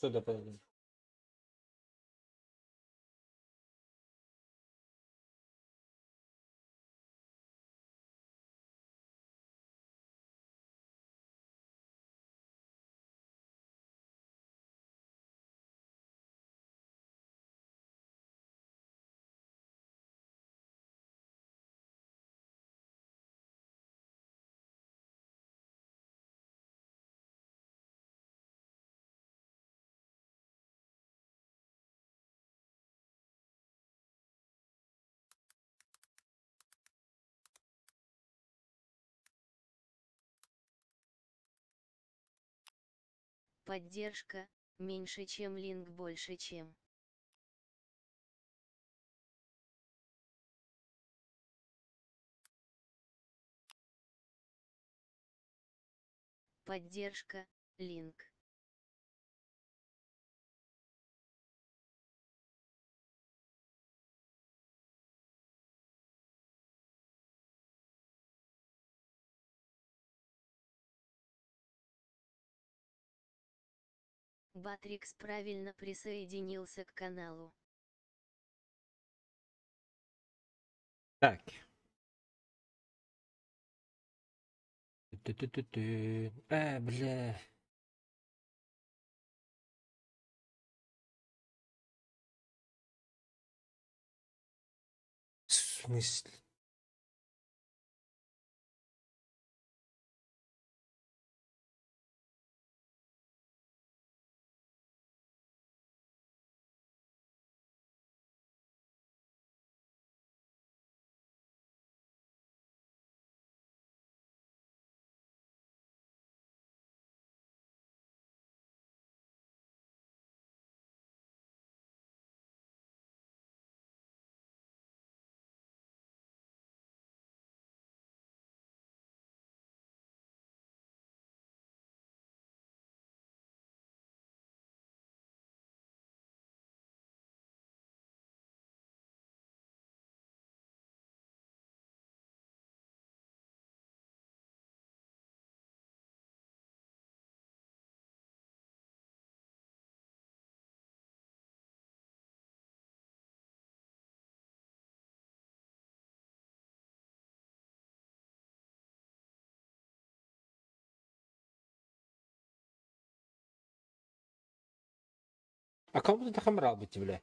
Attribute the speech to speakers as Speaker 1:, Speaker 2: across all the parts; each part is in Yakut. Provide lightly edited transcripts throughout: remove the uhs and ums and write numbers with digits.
Speaker 1: Что дополнительно?
Speaker 2: Поддержка, меньше чем линк больше чем. Поддержка, линк. Батрикс правильно присоединился к каналу.
Speaker 1: Так. Ту-ту-ту-ту. Бля. В смысле? А кому ты хамрал быть, бля?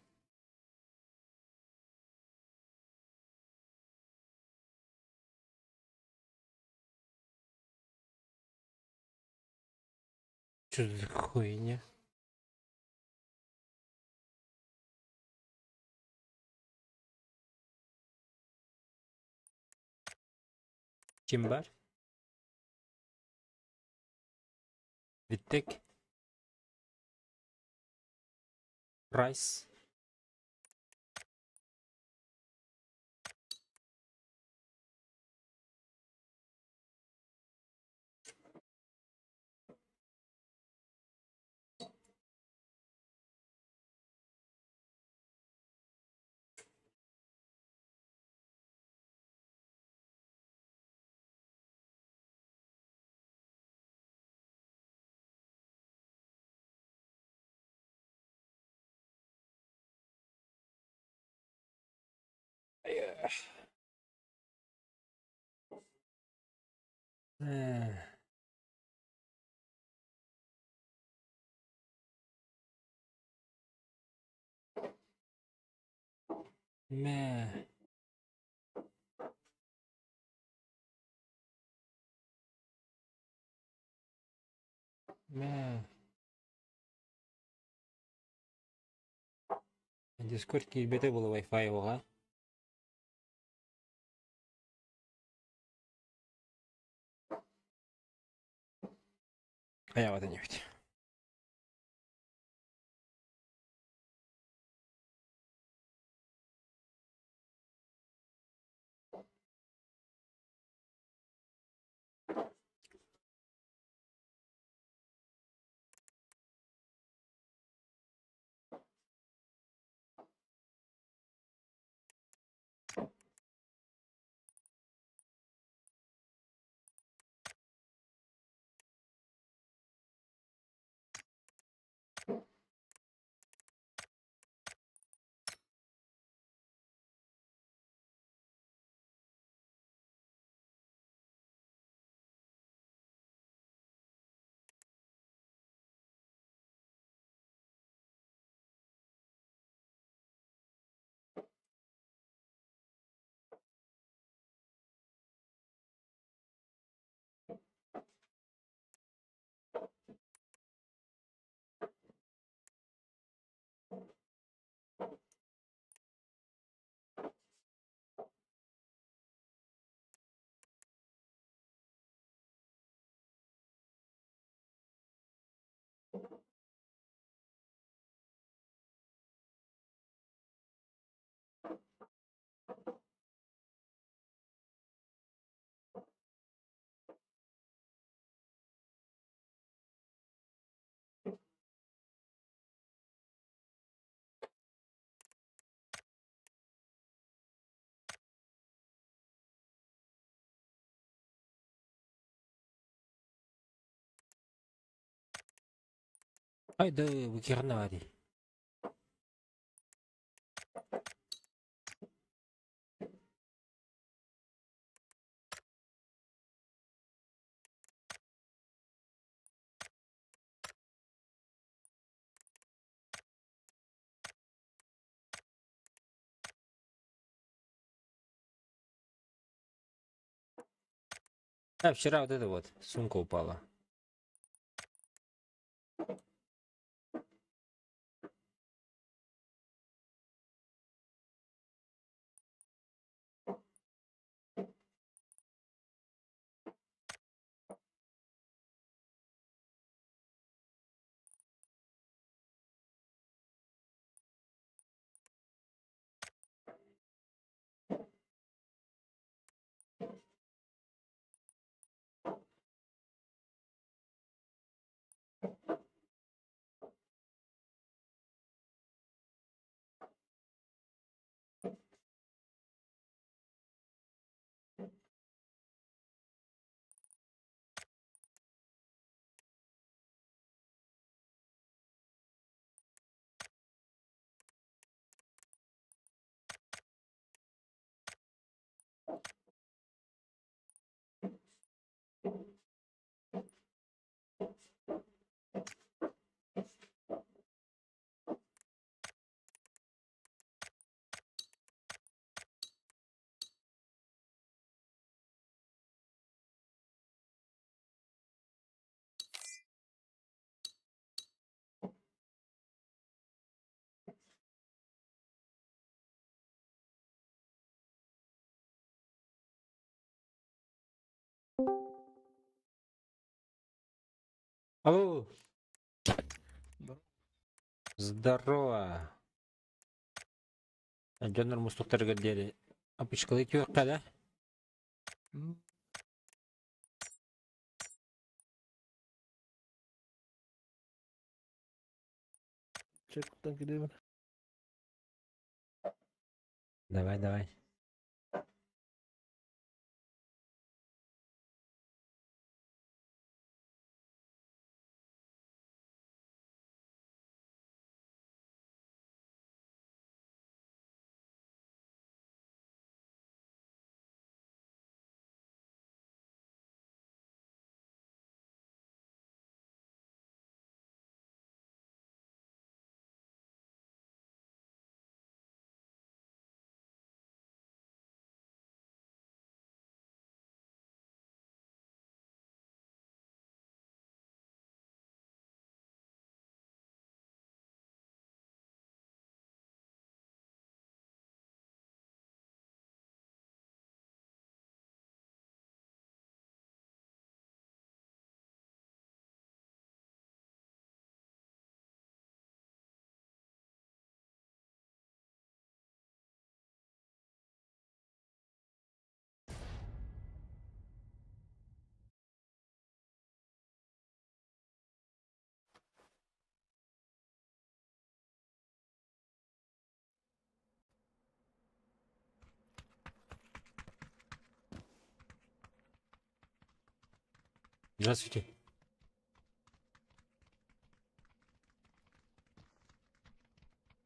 Speaker 1: Что за хуйня? Ким бар? Виттек. Прайс. Мэ. Мэ. Дискорд киирбэтэ буолла Wi-Fi оҕа. Хайаҕа төннүбүт. Ай да, бу дии. А, вчера вот это вот, сумка упала. Алло. Здорово. Дьоннор мустуктарыгар диэри апычкалыы түөххэ да?
Speaker 3: Чек-тан кидэбин.
Speaker 1: Давай, давай. Здравствуйте.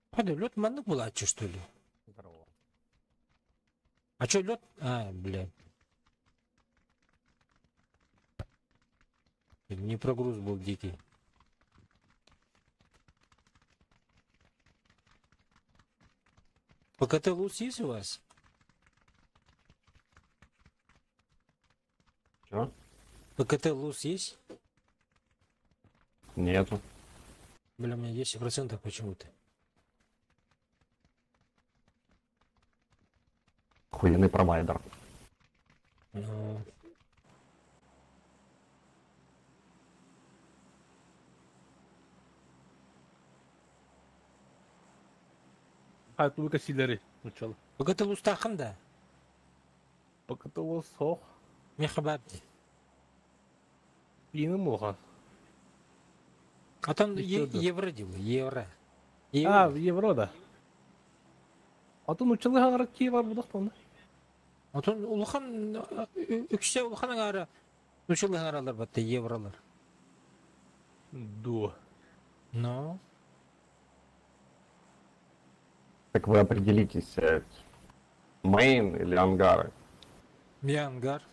Speaker 1: Падай, лед маннык буолааччы, что ли?
Speaker 4: Здорово.
Speaker 1: А чё лед? А, бля. Не прогруз был дикий. ПКТ лус есть у вас?
Speaker 4: Чё?
Speaker 1: ПКТ лус есть?
Speaker 4: Нету.
Speaker 1: Бля, у меня 10% почему-то.
Speaker 4: Охуенный провайдер.
Speaker 1: Ну...
Speaker 3: А, туга силери начало.
Speaker 1: ПКТ лустахын да.
Speaker 3: ПКТ лус сох.
Speaker 1: Мехабарди.
Speaker 3: Пины мухан.
Speaker 1: А там
Speaker 3: Еще да.
Speaker 1: евро делаю, евро.
Speaker 3: А,
Speaker 1: Евро.
Speaker 3: евро да. А то начало хаңара ки бар будак тонна.
Speaker 1: Отон улахан үксэ улахан аңара нучалы аңаралар батта евролар.
Speaker 3: Ду.
Speaker 1: Ну?
Speaker 4: Так вы определитесь, main или ангары?
Speaker 1: Я ангар.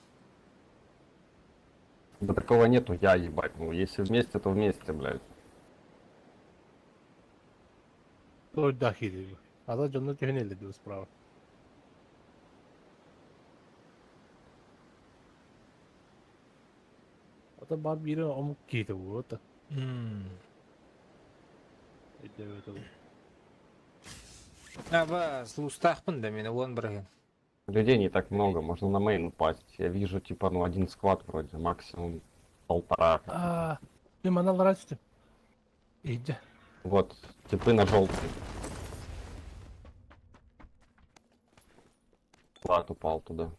Speaker 4: Да такого нету, я ебать. Ну, если вместе, то вместе, блядь.
Speaker 3: Да, хири. А за дьонно түһэн эле справа. Ата бар бири омук кийdi bu да.
Speaker 1: Аба, слустахпын да мен он бір.
Speaker 4: Людей не так много, можно на main упасть. Я вижу, типа, ну, один склад вроде, максимум полтора.
Speaker 3: А, мен маналар açtım. Иди.
Speaker 4: Вот, типы на желтый. Склад упал туда.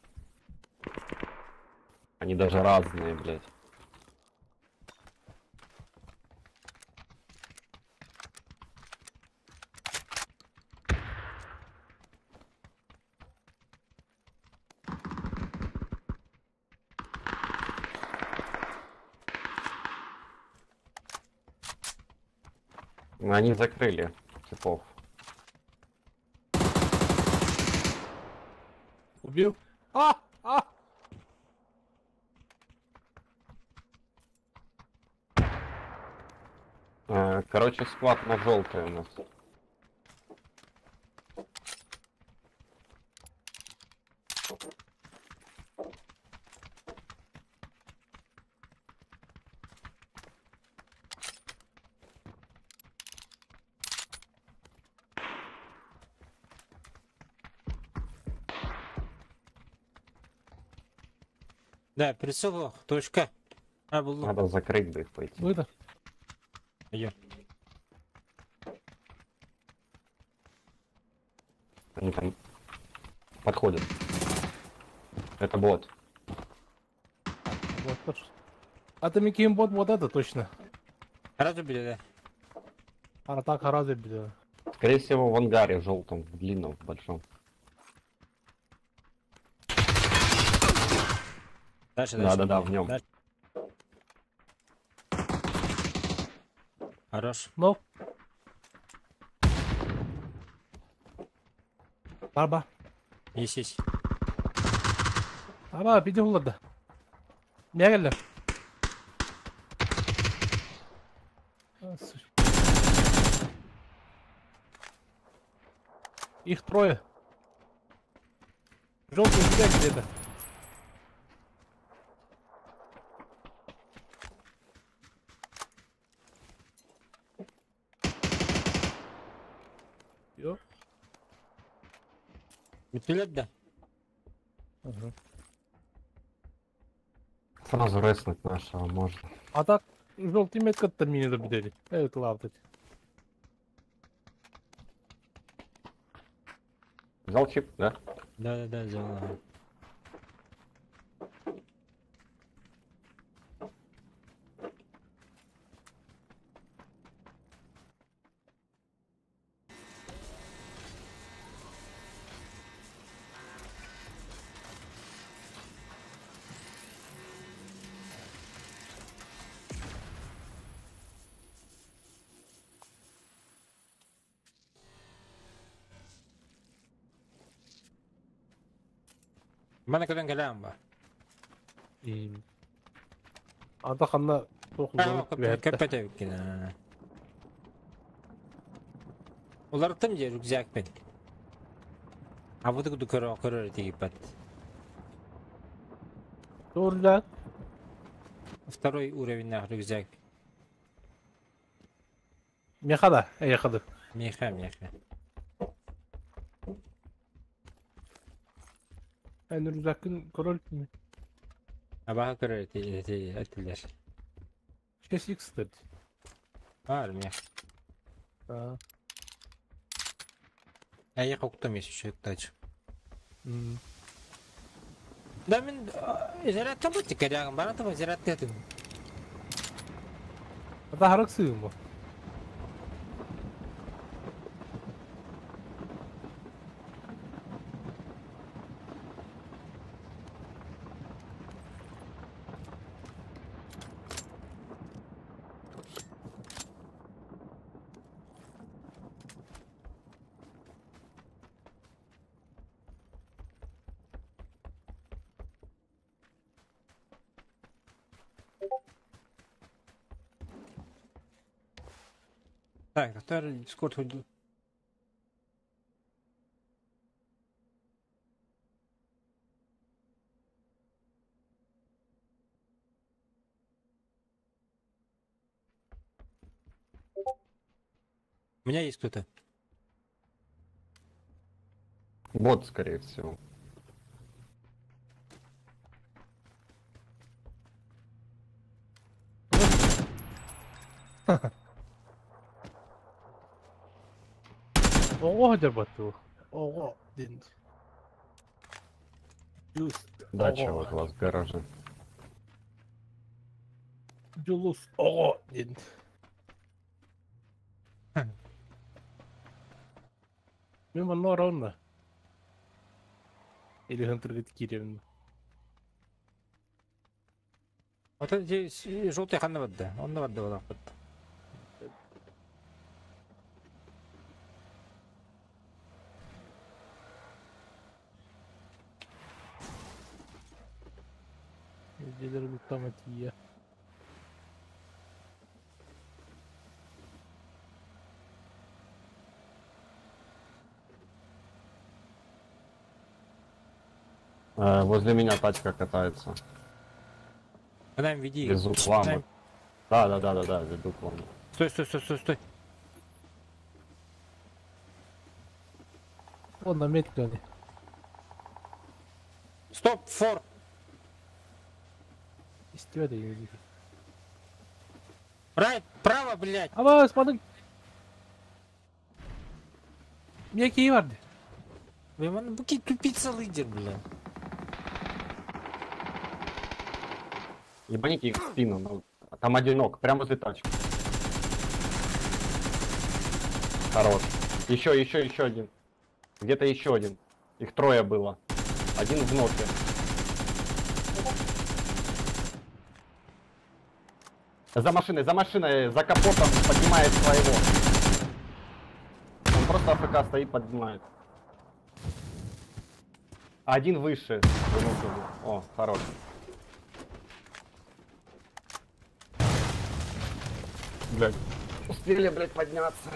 Speaker 4: Они даже разные, блядь. Они закрыли типов.
Speaker 3: Убил? А! А!
Speaker 4: Короче, склад на желтый у нас.
Speaker 1: Да, прицел, точка. А, был.
Speaker 4: Надо закрыть бы их пойти.
Speaker 3: Выдох.
Speaker 1: Её.
Speaker 4: Они там подходят. Это бот.
Speaker 3: Вот, точно. А ты Микки бот вот это точно.
Speaker 1: Сразу били, да?
Speaker 3: А так сразу били.
Speaker 4: Скорее всего, в ангаре желтом, в длинном, в большом.
Speaker 1: Дальше,
Speaker 4: Да,
Speaker 1: дальше.
Speaker 4: да, да, в нем.
Speaker 1: Дальше. Хорош.
Speaker 3: Но. Барба.
Speaker 1: Есть, есть.
Speaker 3: Барба, иди улады. Не geldi. Их трое. Желтый у тебя где-то.
Speaker 1: Битилет да?
Speaker 3: Ага.
Speaker 4: Сразу реснуть нашего можно.
Speaker 3: А так, желтый метка-то меня добедели. Это лавдать.
Speaker 4: Взял чип, да?
Speaker 1: Да-да-да, взял. Ага. Мана көтөн кэлээн ба.
Speaker 3: Ата ханна
Speaker 1: Көппөтө биккин. Уларытым же рюкзакпен. А вот куду көрө көрө тигиппат.
Speaker 3: Рюкзак?
Speaker 1: Второй уровень на рюкзак.
Speaker 3: Меха да, эхады.
Speaker 1: Меха, меха.
Speaker 3: Эн рюкзакын король ми?
Speaker 1: Абаха көрөр этилер.
Speaker 3: 6x дед.
Speaker 1: Бар мех.
Speaker 3: А.
Speaker 1: А я коктом есть еще тач. Да мен зарядтан бу тикерягым бара таба зарядта этим.
Speaker 3: Ата харак сыйым бу.
Speaker 1: Так, который Дискорд уйду. У меня есть кто-то.
Speaker 4: Бот, скорее всего.
Speaker 3: Оҕо дьарбаттыы. Оҕо диэн. Дьулус.
Speaker 4: Дача
Speaker 3: Оҕо.
Speaker 4: вот у вас в гараже.
Speaker 3: Дьулус оҕо диэн. Мин манна оронно. Или хантыргыт киирэбин.
Speaker 1: Вот эти желтый ханна барда. Онно барда буолуохпут.
Speaker 3: Дьиэлэр луттама тиийэ.
Speaker 4: Возле меня тачка катается.
Speaker 1: Нам веди.
Speaker 4: Везу к вам. Да, веду к вам.
Speaker 1: Стой, стой, стой, стой, стой.
Speaker 3: Вон на метке они.
Speaker 1: Стоп, фор.
Speaker 3: Из тебя да не
Speaker 1: Right, право, блядь.
Speaker 3: Ама смотри. Мягкие варды.
Speaker 1: Блин, он тупица лидер, блядь.
Speaker 4: Ебаните их в спину. Ну, там одинок, прямо возле тачки. Хорош. Еще, еще, еще один. Где-то еще один. Их трое было. Один в ноке. За машиной, за машиной, за капотом поднимает своего. Он просто АФК стоит, поднимает. Один выше. О, хорош. Блядь. Успели, блядь, подняться.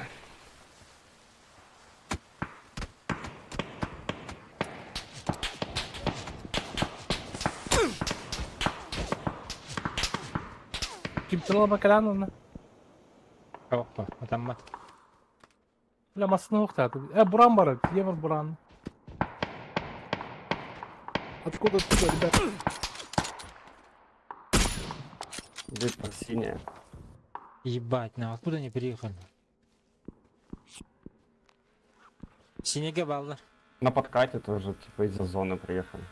Speaker 3: Ким бакалан
Speaker 1: Опа, а там мат.
Speaker 3: Бля, массыны уқтады. Буран бар, евр буран.
Speaker 5: Откуда, откуда, ребят?
Speaker 4: Где-то синяя.
Speaker 1: Ебать, ну откуда они приехали? Синяя баллар.
Speaker 4: На подкате тоже, типа, из-за зоны приехали.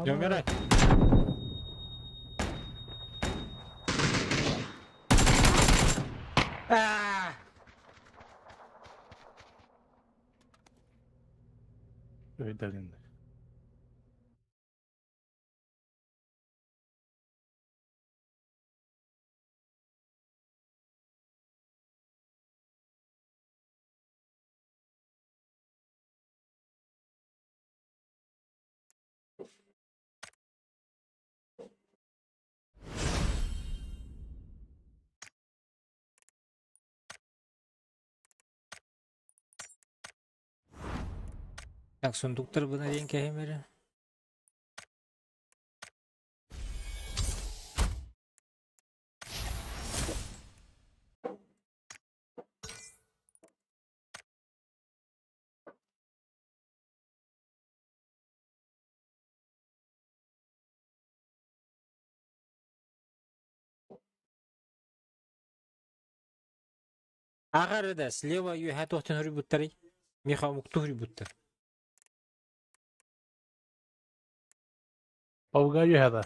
Speaker 1: Не умирай. А!
Speaker 3: Ой, блин.
Speaker 1: Так, сундуктар бы на деньги мере. Ага, слева юха тохтен хрибуттары. Миха мукту хрибуттар.
Speaker 3: Пауга юхада.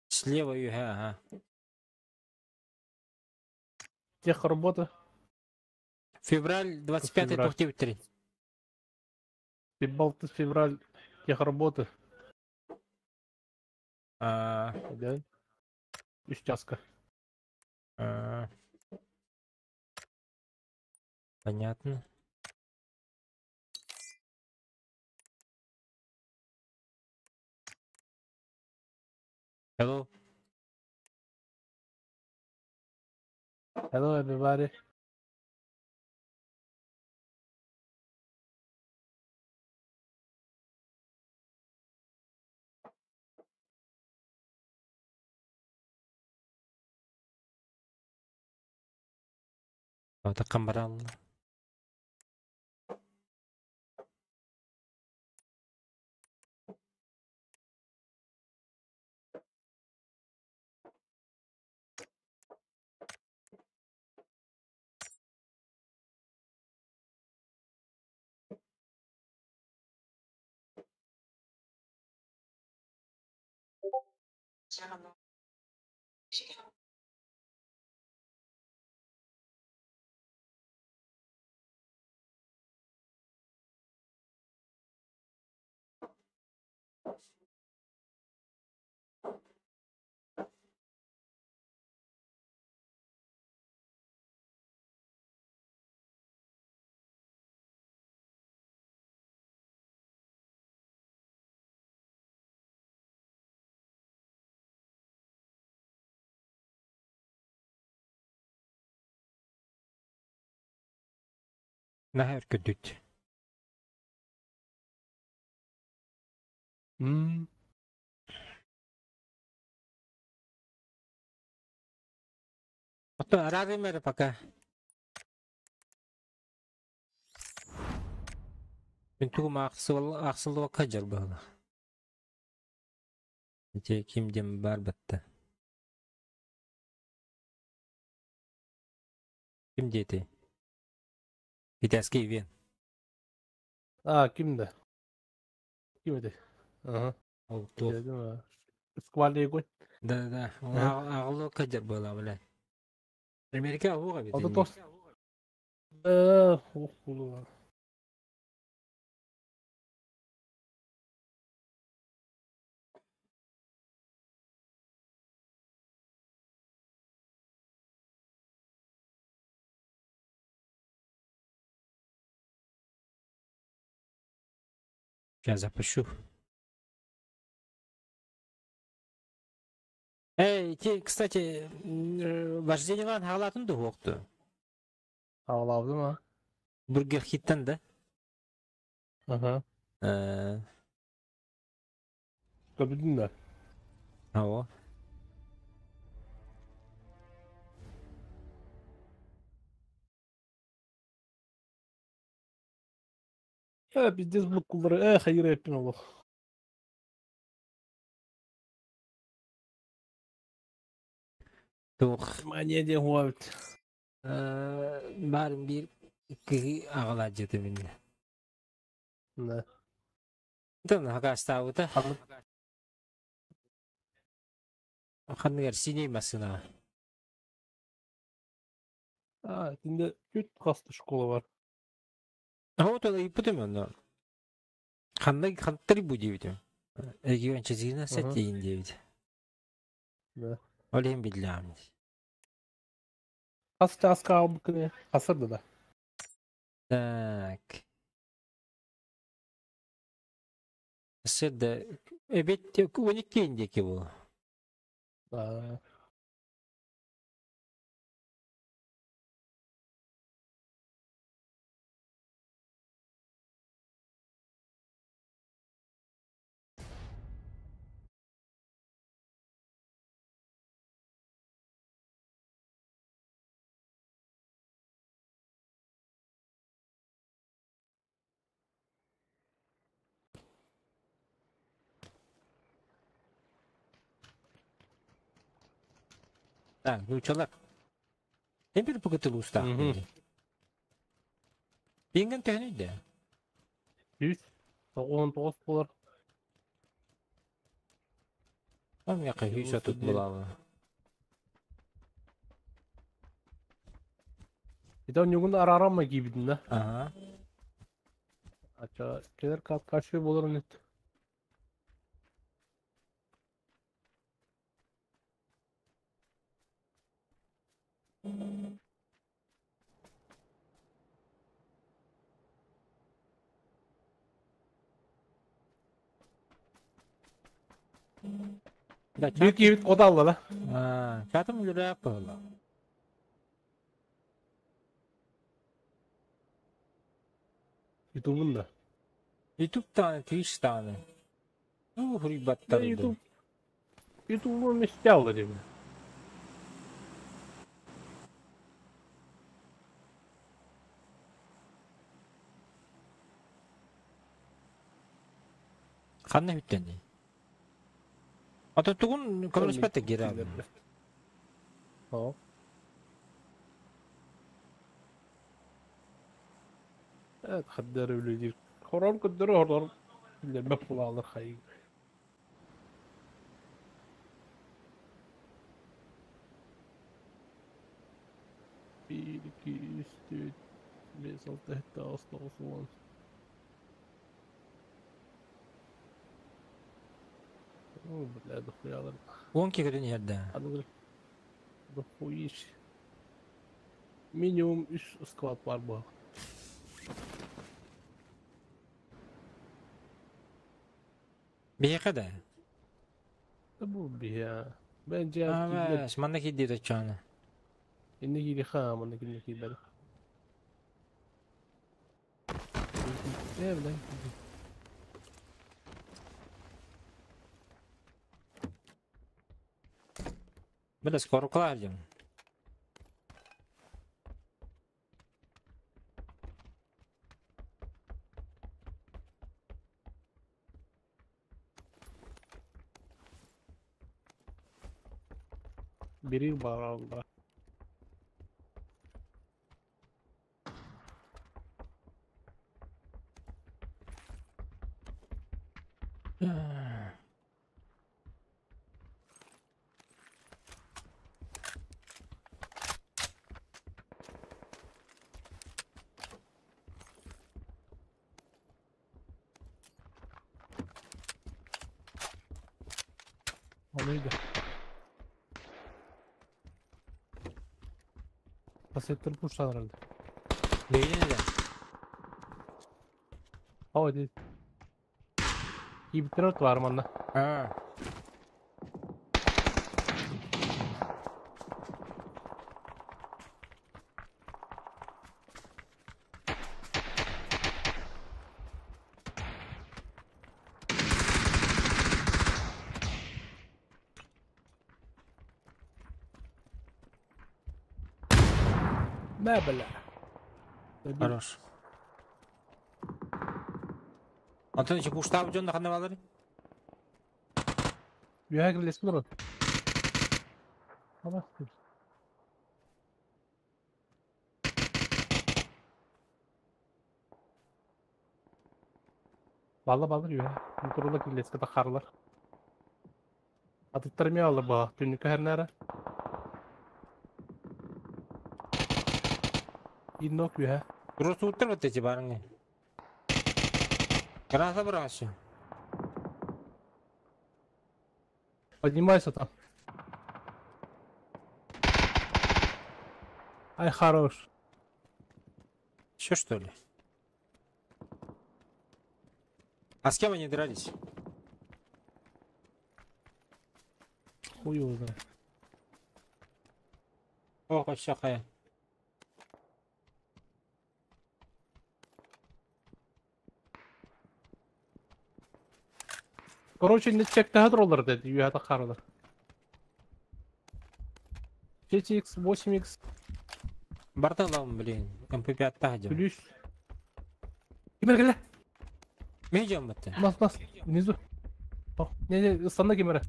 Speaker 1: Слева юха, ага.
Speaker 3: Тех работа.
Speaker 1: Февраль 25
Speaker 3: Февраль.
Speaker 1: тохтебуттары.
Speaker 3: Пибалты февраль. Тех работы.
Speaker 1: А,
Speaker 3: Да? Үс чааска.
Speaker 1: А, Понятно. Hello.
Speaker 3: Hello everybody.
Speaker 1: Отаккан баралла. Наһаа өркөдүт. Оттон араарыым эрэ пока. Мин тугум аахсыллыбакка сылдьар быһыылаах. Ити ким диэн баар батта. Ким диэтэй? Китайский ивент.
Speaker 3: А, ким да? Ким этэй? Ага.
Speaker 1: Ол туох?
Speaker 3: Сквальный огонь.
Speaker 1: Да-да-да. Аҕыллыбакка сылдьар быһыылаах, бля. Америка оһуох эбит
Speaker 3: Ото
Speaker 1: инник.
Speaker 3: тос. Э, ух, булула.
Speaker 1: Сейчас запущу. Эй, те, кстати, вождениелан хаалаатын дуһуохту.
Speaker 3: Аҕалаабытым а.
Speaker 1: Бургер Хиттан да?
Speaker 3: Ага. Көрбүтүн да?
Speaker 1: Ао.
Speaker 3: Э, пиздец буккуллары, э, хайыр эппин олох.
Speaker 1: Туох
Speaker 3: Мания диэн хуабыт.
Speaker 1: баарым биир киһи аҕалаадьыта миннэ.
Speaker 3: Да.
Speaker 1: Тон хакаастаабыта. Ханныгар синий массыына.
Speaker 3: А, итиннэ күт хаста школа бар.
Speaker 1: Вот ол ыйыппытым онно. Ханна хантар бу диэбитим. Регион чизина сэтиин диэбит.
Speaker 3: Да.
Speaker 1: Ол иһин биллэҕим.
Speaker 3: Хас чааска аалбыккыный? Хасырда да.
Speaker 1: Так. Сырда эбет 12 диэки буолуо.
Speaker 3: Да.
Speaker 1: Так, нууччалар. Эбир быгытыл уустаах Пингэн төһөнүй да?
Speaker 3: 199 буолар.
Speaker 1: Миэхэ 130 буолаабы.
Speaker 3: Ити онньугун араарама киибитин да.
Speaker 1: Ага.
Speaker 3: Ача кэлэр кааччы буоларын ит.
Speaker 1: Да,
Speaker 3: Bir киһибит куота да?
Speaker 1: Чатым үлэлээх быһыылаах.
Speaker 3: Ютубун да.
Speaker 1: Ютуб даҕаны, Twitch даҕаны. Ну, хуруйбаттар да.
Speaker 3: Ютуб. Ютубу вместе алла диэбин.
Speaker 1: Ханна бүттэнний? Ата тугун көмөлөспөт киирэ.
Speaker 3: О. Хаддар үлэлиир. Хорор көрдөрө хорор билэрбэт булаалар хайыы. Биир, икки, үс, түөрт, биэс, алта, сэттэ, аҕыс, тоҕус, уон. О, бля, дохуялар.
Speaker 1: 10 киһи иһэрдэ.
Speaker 3: Аныгы дохуиш. Минимум үс склад бар буолар.
Speaker 1: Биһиэхэ да?
Speaker 3: Да бу биһиэ. Бэн дьиэ киирбэт.
Speaker 1: Аа, манна киирдии точчоона.
Speaker 3: Инне киириэхэ, манна киирдэ киирбэт. Э, бля.
Speaker 1: Бля, скоро кладем.
Speaker 3: Бери баралла. Ол да. Пасеттер пушталар.
Speaker 1: Бейін да.
Speaker 3: Ау, ди. Киибиттэр бар манна.
Speaker 1: Аа.
Speaker 3: Мэ, бля.
Speaker 1: Хорош. Антон, еще пуштабы дьон ханна балары?
Speaker 3: Үөһэ кирилэспит олорон. Ама. Балла баллар үөһэ. Турула кирилэскэ таххарылар. Атыттар эмиэ аллар баҕа. Түннүккэ хэрнээрэ. Иннок үөһэ.
Speaker 1: Тура суuттар баттечи барыңы. Граната быраҕашы.
Speaker 3: Поднимайся там. Ай, хорош.
Speaker 1: Еще что ли? А с кем они дрались?
Speaker 3: Хуй его знает.
Speaker 1: Ох, вообще хая.
Speaker 3: Короче, не чекта роллер деді, үөһэ таххарылар. 5x, 8x,
Speaker 1: Барталам, блин. МП5 тахадим.
Speaker 3: плюс. Кимер кэлэ?
Speaker 1: Мен батты.
Speaker 3: Нас, нас, внизу. О, не, не, ыстанна кимере.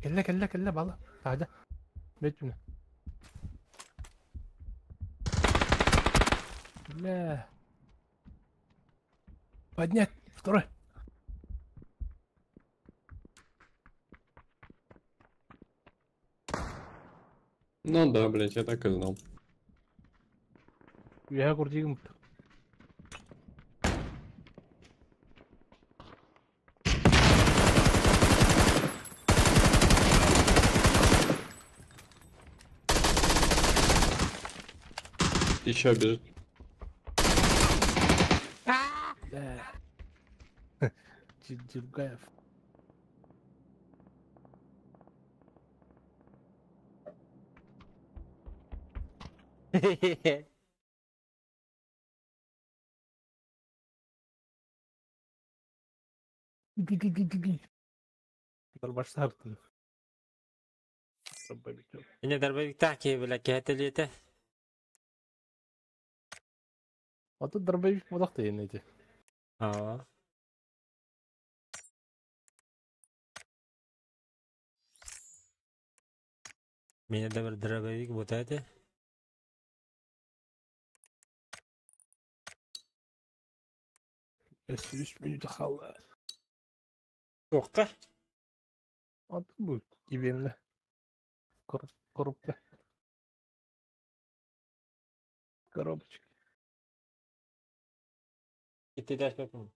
Speaker 3: Кэллэ, кэллэ, кэллэ, бала. Таһырдьа. Бэт түнэ. Бля. Поднять. Второй.
Speaker 6: Ну да, блять, я так и знал.
Speaker 3: Үөһэ курдигим.
Speaker 6: Еще бежит.
Speaker 3: Бля. Дюргаев. Дорбаштаартын.
Speaker 1: Инэ дробовиктаах киһи бile кэһэтэлиэтэ.
Speaker 3: А тут дробовик буолах да эти.
Speaker 1: Аа. Меня да бир дробовик бута этэ.
Speaker 3: Үс мүнүүтэ хаалла.
Speaker 1: Туохха?
Speaker 3: А тут будет ивеннэ. Коробка. Коробочка.
Speaker 1: Ити дэспэппин.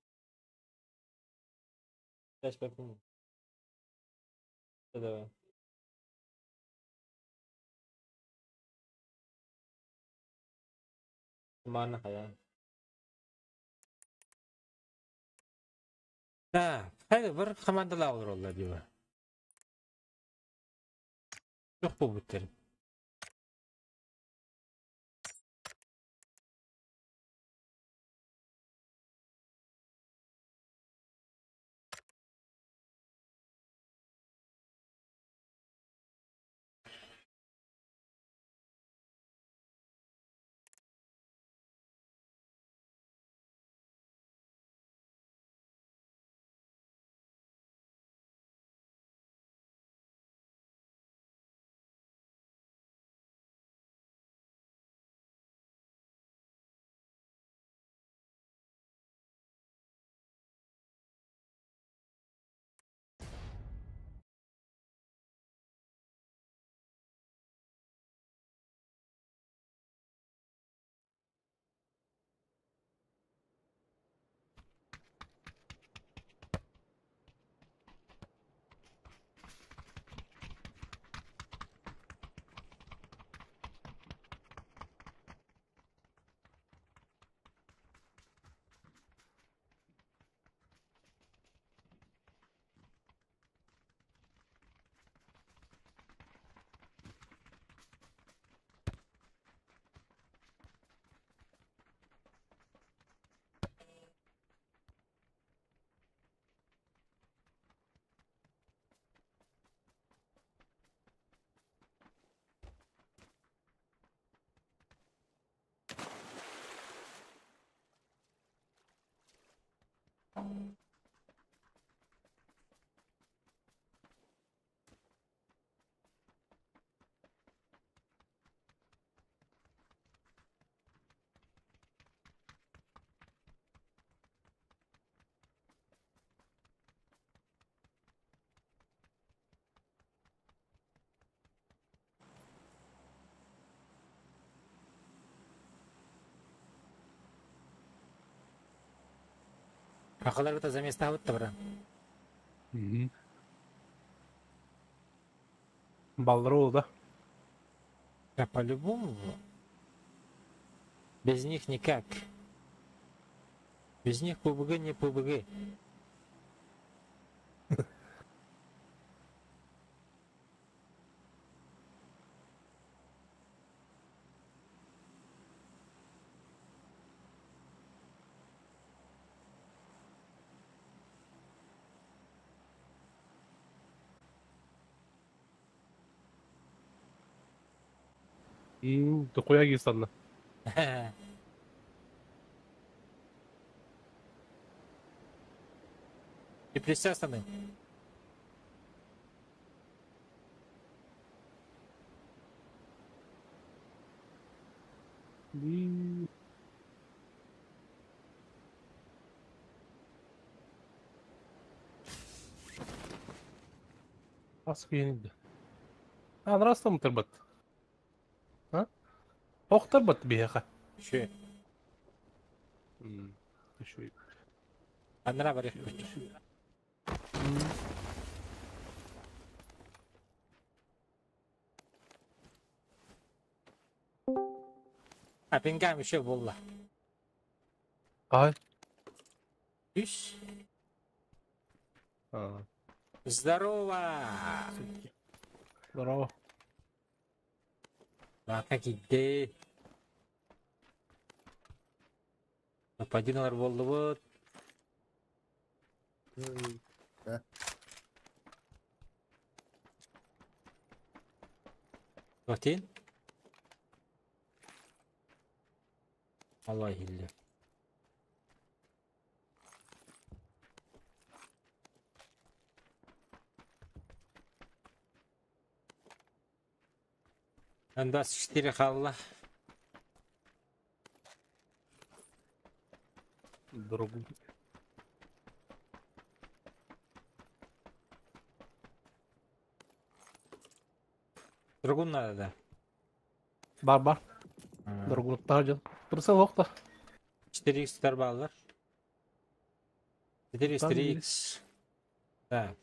Speaker 1: Дэспэппин. Давай. Маана хайа. Да, хайда бір командалар олороллар диба. Жоқ буолбуттар. Акалар за места вот бра.
Speaker 3: Баллар да?
Speaker 1: Да по-любому. Без них никак. Без них ПБГ не ПБГ.
Speaker 3: Дохуя гистанна.
Speaker 1: И присястаны.
Speaker 3: Ас киэнидэ. А, нрастам тырбат. А? Ох тырбат биһиэхэ.
Speaker 1: Еще.
Speaker 3: Еще.
Speaker 1: Анра барых. А пингам еще булла.
Speaker 3: Ай.
Speaker 1: Үс.
Speaker 3: А,
Speaker 1: Здорово!
Speaker 3: суки. Здорово.
Speaker 1: Бака киирдэ. Нападиналар буоллубут.
Speaker 7: Да.
Speaker 1: Ватин? Allah hilli. М24 хаалла.
Speaker 3: Дорогу.
Speaker 1: Другун надо да.
Speaker 3: Бар бар. Дорогу дьон. Прицел охта.
Speaker 1: 4x тар бааллар. 4x
Speaker 3: Там
Speaker 1: 3x. Так.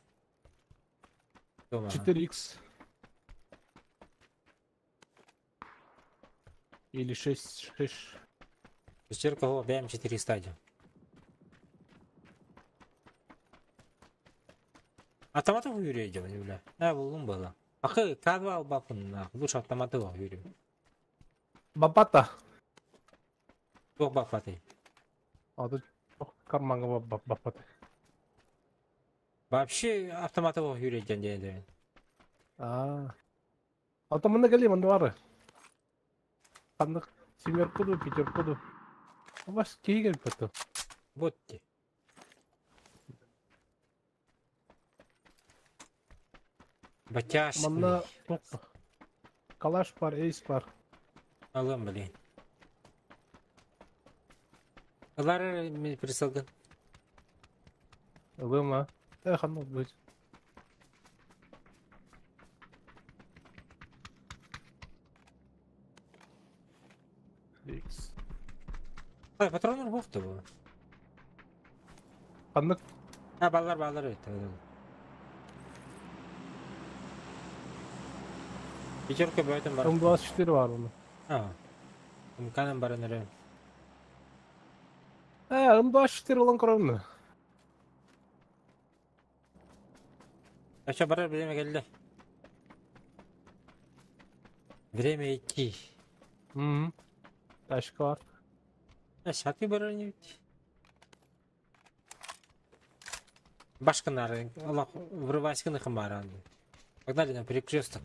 Speaker 1: Дома.
Speaker 3: 4х. Или 6, 6.
Speaker 1: Шестерка БМ 400. Автоматы үйрөйдө бля. А, булдум было. Акы кадва албапын, лучше автоматы үйрөй.
Speaker 3: Бабата.
Speaker 1: Туох баппаты.
Speaker 3: А тут карманга бабата.
Speaker 1: Вообще автоматы үйрөйдөн диэн.
Speaker 3: А. А там мында кели мында бары. Ханнык семерку ду, пятерку ду. Бас киһи кэлбэт.
Speaker 1: Вот ти. Батяшный.
Speaker 3: Манна тохто. Калаш бар, эйс бар.
Speaker 1: Алым, блин. Алар мен присылгын.
Speaker 3: Ылыма. Э, ханнык будет. Икс.
Speaker 1: Ай, патроннар бохты бу.
Speaker 3: Ханнык
Speaker 1: А, баллар, баллар это. Пятерка бөтен бар.
Speaker 3: М24 бар оны.
Speaker 1: А. Умканым бар нөрө.
Speaker 3: Э, М24 olan коромны.
Speaker 1: Ача барар время келди. Время идти.
Speaker 3: Мм. Тачка бар.
Speaker 1: А шаты барар не ведь. Башканары, Аллах, врывайся хымаран. Погнали на перекресток.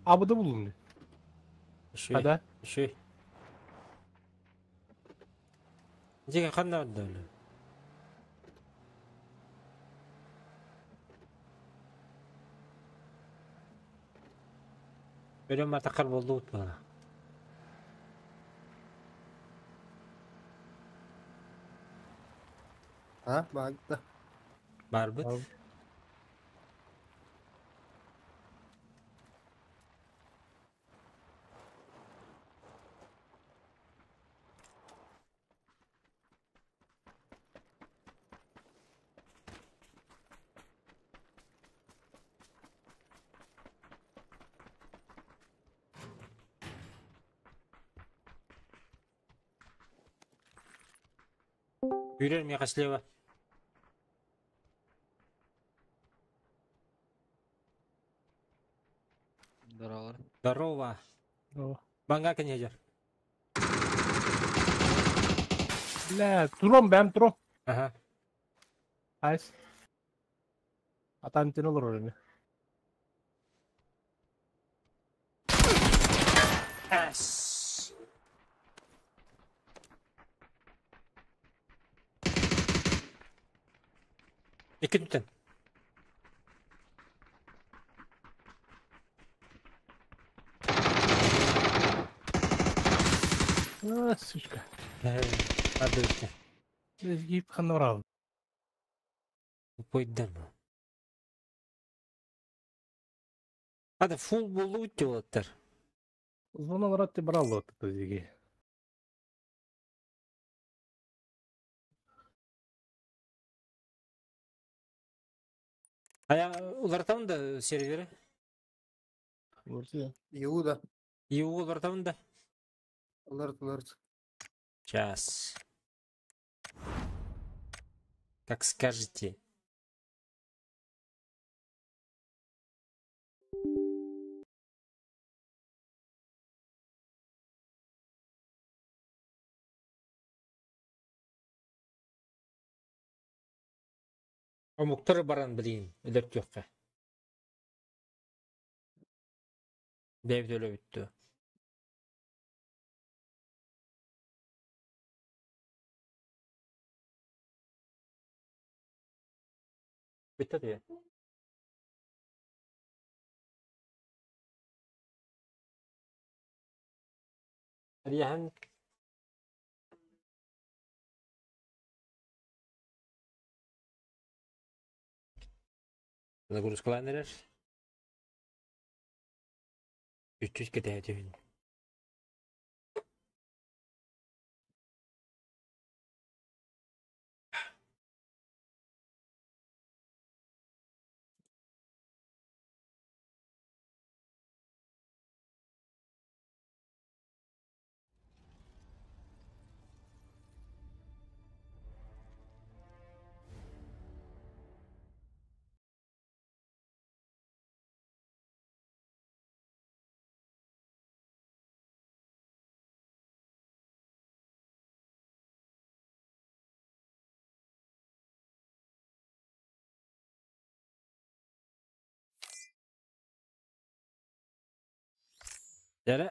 Speaker 3: Абыды булдум.
Speaker 1: Еще,
Speaker 3: А да?
Speaker 1: еще. Деген ханна отдали. Өлөм атакар болду утпа.
Speaker 7: А, багта.
Speaker 1: Барбыт.
Speaker 3: Бар.
Speaker 1: Үрер меха слева.
Speaker 8: Здорово.
Speaker 1: Здорово.
Speaker 3: Здорово.
Speaker 1: Банга кенежер.
Speaker 3: Бля, туром бэм туром.
Speaker 1: Ага.
Speaker 3: Айс. Атан тен olur öyle.
Speaker 1: Ас. Икки түтен.
Speaker 3: А, сучка.
Speaker 1: Ады өтті.
Speaker 3: Гип ханорал.
Speaker 1: Тупойдар бу. Ады фул болу өтті олаттар.
Speaker 3: Звоналар атты баралды отты диги.
Speaker 1: А я улартамын да сервері.
Speaker 7: Иуда.
Speaker 1: Иу улартамын да.
Speaker 7: Аларт, аларт.
Speaker 1: Сейчас. Как скажете. Омуктары баран билигин өлөртүөххэ. Бэйэбит өлөбүт дуо? Бүттэ дии. Эрийэһэн Загрузкалаан эрэр. Үччүс кэтэһэ түһүн. Дьэрэ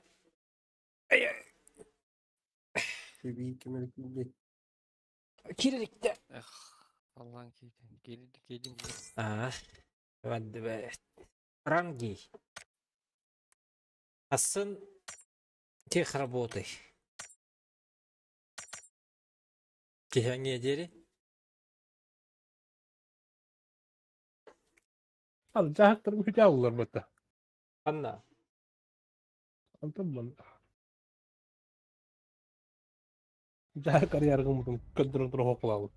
Speaker 1: Киириликтэ.
Speaker 8: Эх, Аллаан киирдин, киирдин, киирдин.
Speaker 1: Аа, ранги. Асын техработы. Киһэҥиэ диэри.
Speaker 3: Ал дьаһахтар үһүтэ улар бата.
Speaker 1: Анна.
Speaker 3: Антон бан. Дьаһах карьяргын көддөрөн тура хоқлаабыт.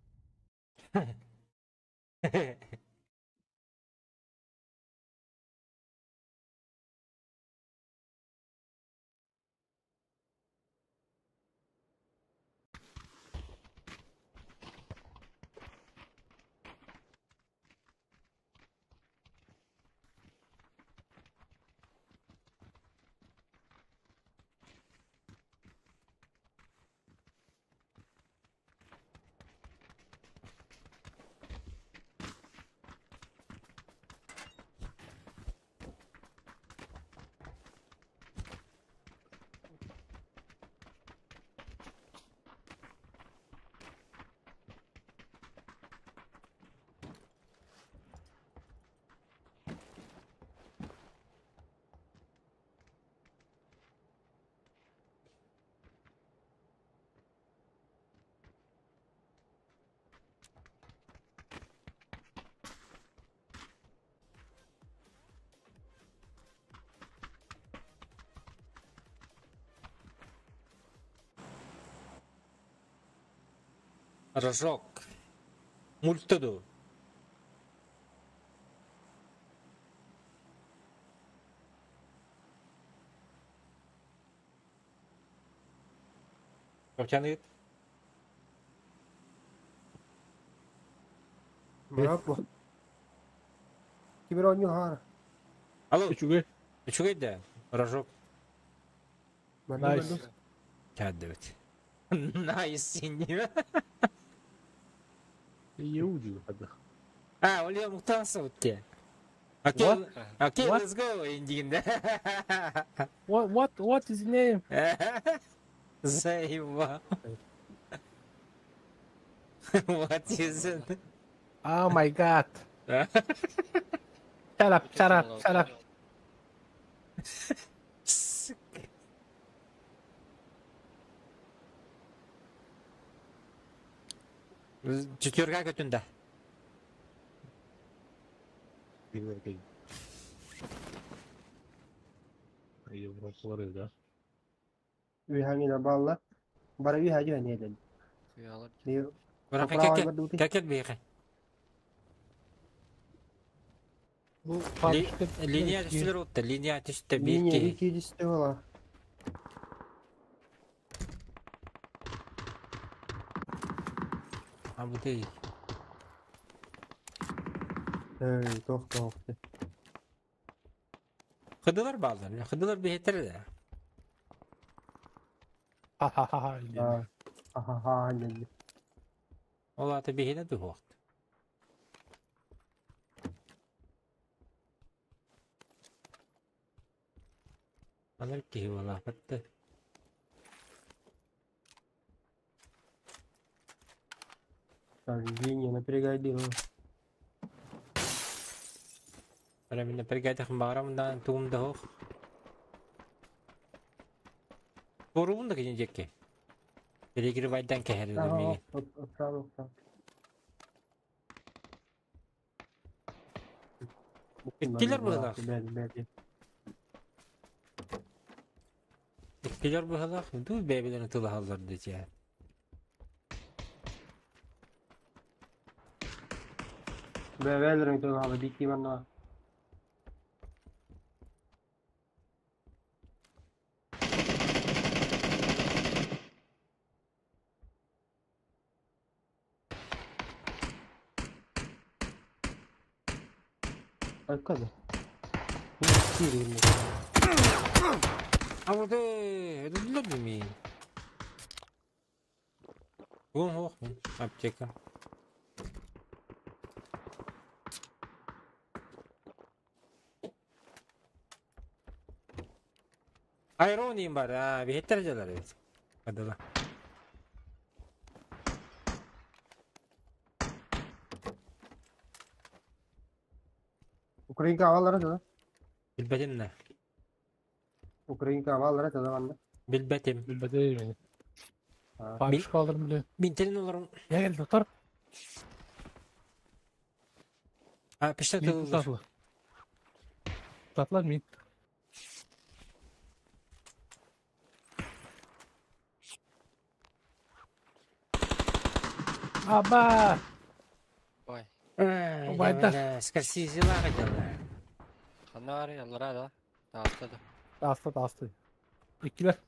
Speaker 1: Рожок. Мультуду. Тохтяныт.
Speaker 7: Браво. Кибер оонньуу хаар.
Speaker 1: Алло.
Speaker 3: Үчүгэй.
Speaker 1: Үчүгэй да. Рожок.
Speaker 3: Nice.
Speaker 1: Кәддібіт. Nice инниме.
Speaker 3: Еуди хадах.
Speaker 1: А, Оля муктанса бутте. Окей,
Speaker 3: What?
Speaker 1: окей,
Speaker 3: What?
Speaker 1: let's go индигинде.
Speaker 3: What what what is name?
Speaker 1: Заеба. What is it?
Speaker 3: Oh my god. Shut up, shut up, shut up.
Speaker 1: Сука. Четверга көтүндә.
Speaker 3: Европалар да.
Speaker 7: Үһәңин балла. Бара үһә жөн еден.
Speaker 8: Кыялар.
Speaker 1: Бара
Speaker 7: Топрава
Speaker 1: кәкә
Speaker 7: бардыбыт.
Speaker 1: кәкә бейхе.
Speaker 3: Бу
Speaker 1: Линия төстүлөр отты, линия төстө
Speaker 7: Линия
Speaker 1: бейхе.
Speaker 7: 200 бола.
Speaker 1: Абытай.
Speaker 7: Эй, туох туох.
Speaker 1: Хыдылар бааллар. Хыдылар биһиттэр да.
Speaker 3: Ха-ха-ха.
Speaker 7: Ха-ха-ха. диэн.
Speaker 1: Ол аата биһиэнэ дуһуохт. Анар киһи буолаахпат да.
Speaker 7: Так, линия напрягай дело.
Speaker 1: Ара мин напрягайтахым баҕарамын даҕаны тугум да суох. Туоруубун да кини диэки. Перегревайдан кэһэрилэр миигин.
Speaker 7: Отправил, отправил.
Speaker 1: Иккилэр быһыылаах. Иккилэр быһыылаах. Дуу бэйэбилэрин тылаһаллар дии.
Speaker 7: Бэйэлэрин тылаһаллар бикки манна. Откуда?
Speaker 1: А вот это для меня. Ох, аптека. Айронием бар, а, биһиттэр дьалар эбит. Адала.
Speaker 7: Украинка аҕаллара да?
Speaker 1: Билбэтим да.
Speaker 7: Украинка аҕаллара да манна?
Speaker 1: Билбэтим.
Speaker 3: Билбэтим мени. Памиш калдырым биле.
Speaker 1: Минтелин олорум.
Speaker 3: Я кел, доктор.
Speaker 1: А, пиште тылылар.
Speaker 3: Татлар мин. Аба!
Speaker 8: Ой.
Speaker 3: Убайдар.
Speaker 1: Скорсизилар дела.
Speaker 8: Ханары, аллара да. Тааста да.
Speaker 3: Тааста, тааста. Иккилер.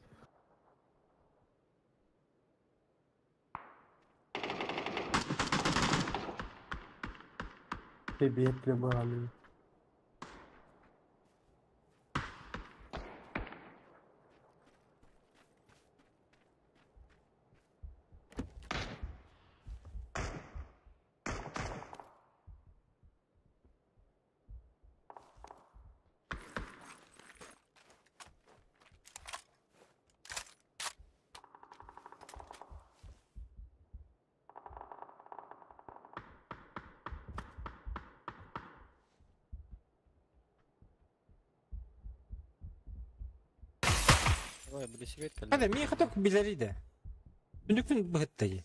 Speaker 7: Привет, прибрали.
Speaker 8: Ой, билисибет кэллэ.
Speaker 1: Hadi mi хаток билэри да. Түнүкпүн быһыттайы.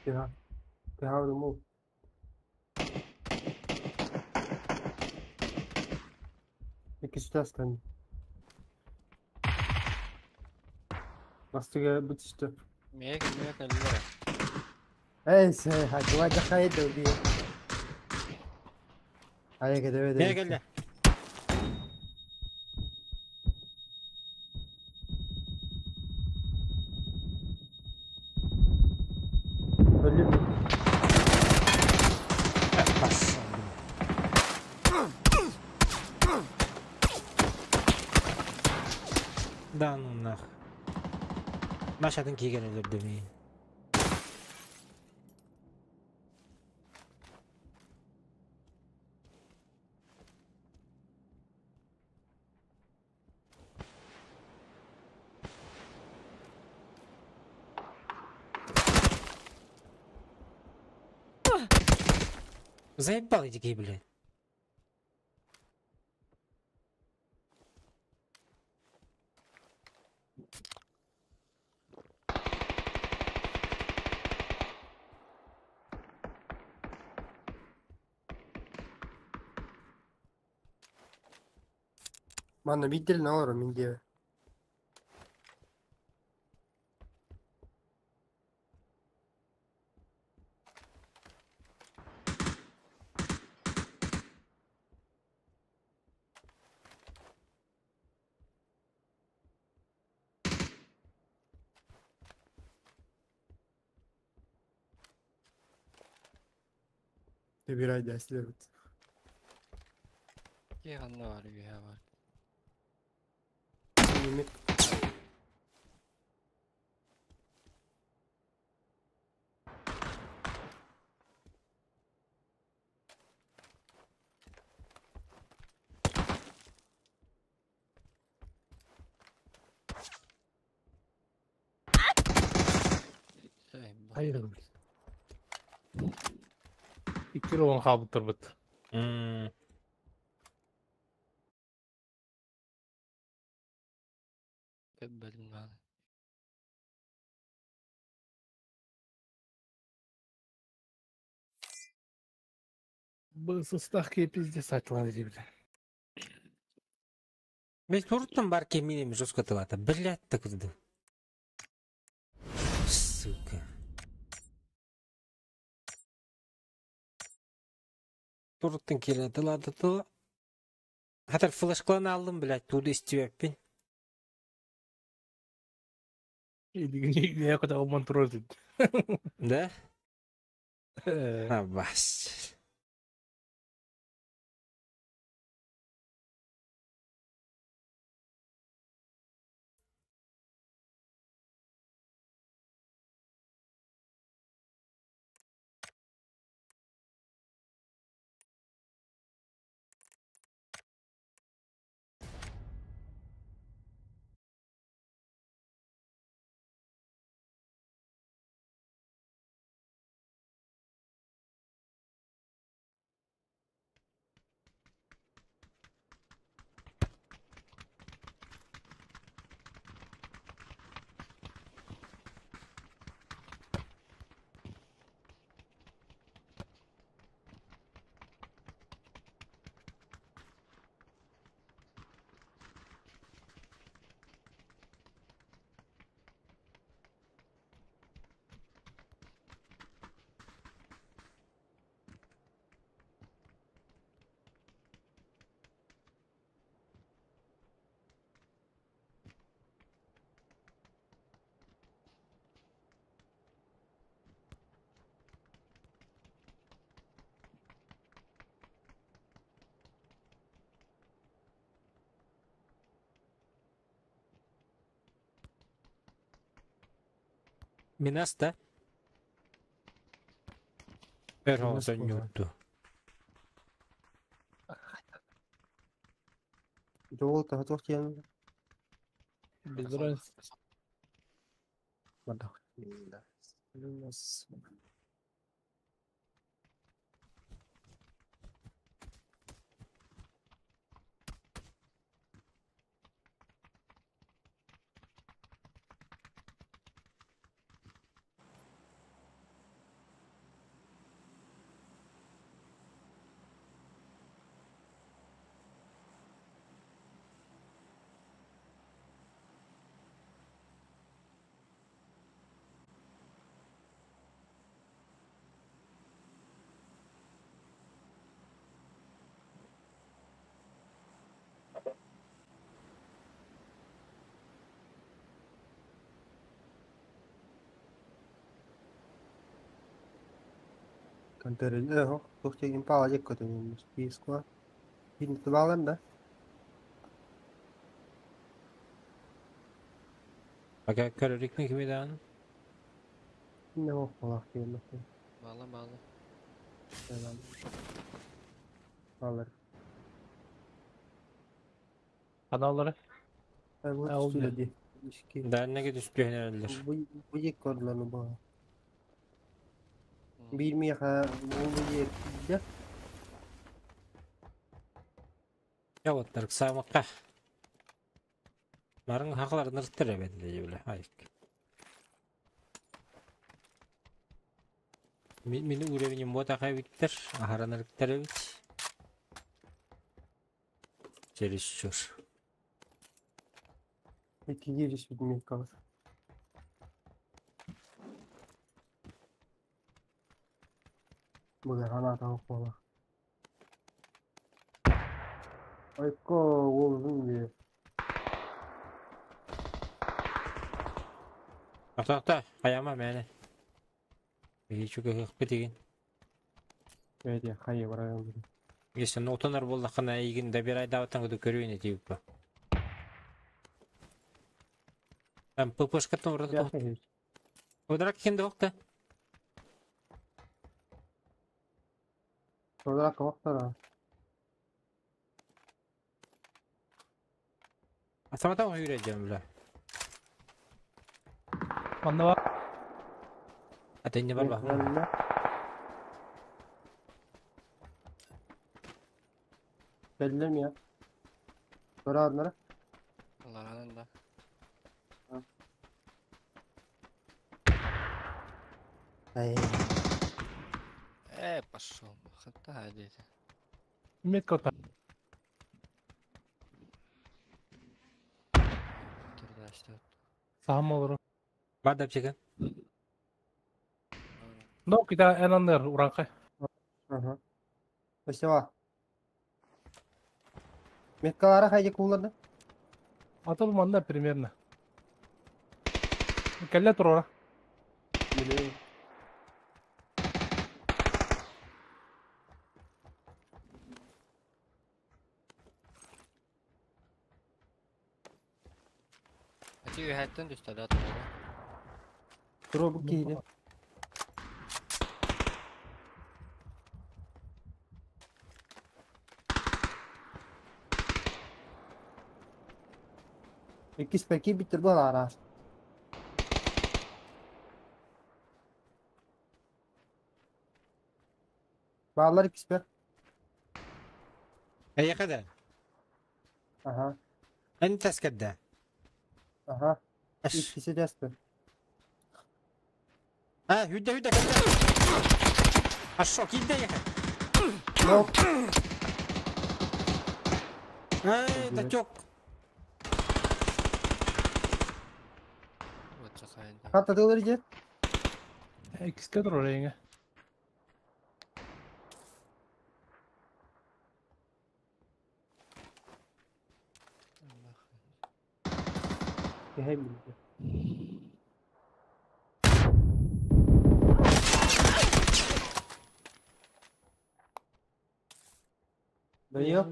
Speaker 7: Тыha. Тыha думал. Икки стан. Бастыга бутиште.
Speaker 8: Миэк, миэк кэллэ.
Speaker 7: Эй, сэ, хаква дахай доби. Айа кэдэ
Speaker 1: Миэ кэллэ.
Speaker 7: Өлүм.
Speaker 1: Да ну нах. Машатын киген өлөрдү миин. Заебал эти гей, блядь.
Speaker 7: Манна биттер на ору минде.
Speaker 5: Тебирай дәслебит.
Speaker 8: Ки ханна бар, үһэ бар.
Speaker 7: Немет.
Speaker 3: Хайыр. Икки ролон хаалбыттарбыт.
Speaker 8: Көббөтүм даҕаны.
Speaker 3: Бысыстах киһи пиздец атылар диэбитэ.
Speaker 1: Мен туруттан бар кеминем жестко тылата. Блядь, так кызды. Сука. Туруттан киирэн тылаата тыла. Хатар флешкалан алдым, блядь, тууду истибэппин.
Speaker 3: Илигин көтөҕүммун турар дии.
Speaker 1: Да? Абас. Минас да?
Speaker 5: Минас
Speaker 1: Өр
Speaker 5: буолар.
Speaker 1: ньутту.
Speaker 7: Жол тахатох тиэн.
Speaker 3: Без разницы.
Speaker 5: Бардах.
Speaker 7: Минас. Контейнер, туох диэн импала дьэк көтөн списква. Бин тыбалар да.
Speaker 1: Пока көрөрүк ми кимидан?
Speaker 7: Не охолах диэн.
Speaker 8: Баала баала.
Speaker 7: Балар.
Speaker 3: Аналары.
Speaker 7: Бу
Speaker 3: Ол
Speaker 7: түстүлэ ди. Ишки.
Speaker 1: Даннага түспүһүнэллэр.
Speaker 7: Бу бу жек көрдүлэр бу. Бир миха бу жер да.
Speaker 1: Яваттар самакка. Марын хакалар нырттыр эбет дебиле. Айк. Мин уровенем вот ахай биттер, ахаранырыктар бит. Чересчур.
Speaker 7: Эки жер сүтмек калыр. Бу да хана таук бола. Айко олзун би.
Speaker 1: Акта акта, аяма мени. Бии чүкө хыкпы деген.
Speaker 7: Эти хайы барайын.
Speaker 1: Если нотонар буоллаххына эйигин добирайдаабаттан кытта көрүөн этиибиппа. ППшкаттан ураты Ударак ким да да.
Speaker 7: Ударак вақтара.
Speaker 1: Автомата үйрәдем бля.
Speaker 3: Манна бар.
Speaker 1: Ата инне бар ба.
Speaker 7: Belli mi ya? Sorar
Speaker 8: Алларанан да.
Speaker 7: Ай.
Speaker 8: Э, пошел. Хата дети.
Speaker 3: Метка ота. Сахам олору.
Speaker 1: Бар да аптека.
Speaker 3: Но кита эн аннер уранкай.
Speaker 7: Ага. Спасибо. Меткалары хайди кулларды?
Speaker 3: Атыл манна примерно. Кэллэ турора.
Speaker 7: Билем.
Speaker 8: Эти үһәттен түстэ да турара.
Speaker 7: Туро бу киһини. Иккис пәки биттер был ара. Bağlar иккис бер.
Speaker 1: Әйе када.
Speaker 7: Ага.
Speaker 1: Эн таскадда.
Speaker 7: Ага. Иккиси дэспер.
Speaker 1: А, хүдэ хүдэ кадда. Ашо килде яха.
Speaker 7: Yok.
Speaker 1: Ай, тачок.
Speaker 8: Вот сахайда.
Speaker 7: Хатта дылыр же.
Speaker 3: Иккиске турора эңе.
Speaker 7: Кehey bildi. Дайы.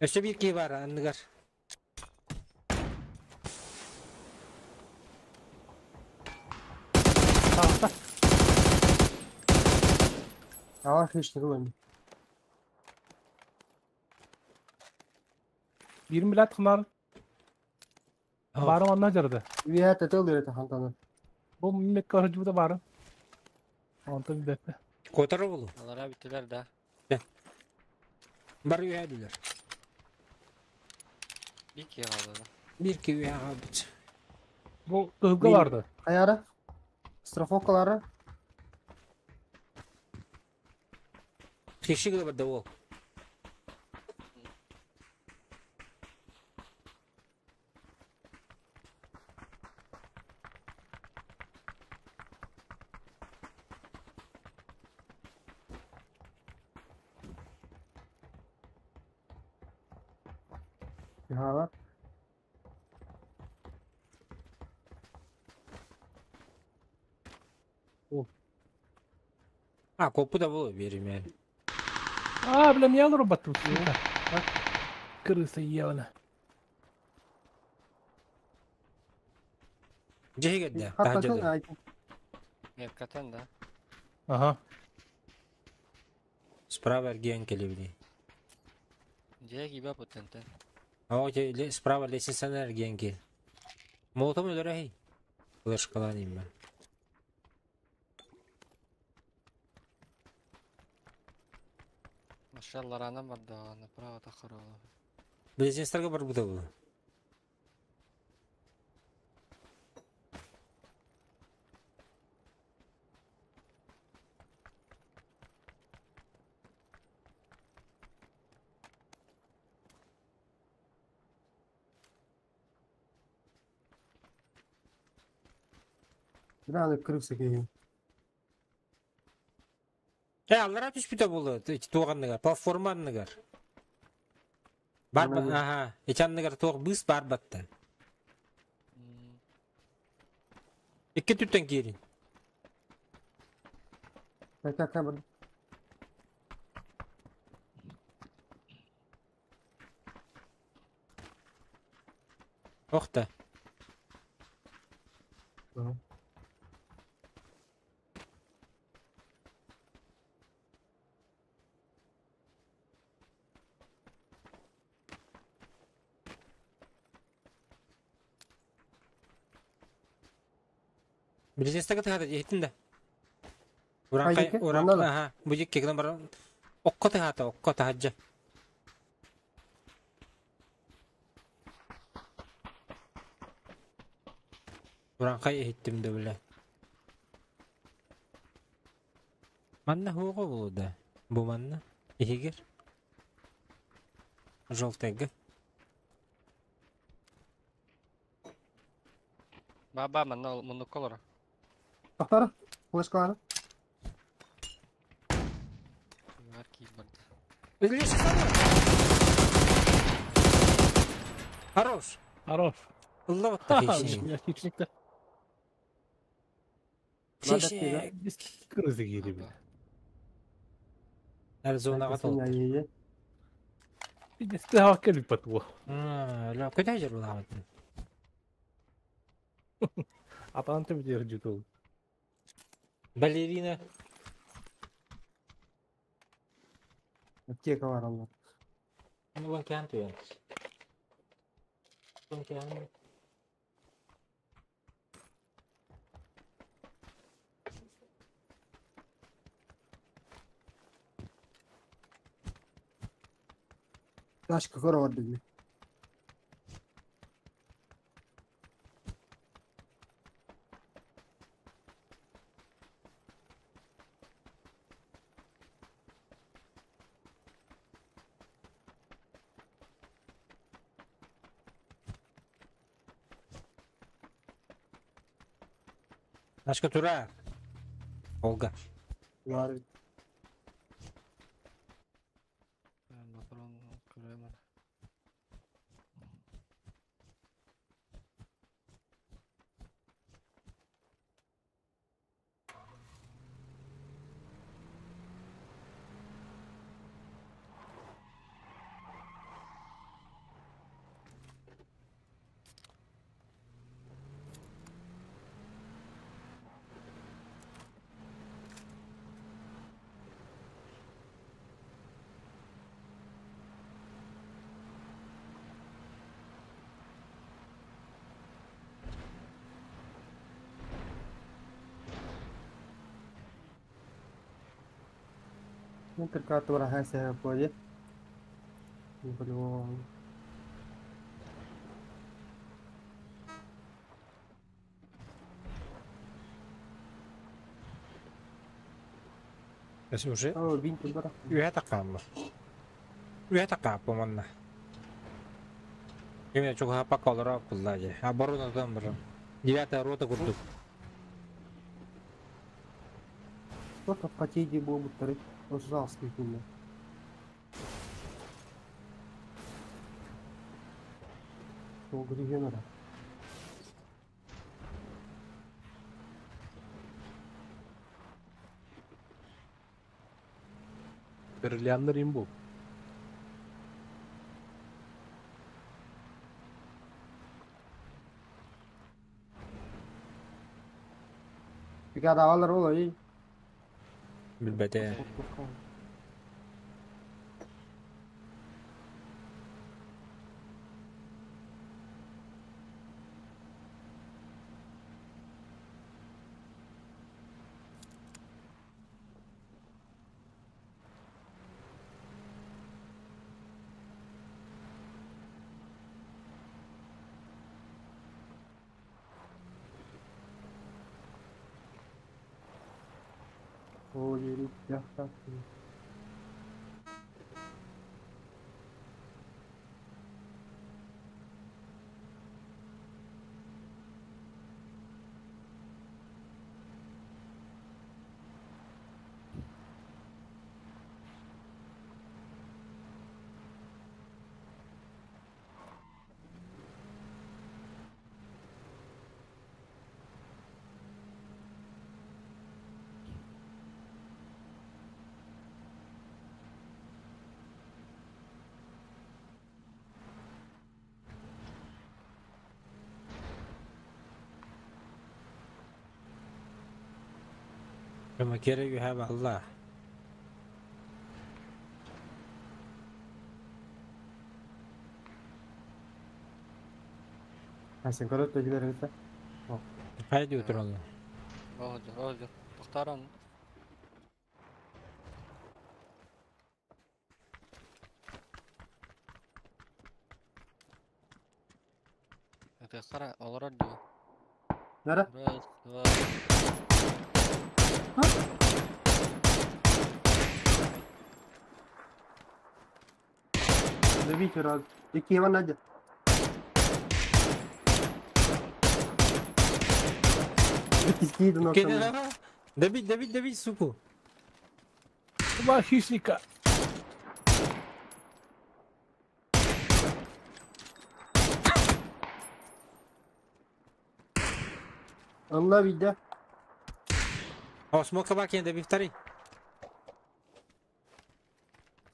Speaker 1: Өсө бир ки бар анныгар.
Speaker 3: Тағыста.
Speaker 7: Ала хышты кылын.
Speaker 3: 20 билет хынар. Барым анна жарды.
Speaker 7: Үйә тәтел дөрәтә хантаны.
Speaker 3: Бу метка жуда барым. Онтон беппе.
Speaker 1: Котары болу.
Speaker 8: Аллара биттилер да.
Speaker 1: Бар үйәдилер.
Speaker 8: Бик калды да.
Speaker 1: Бир ки үйә бит.
Speaker 3: Бу кыһылга барды.
Speaker 7: Каяра? Страховкалары.
Speaker 1: Хиши гыла бар ол.
Speaker 7: Ага.
Speaker 1: А, копу да болу берим yani.
Speaker 3: А, бля, меня робот тут. Крыса ебана.
Speaker 1: Жеге да.
Speaker 7: Хатта
Speaker 1: Тахжада.
Speaker 7: ай.
Speaker 8: Меткатан да.
Speaker 3: Ага.
Speaker 1: Справа эрген келебини.
Speaker 8: Же гиба путентен.
Speaker 1: А вот справа лестница эрген кел. Молотом өлөрө Флешкаланим мен.
Speaker 8: Машалларанан бар да, направо тахарала.
Speaker 1: Близнецтерге бар буда бу.
Speaker 7: Бираны крыса кеһи.
Speaker 1: Э, аллара түспүтэ болу, туоганныгар, платформанныгар. Бар, ага, ичанныгар туох быс бар батта. Икки түттен киирин.
Speaker 7: Кэ бар.
Speaker 1: Ох да. Билиэстэ кытыһата иһиттин да. Ураҥхай
Speaker 7: Хайдыки?
Speaker 1: уран
Speaker 7: Манна да.
Speaker 1: аха бу дьикки гынан баран окко тыһаата окко таһаджа. Ураҥхай иһиттим да билэ. Манна хуоҕа буолуо да. Бу манна иһигэр желтайга.
Speaker 8: Баба манна муннукка олоро.
Speaker 7: Тохтор. Флешкалары.
Speaker 8: Бар киир барда.
Speaker 1: Леша сама. Хорош.
Speaker 3: Хорош.
Speaker 1: Ылла батта хищник.
Speaker 3: Хищник-то.
Speaker 1: Хищник.
Speaker 3: Крысы киири бile.
Speaker 1: Аризонаға толды.
Speaker 3: Пиздец, келип батуа.
Speaker 1: Ла көтә жер буламын.
Speaker 3: Атаан төбө жер
Speaker 1: Балерина.
Speaker 7: Аптека бар алла.
Speaker 1: Улан кән туян. Улан кән.
Speaker 7: Ташка көрө бар деди.
Speaker 1: Нашка тура. Олга.
Speaker 7: Бар.
Speaker 8: Патрон көрөм.
Speaker 7: Центр карты хася поде. Блин.
Speaker 1: Эс уже
Speaker 7: О, винт бар.
Speaker 1: үһә таққаммы. Үһә таққаппы манна. Кеме чуга пакалара куллажы. Оборонадан бір. Девятая рота курдук.
Speaker 7: Сколько потеди буолбуттары Озалский күнне. Толгу.
Speaker 3: Бриллианный имбу.
Speaker 7: Бригада алар ол.
Speaker 1: Билбете.
Speaker 7: О, yürü, яхта.
Speaker 1: Көмөкөрө үһэ балла.
Speaker 7: Sen көрөт да эбит да.
Speaker 1: Хайды утураллар.
Speaker 8: Оҕдьор, оҕдьор. Тохтаран. Ытыахтара олорор дуо?
Speaker 7: Нара?
Speaker 8: Раз, два.
Speaker 7: Добить раз. Икки Иван Надя. Киди
Speaker 1: Добить, добить, добить, суку.
Speaker 3: Два хищника.
Speaker 7: Allah billah.
Speaker 1: О, смог собаки, добив второй.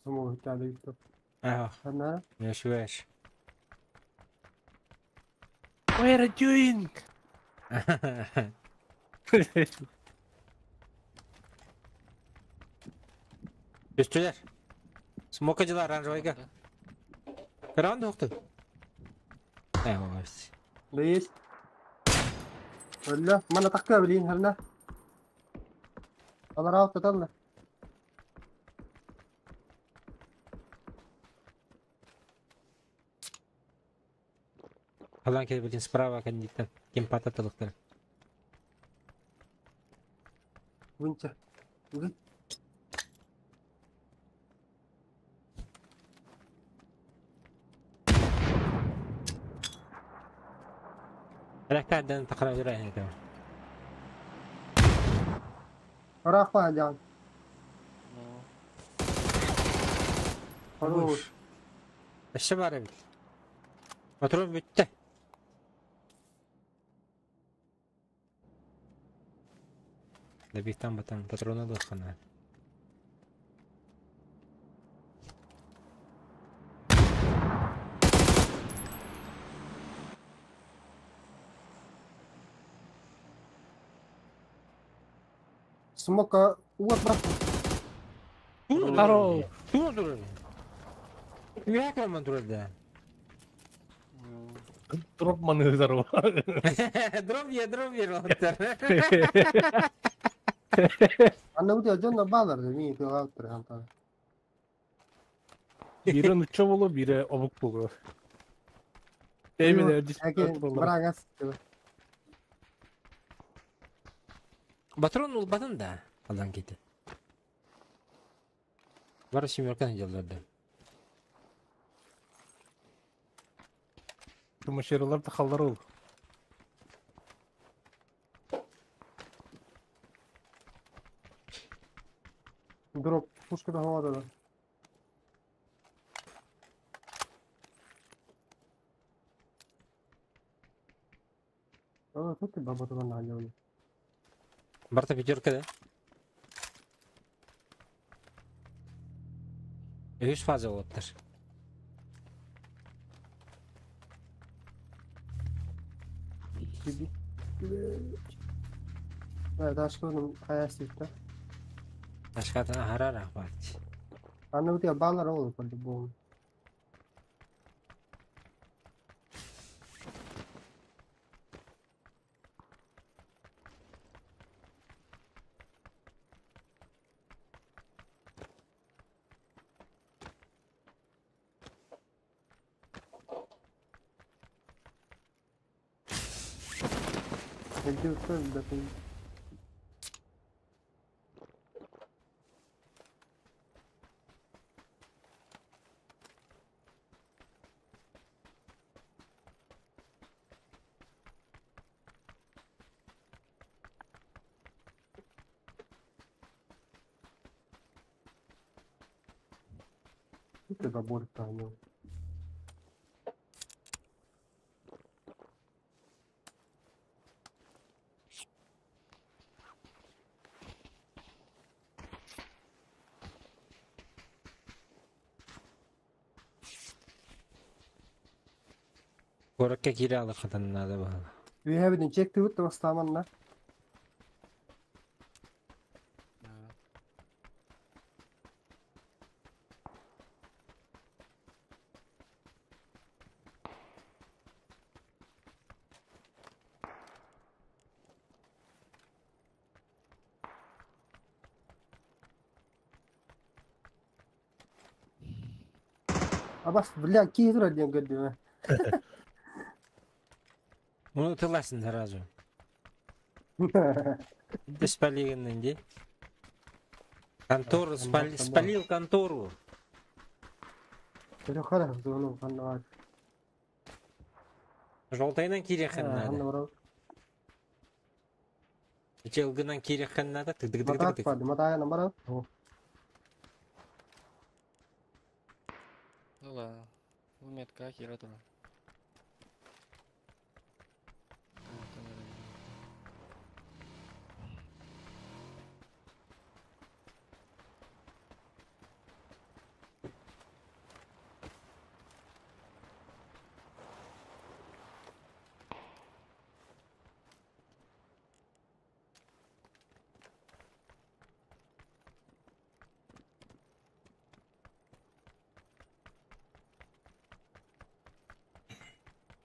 Speaker 7: Смог тебя добить.
Speaker 1: Ага,
Speaker 7: Одна.
Speaker 1: не ошибаешь.
Speaker 3: What are you doing?
Speaker 1: Үстүлер. Смока дела оранжевайга. Раунд ухты.
Speaker 7: Да есть. Валла, мана таққа білейін, хәлна. Алар алып таталла.
Speaker 1: Алан келбетин справа кандидаттан. Кем пататылықтар.
Speaker 7: Вынча. Вы.
Speaker 1: Рәктәрдән тақыра жүрәйін екен.
Speaker 7: Рахма, жан.
Speaker 8: Ну,
Speaker 7: Хорош.
Speaker 1: Эші бар бит. Патрон бүтті. Добихтан батан патроны дохана.
Speaker 7: Смока уот брат.
Speaker 3: Здорово.
Speaker 1: Тура тура. Үйә краман тура да.
Speaker 3: Дроп маны здорово.
Speaker 1: Дроп я, дроп я роттар.
Speaker 7: Анна у тебя жонно балар да ми ты автор ханта.
Speaker 3: Бири нучча болу, бири обук болу. Эми
Speaker 7: Брагас.
Speaker 1: Патрон ул батын да. Алдан кетті. Бар семерканы делдерді.
Speaker 3: Тумашералар да халдар ол.
Speaker 7: Дроп пушка да havada да. А, тут ты баба туда нанял.
Speaker 1: Барта пятерка, да? Үс фаза олаттар.
Speaker 7: Да, дашконым хаястикта.
Speaker 1: Ашкатын ахара рахмат.
Speaker 7: Анна у тебя баллар ол по-любому. Где да ты? Ты забор там.
Speaker 1: Городка кире алықытын надо было.
Speaker 7: We have been checked out the staman. Абас, бля, киһи турар диэн көрдүм ээ.
Speaker 1: Ну тылласын сразу. Ты спалил ди. Контору спалил контору.
Speaker 7: Көрө хара, зону ханна бар.
Speaker 1: Желтайынан кириэххин
Speaker 7: Ханна
Speaker 1: надо.
Speaker 7: барар.
Speaker 1: Челгынан кириэххин надо. Тык тык тык
Speaker 7: Матаат
Speaker 1: тык.
Speaker 7: бар, матаайан барар. О,
Speaker 8: Ну ладно. Бу метка киирэ турар.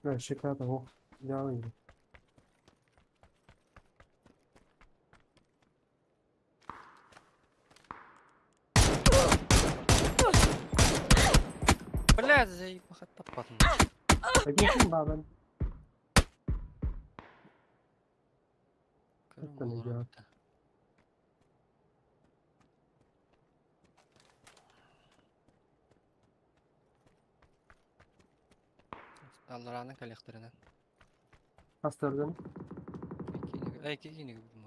Speaker 7: бля, шикарно, о, я
Speaker 8: Блядь, заебал, таппатым.
Speaker 7: Таким бабан.
Speaker 8: Көрүм
Speaker 7: Это не
Speaker 8: олорор
Speaker 7: я.
Speaker 8: битэ. Алларааны кэлиэхтэринэн.
Speaker 7: Астырдым.
Speaker 8: Эй, кииниг бу.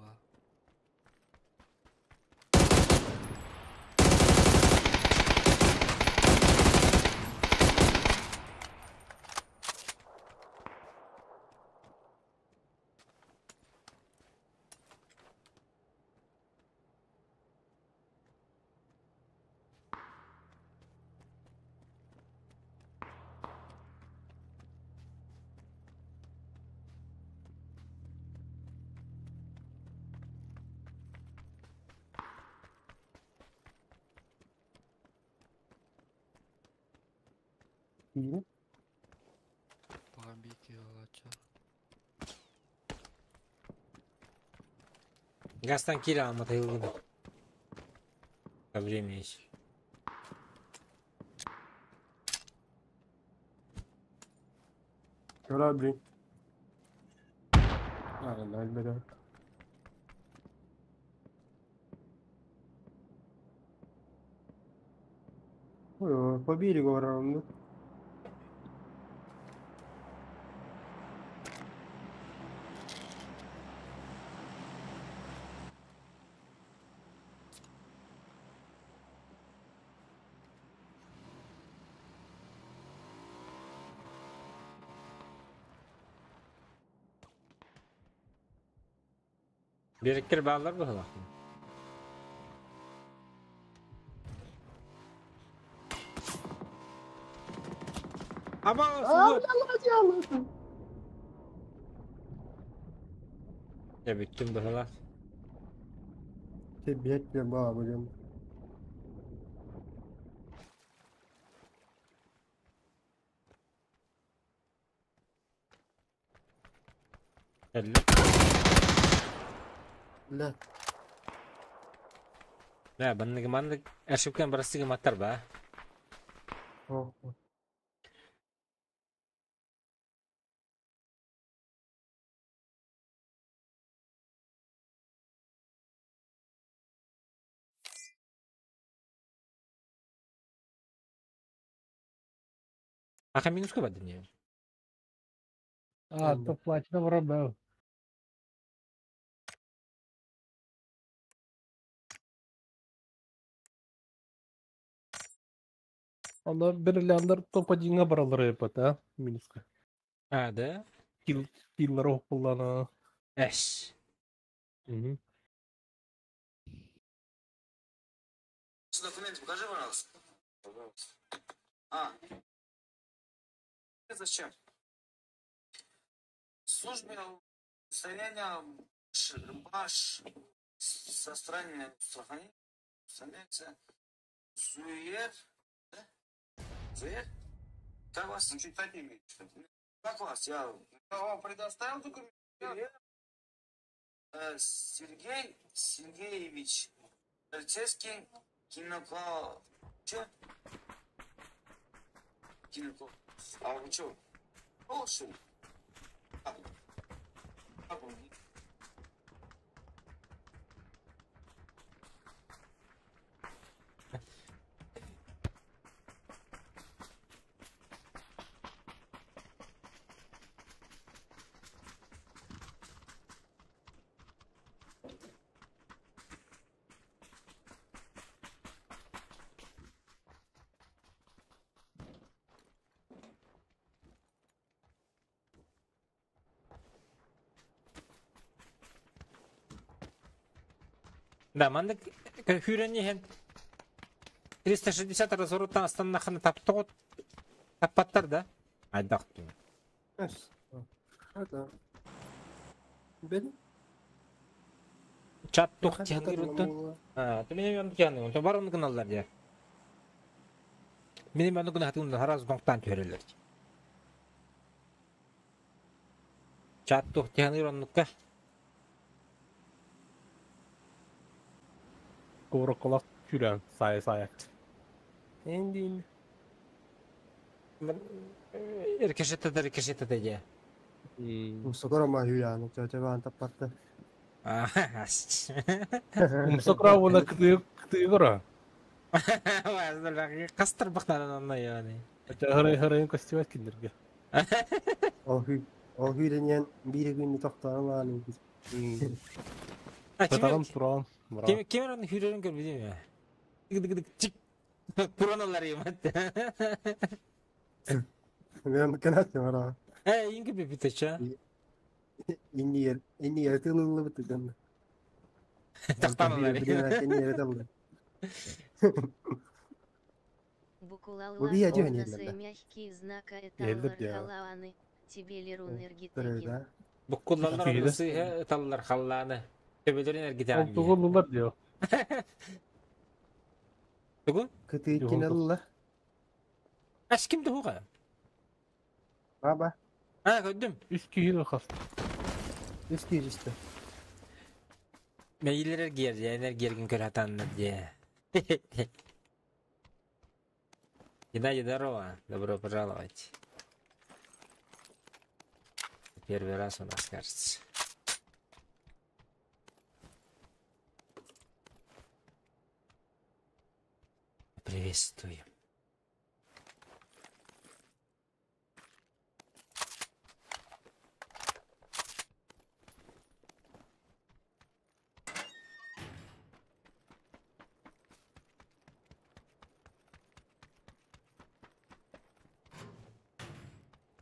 Speaker 7: Киин.
Speaker 8: Побить его, чё.
Speaker 1: Гастан кире алмата йылгы. Во время есть.
Speaker 7: Көрө блин. А, өлбөдө. Ой, по берегу барам, да?
Speaker 1: Biriktir bağlar bu halak. Ama
Speaker 7: Allah Allah.
Speaker 1: Ya bittim bu halak.
Speaker 7: Te bilet ба, блин.
Speaker 1: Элли.
Speaker 7: Бля.
Speaker 1: Да, банныгы маннык ошибкан барастыгы маттар ба.
Speaker 7: О,
Speaker 1: Аха минуска бады не.
Speaker 3: А, то платина воробел. Аны бириляндар топ-1 баралар епет, а? Минуска.
Speaker 1: А, да?
Speaker 3: Кил, киллар окуллана.
Speaker 1: Эш.
Speaker 3: Угу.
Speaker 9: Документы покажи, пожалуйста. Пожалуйста. А. Зачем? Службе удостоверения баш со стороны страхования становится Зуер. Да? Зуер? Как вас? Ну, читать не умеете, что ли? Как вас? Я вам предоставил документ. Сергей Сергеевич Полицейский киноко... Че? А вы что? Что ли?
Speaker 1: Да, маннык күүрэн иһэн 360 разворотtan астаннахына таптоҕут таппаттар да айдах туу.
Speaker 7: Это. Бен.
Speaker 1: Чат тух тиһанырыттан. А, ты меня он тиһаны, он бар оны гыналлар дия. Мени маны гына хатыгын хараз доңтан түһэреллэр. Чат тух тиһаныр оннукка.
Speaker 3: Куроколак күрән сая сая.
Speaker 7: Эндин.
Speaker 1: Эркешетте эркешетте дия.
Speaker 7: Умсокоро ма хүлән, чачабан таппатты.
Speaker 3: Умсокра уна кытыы кытыыгара.
Speaker 1: Кастыр бахтанан онно яны.
Speaker 3: Хырай хырайын костюмат киндерге.
Speaker 7: Ол хүй, ол хүләнен бире күнне токтаган
Speaker 3: Татаган туран.
Speaker 1: Кем кем аны хүрерин көрбүдүм я. Дык дык чик. Тураналар емат.
Speaker 7: Мен канат мара.
Speaker 1: Э, инги бипитеча.
Speaker 7: Инни ер, инни ер тылылы битен.
Speaker 1: Тактаналар.
Speaker 7: Инни ер тылылы.
Speaker 2: Букулалар
Speaker 7: Убий один
Speaker 2: орнасы
Speaker 7: елді.
Speaker 2: мягкий знака
Speaker 3: Елді
Speaker 2: эталлар
Speaker 3: де.
Speaker 2: халааны, тебелер энергетегин.
Speaker 7: Да.
Speaker 1: Буккуллалар
Speaker 3: Тиги да.
Speaker 1: сы таллар халланы. Төбөлөрүн эргитен.
Speaker 3: Тугуллар диyor.
Speaker 1: Тугу?
Speaker 7: Кытыы киналла.
Speaker 1: Аш ким туга?
Speaker 7: Баба.
Speaker 1: А, көрдүм.
Speaker 3: Үч киһи хас.
Speaker 7: Үс киристе.
Speaker 1: Мейлер гер, энергиерген көрәтанны де. Геннадий, здорово. Добро пожаловать. Первый раз у нас, кажется. Приветствую.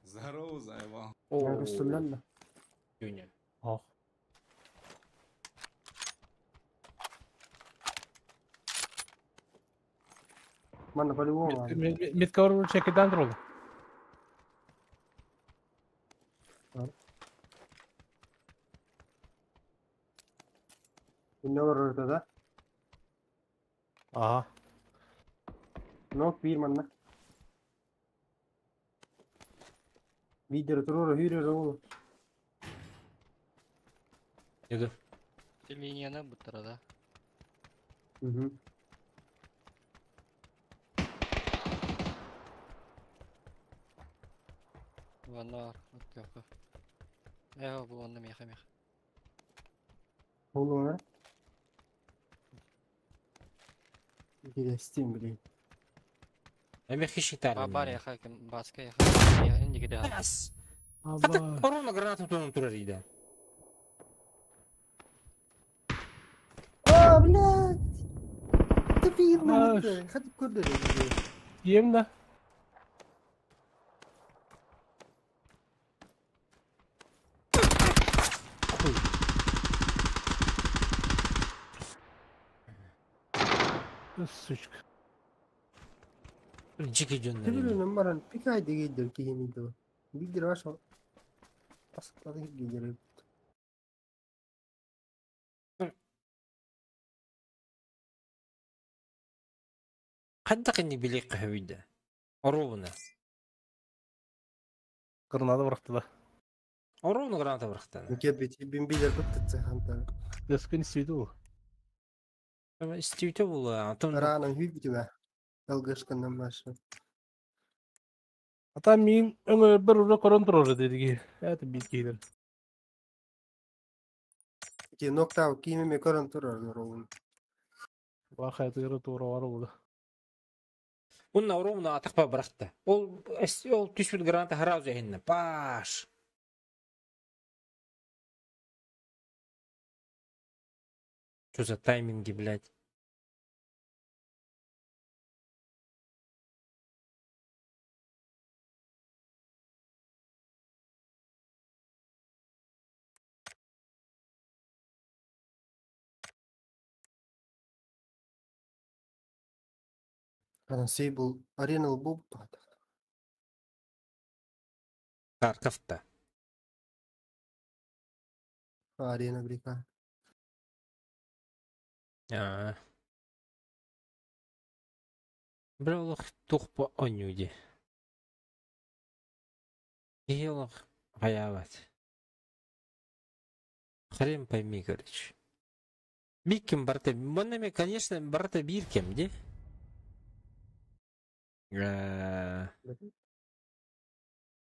Speaker 9: Здорово, заебал.
Speaker 7: Көстүмләнме?
Speaker 1: Юня.
Speaker 3: Ах.
Speaker 7: Манна по-любому.
Speaker 3: Метка чекедан туралы.
Speaker 7: Инне бар ortada.
Speaker 3: Ага.
Speaker 7: Нок бир манна. Видео турор хүрөр ол.
Speaker 1: Иду.
Speaker 8: Линияны буттара да.
Speaker 7: Мгм.
Speaker 8: Ванна бар. Өткөккө. Э, бу онны меха меха.
Speaker 7: Болуңа. Гидестим билейм.
Speaker 1: Эме хишитар.
Speaker 8: Бар яха кем баска яха. Инди гиде.
Speaker 1: Ас. Хата корона граната туран турар иде.
Speaker 7: А, блядь! Ты фирма. Хатып көрдү.
Speaker 3: Ем да. Сучка.
Speaker 1: Жики жөннөр.
Speaker 7: Түбүрүнөн баран пикай дегендер кийин Бидир баш Баскалар гидер.
Speaker 1: Кандай кынны билек кахабиде. Оровна.
Speaker 3: Гранада быракты да.
Speaker 1: Оровна граната быракты.
Speaker 7: Кепит бин бидер быттыца ханта.
Speaker 3: Дөскөн истейди ол.
Speaker 1: Истейте бул. Антон
Speaker 7: Ранан хүбүтүбө. Алгашкандан башы.
Speaker 3: Ата мин өҥөрбөр ура көрөн турар диги. Это биир киһилэр.
Speaker 7: Ити ноктау киимеме көрөн турар ролун.
Speaker 3: Бахайтыгара туора бар була.
Speaker 1: Унна ровно атахпа бырахта. Ол ол түспүт граната сразу эһиннэ. Паш. Что за тайминги, блядь?
Speaker 7: Анан Сейбл арена бу
Speaker 1: Харковта.
Speaker 7: Арена Грека.
Speaker 1: Аа. Бля, олох туох бу оонньуу дии. Киһи олох хайаабат. Хрен пойми, короче. Биир ким барыта, манна эмиэ, конечно, барыта биир кэм дии.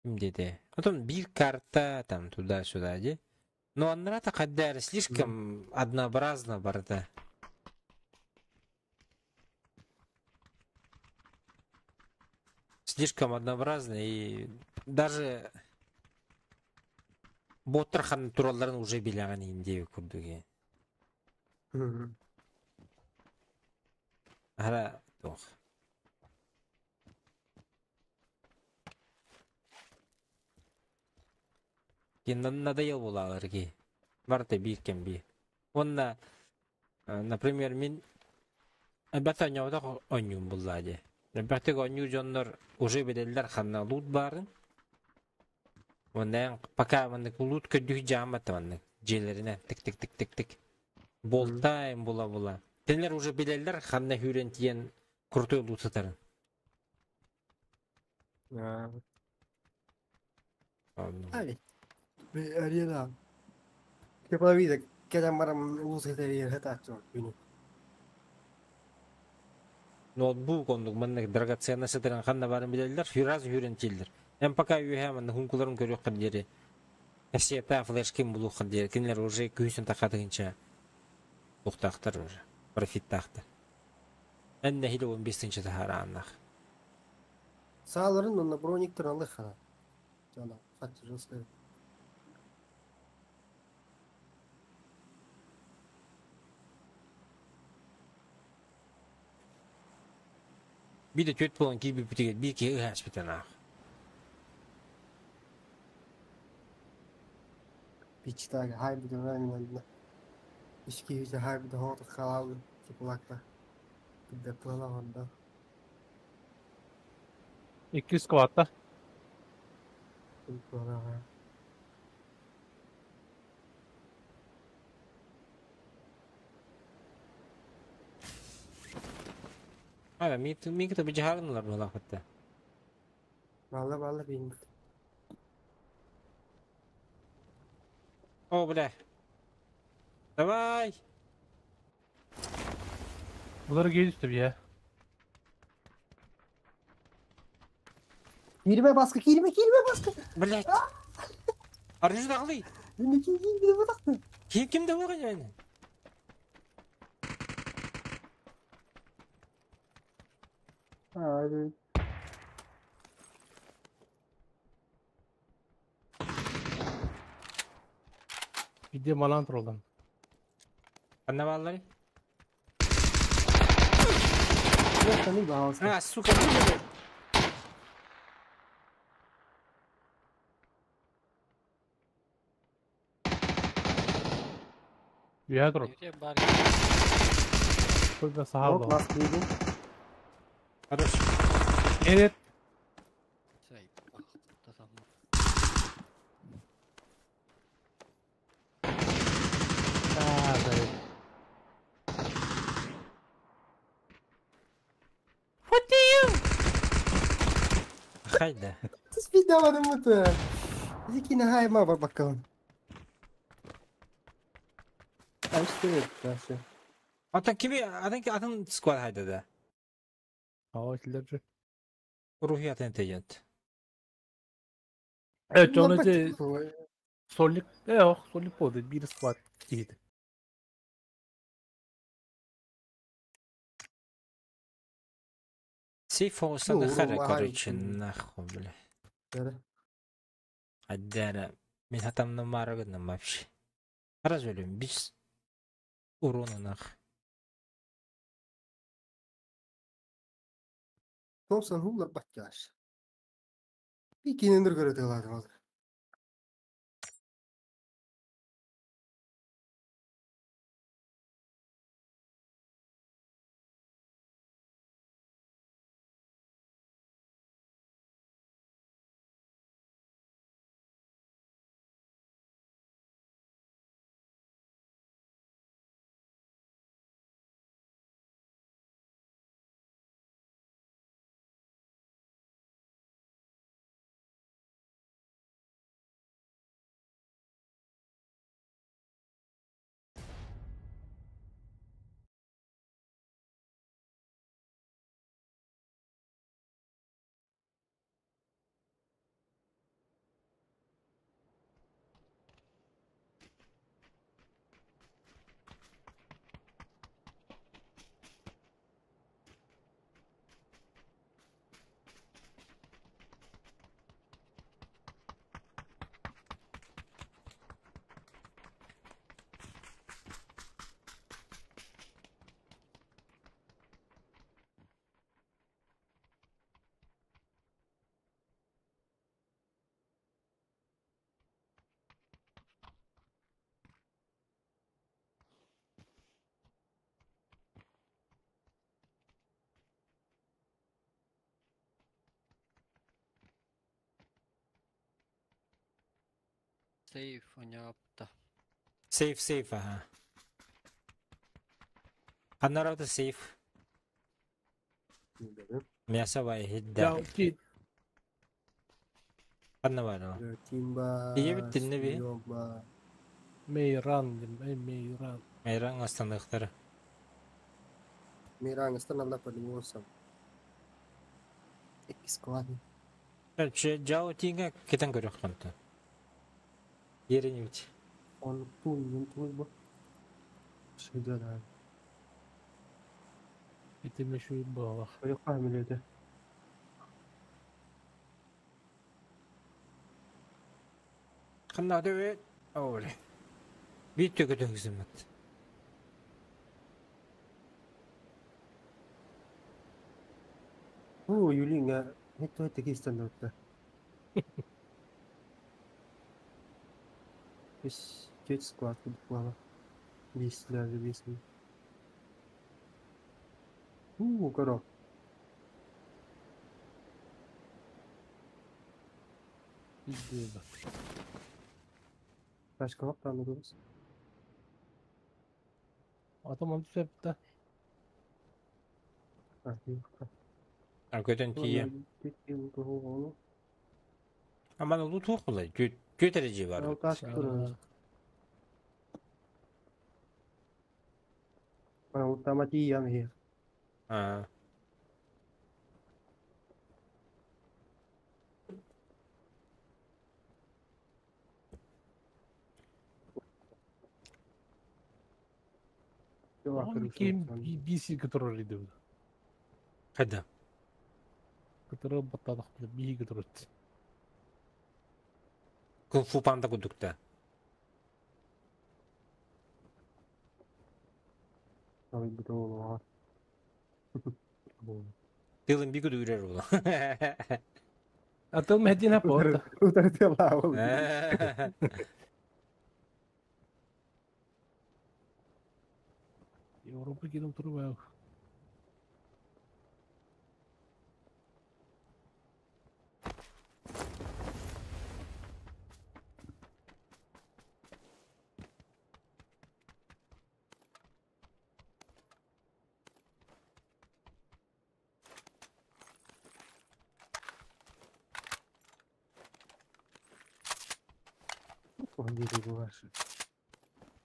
Speaker 1: Ким диэтэ? Потом биир карта там туда-сюда дии. Но аннарата хайда эрэ слишком однообразно барыта. Слишком однообразно и даже боттар ханна туралларын уже билэҕин иһин диэбит курдук ээ. Аһара туох. Кин надоел буолаалар ки. Барыта биир кэм биир. Уонна, например, мин элбэхтэ оонньооботох оонньуум буллаа дии. Элбэхтик оонньуур дьоннор уже билэллэр ханна лут баарын. Уонна эн пока маннык лут көрдүүр дьааммат маннык дьиэлэринэн тик-тик-тик-тик-тик. Болтайм була-була. Кинилэр уже билэллэр ханна сүүрэн тиийэн крутой лут сытарын.
Speaker 7: Али. Арена. Тепловизор кэлэн баран улуус этэригэр сытааччы күнү.
Speaker 1: Ноутбук оннук маннык драгоценность сытарын ханна баарын билэллэр, сразу сүүрэн тиийэллэр. Эн пока үөһээ манна хуҥкуларын көрүөххэр диэри кассета, флешкин булуоххар диэри кинилэр уже күүсүн тахатыгынча туохтаахтар уже, профиттаахтар. Эн нэһилэ 15 тыһыынча таһаарааннах.
Speaker 7: Сааларын онно брониктар алыхара. Жана хатчы жестко.
Speaker 1: Биир да түөрт буолан киирбиппитигэр биир киһи ыһааспытын аах.
Speaker 7: Пичтага хайбыды временно. Ишки хайбыды хоото халалы теплакта. Бидде плана
Speaker 3: Иккис скватта.
Speaker 7: Плана.
Speaker 1: Hala мин кытта быдьаһаарынылар буолаахпытта.
Speaker 7: Балла балла бин.
Speaker 1: О, бля. Давай!
Speaker 3: Булар gelişti ya.
Speaker 7: Киирбэ баска, киирбэ, киирбэ баска.
Speaker 1: Блять. Арыжы даҕалый.
Speaker 7: Мен ким ким бутакты.
Speaker 1: Ким ким да буолан yani?
Speaker 7: Аа,
Speaker 3: Видео малан туралдан.
Speaker 1: Ханна баалларый?
Speaker 7: Тани баалска.
Speaker 1: А, сука.
Speaker 3: Үөһэ турар.
Speaker 8: Бар.
Speaker 3: Только саха
Speaker 7: Лас киирдин.
Speaker 1: Хорош.
Speaker 3: Evet.
Speaker 8: Сай.
Speaker 3: Аа, да.
Speaker 1: What do you? Хайда.
Speaker 7: Түспейді мыты. Зикини хайма бар бакалым. Ашты дальше.
Speaker 1: Atan kimi атын атын squad хайда да.
Speaker 3: Aa, киллерчи.
Speaker 1: Руһи атын тегент.
Speaker 3: Дьону ити Солик, ох, Солик буолду, биир склад киһити.
Speaker 1: Сейф оҕустаны хара, короче, нахуй, бля. Аддара, мин хатамнамаары гынным вообще. Раз өлүм, бис урона нах.
Speaker 7: Томпсон хуллар баттяш. Иккинен көрө тыалаатым.
Speaker 8: Сейф оняпта.
Speaker 1: Сейф, сейф, ага. Ханнараута сейф. Мясо бай хидда. Ханна бар.
Speaker 7: Тимба.
Speaker 1: Ийэбит тинне би.
Speaker 3: Мейран, Мейран.
Speaker 1: Мейран астаныктары.
Speaker 7: Мейран астаналла полимосом. Икки склад.
Speaker 1: Че жау тинга кетен көрөх конта. Еренибит.
Speaker 7: Он тул, тул бу. Шыда.
Speaker 3: Это мешуй было.
Speaker 7: Көрөх
Speaker 1: Ханна дөбе. Оле. Бит төкөтөн кызымат.
Speaker 7: Оо, Юлинга, это это кистанды. Бис чет склад була. Бис даже бис. У, коров. Başka hop dururuz.
Speaker 3: Атом он түсепті.
Speaker 1: Көтөн тие. Аман улу туох булай. Күт эреже бар.
Speaker 7: Автоматиям.
Speaker 1: А.
Speaker 3: Кем биси, который идет.
Speaker 1: Когда?
Speaker 3: Который баттадық, би который.
Speaker 1: Кунг-фу панда кудукта. Тылын би куду үрер була.
Speaker 3: А тыл мәдина порта. Европа кино турбай.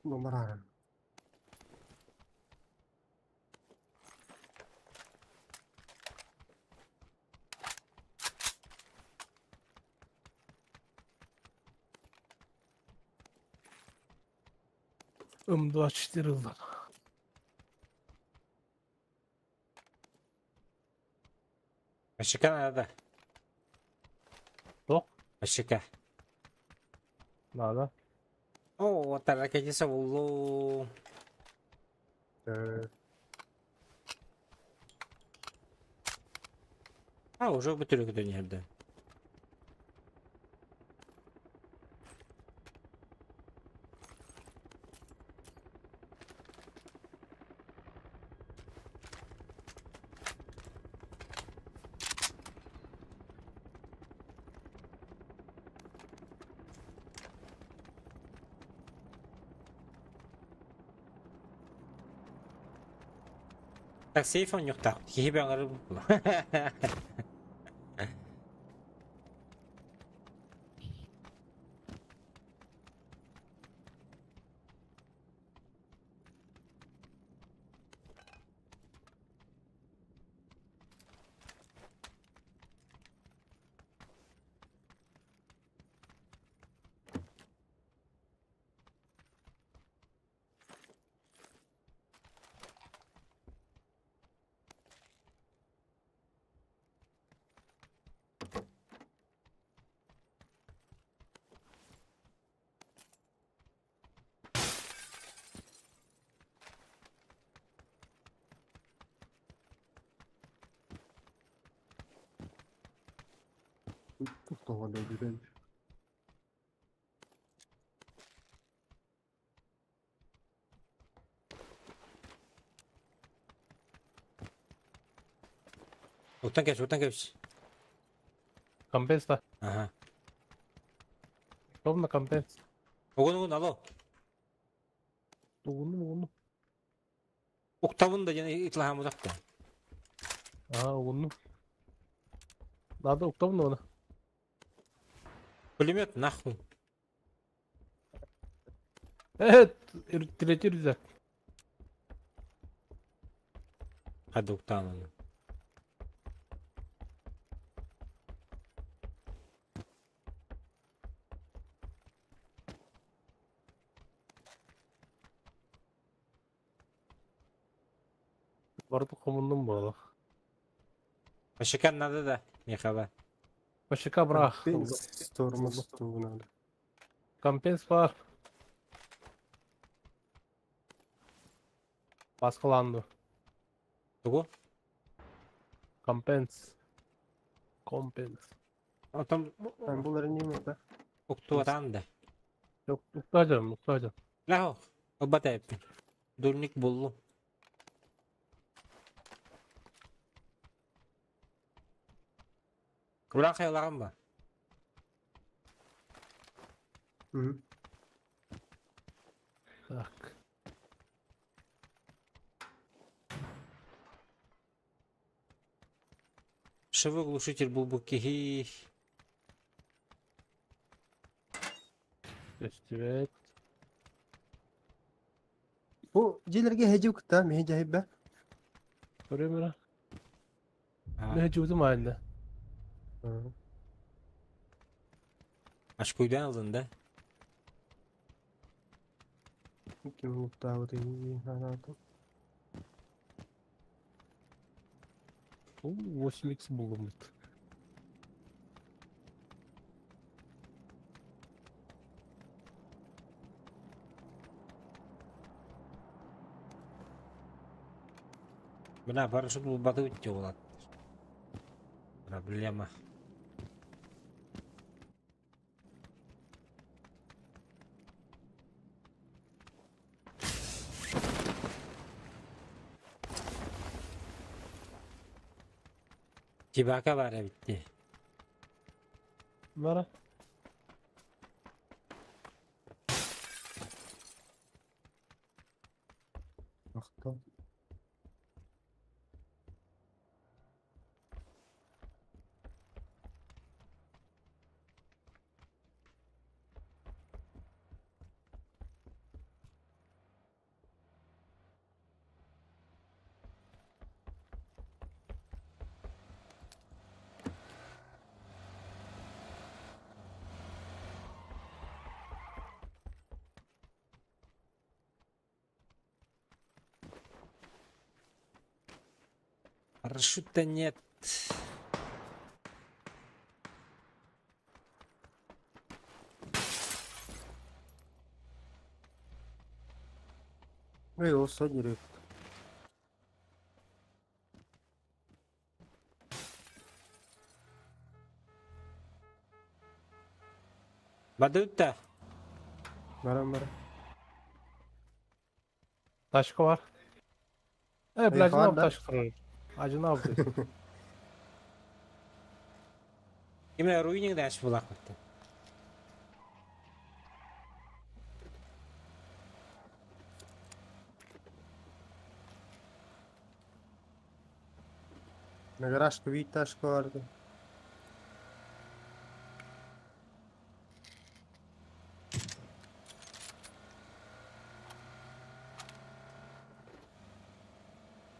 Speaker 7: Номараран.
Speaker 3: М24 ылла.
Speaker 1: Ашика надо.
Speaker 3: Туох?
Speaker 1: Ашика.
Speaker 3: Надо.
Speaker 1: О, таракетиса буллу. А, уже бутылку не да. Так, сейф он юктак. Киһи бэҥэр
Speaker 7: Тоҕо да
Speaker 1: Уттан кэс, уттан кэс.
Speaker 3: Компенс да.
Speaker 1: Ага.
Speaker 3: Ровно компенс.
Speaker 1: Угун угун, алло.
Speaker 3: Угуннум угуннум.
Speaker 1: Уктабын да дьэн итлахам удакта.
Speaker 3: Аа угуннум. Надо уктабын оны.
Speaker 1: Пулемет нахуй.
Speaker 3: Evet, третий рюкзак.
Speaker 1: Хады уктан оны.
Speaker 3: Барды хомундум буолла.
Speaker 1: Ашикан надо да, Михаила.
Speaker 3: Башика брах.
Speaker 7: Компенс тормоз надо.
Speaker 3: Компенс бар. Баскаланды.
Speaker 1: Тугу?
Speaker 3: Компенс. Компенс.
Speaker 1: Отом
Speaker 7: Ben bunları niye mi?
Speaker 1: уктуатан да.
Speaker 3: Yok, уктажам, уктажам.
Speaker 1: Лахо, обата эппин. Дурник буллу. Куран хайлаган ба?
Speaker 7: Hı.
Speaker 3: Так.
Speaker 1: Шывы глушитель был бы кихи.
Speaker 3: Көстүбэт.
Speaker 7: Бу дьиэлэргэ хэдьи кытта миһи дьаһайба.
Speaker 3: Көрөмөрө. Не жуутум айында.
Speaker 1: Ашкуйдан алдın да?
Speaker 7: Ким луттаабыт ханаатым.
Speaker 3: О, 8x булдум бит.
Speaker 1: Бына парашют был баты өтте болады. Проблема. Тибака бар битти.
Speaker 3: Бара.
Speaker 7: Ахта.
Speaker 1: Парашюта нет.
Speaker 7: Ой, ол соднер
Speaker 1: Бадыытта.
Speaker 7: Баран баран.
Speaker 3: Тачка бар. Э, бля,
Speaker 7: Эй,
Speaker 3: ажын
Speaker 7: да.
Speaker 3: тачка турар. Ажын алды.
Speaker 1: Кимне руининг даш булак битти.
Speaker 7: На гаражка бит ташка барды.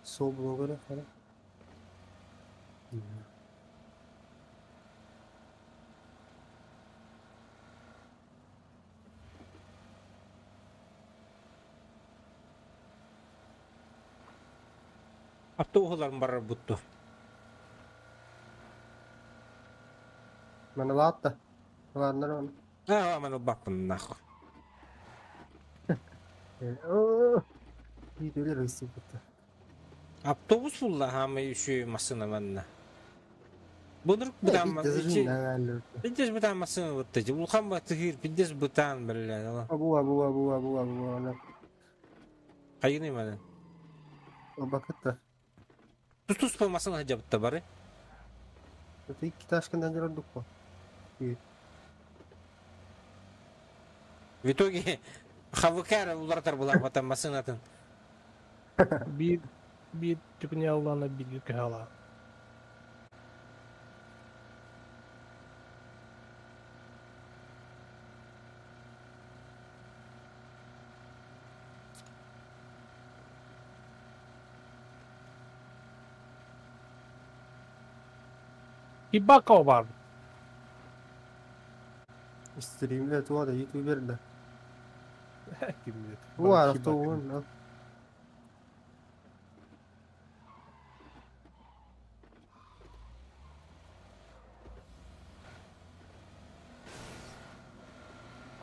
Speaker 7: Сол блогера қара.
Speaker 1: Автобусларым барар бутту.
Speaker 7: Мана лаатта. Ладно, оны.
Speaker 1: А, мен бакпын нахуй.
Speaker 7: Видеолер өсіп кетті.
Speaker 1: Автобус булла хамы еще машина манна. Бұдырық бұдан Пиздец бұдан машина вот эти. Улхан ба тыгыр, пиздец бұтан, бля.
Speaker 7: Абу, абу, абу, абу, абу, ана.
Speaker 1: Кайыны мана.
Speaker 7: Бакытта.
Speaker 1: Тус по машина жабытта бары.
Speaker 7: Это iki ташкандан жүрдік қой.
Speaker 1: В итоге хавыкара улартар була потом машинатын.
Speaker 3: Бир бир түкне аллана бирге кала. Хибако бар.
Speaker 7: Стримде туады, ютуберде.
Speaker 3: Ким билет.
Speaker 7: Бу автобус.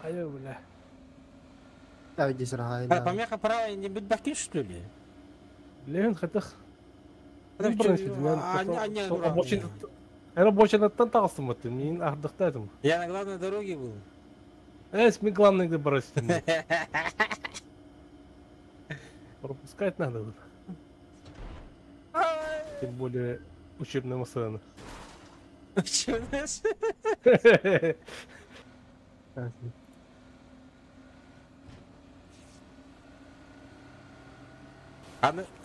Speaker 3: Айы бля.
Speaker 7: Әйдес рахайна.
Speaker 1: Помеха права не будет бакин что ли?
Speaker 3: Левин хатых. Рабочий тағыстым өттім, мен ардықтадым.
Speaker 1: Я на главной дороге был.
Speaker 3: Эс, мен главный где бросить. Пропускать надо было. Тем более учебная машина.
Speaker 1: Учебная машина.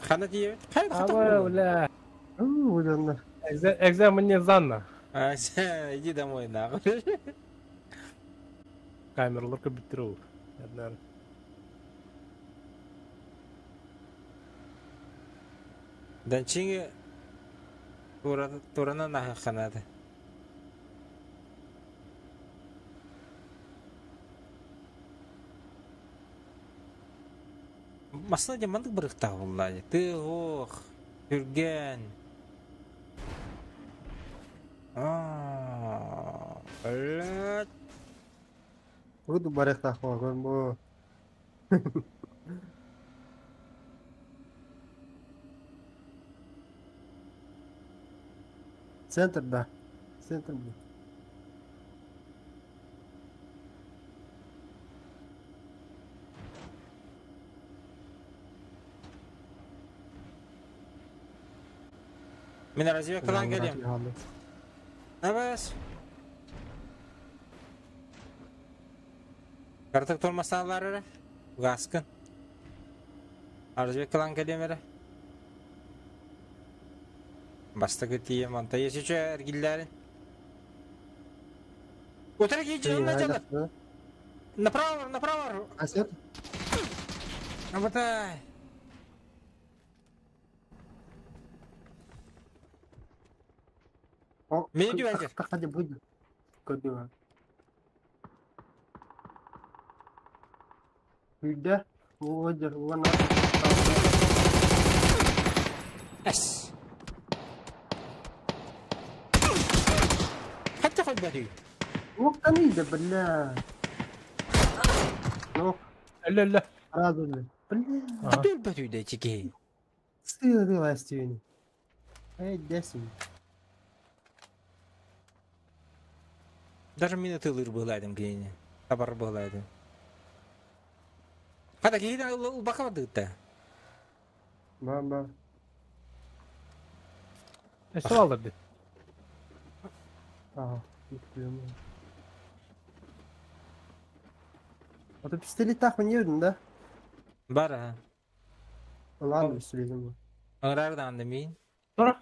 Speaker 1: Хана диет?
Speaker 3: Ава, бля.
Speaker 7: Уданна.
Speaker 3: Экзамен не занна.
Speaker 1: Иди домой, нахуй.
Speaker 3: Камералар көбүттүрүү. Яднар.
Speaker 1: Данчинги турана нахы ханады. Масына де мандык бырыктагы булла. Ты ох, Хүрген. А, блядь.
Speaker 7: Буду барахта хогон бу. Центр, да. Центр будет.
Speaker 1: Мен разведкадан келем. Абас. Картык тормасалар эре. Гаскын. Разведкадан келем эре. Бастыгы тием анта есече эргиллерин. Утра гиджи Направо, направо.
Speaker 7: Асет?
Speaker 1: Абатай. Меня убивайте.
Speaker 7: Проходи, будет. Куда? Үйде, Володя, вон.
Speaker 1: Эс. өлбөтүй?
Speaker 7: Уоктан да, бля. Ну,
Speaker 3: Өллө өллө.
Speaker 7: сразу өллө. Бля.
Speaker 3: Ага.
Speaker 1: Хата өлбөтүй да ити киһи.
Speaker 7: Сыыры ластюни. Эй, десин.
Speaker 1: Даже мин ытыылыыр быһыылаатым кинини. Табар быһыылаатым. Хата киһитин ылбакка бардыгытта.
Speaker 7: Мама.
Speaker 3: Өссө бааллар дии.
Speaker 7: Ага, не А то пистолет так мне видно, да?
Speaker 1: Бар а.
Speaker 7: Ладно, пистолетом.
Speaker 1: Ыҥыраар даҕаны миин.
Speaker 3: Тура.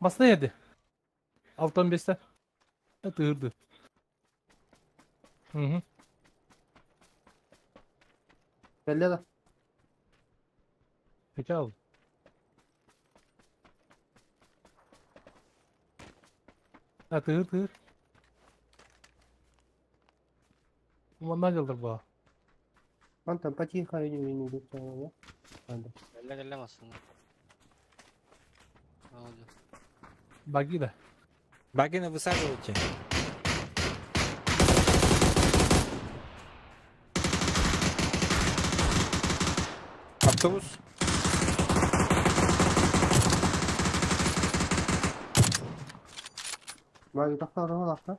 Speaker 3: Масына еді. 6-15-те. Тыырды. Угу.
Speaker 7: Кэллэ да.
Speaker 3: Печал. А тыыр тыыр. Манна дьылдыр була.
Speaker 7: Антон, потихо не не да? Ладно.
Speaker 8: Кэллэ кэллэ массыына. Молодец.
Speaker 3: Баги да.
Speaker 1: Багины высаживайте. Автобус.
Speaker 7: Баги тохтоото лахта.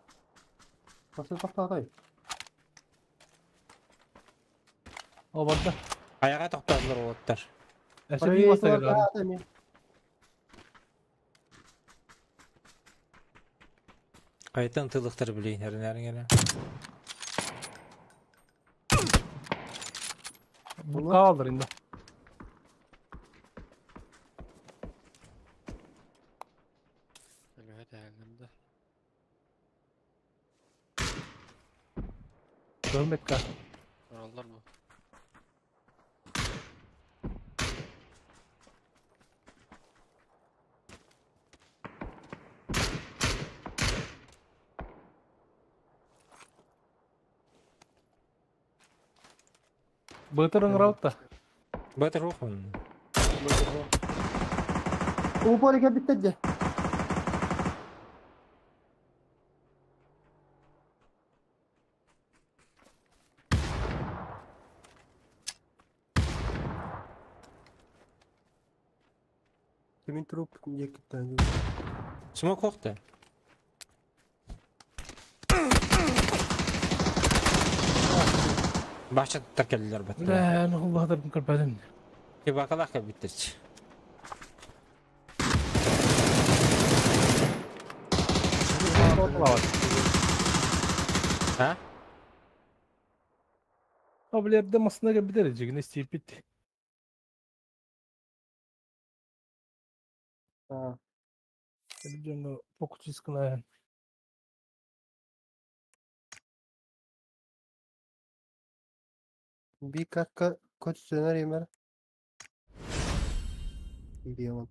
Speaker 7: Басын тохтоотой.
Speaker 3: О барда.
Speaker 1: Айаҕа тохтоотулар уолаттар.
Speaker 3: Өссө биир масына кэллэ.
Speaker 1: Хайтан тылыктар билейин эринээриҥ эрэ.
Speaker 3: Букка алдар инде.
Speaker 8: Өлүһэ тэһэллэр да.
Speaker 3: Көрмөккө.
Speaker 8: Ороллор бу.
Speaker 3: Бытыр ыңыраутта.
Speaker 1: Бытыр ухун.
Speaker 7: Упор кэлбиттэр дьэ. Кимин труп диэкиттэн.
Speaker 1: Смок охта. Башаттар кэллилэр баттар.
Speaker 3: Бля, ну Аллах көрбөдүм.
Speaker 1: Кибакалах кэлбиттэрчи. А?
Speaker 3: О, бля, эрдэ масына кэлбитэр жигине стипит.
Speaker 7: А,
Speaker 3: Дьоҥҥо фокусискына.
Speaker 7: Bir katka kaç söner yemer. Diamant.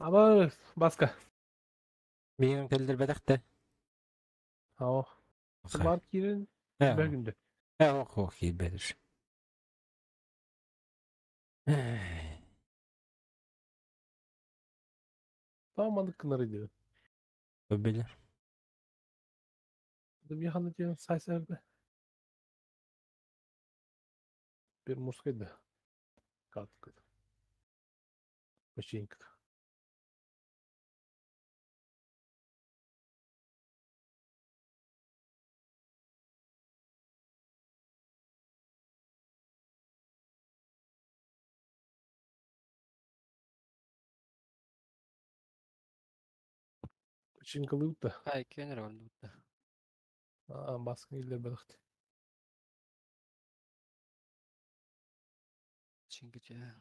Speaker 3: Аба баска.
Speaker 1: Миигин кэллэрбэтэхтэ.
Speaker 3: Ао. Бар киирин
Speaker 1: Э,
Speaker 3: бөгүндө.
Speaker 1: э, ох, ох, киирбэтир.
Speaker 3: Tamam mandık kınarı diyor.
Speaker 1: Bilir.
Speaker 3: Bir hanı diyor sayserde. Bir muskaydı. Kalk. Починка. Починкалыы да.
Speaker 8: Хай, кенер бар да.
Speaker 3: Аа, баскын илер бадахты.
Speaker 8: Чингиче.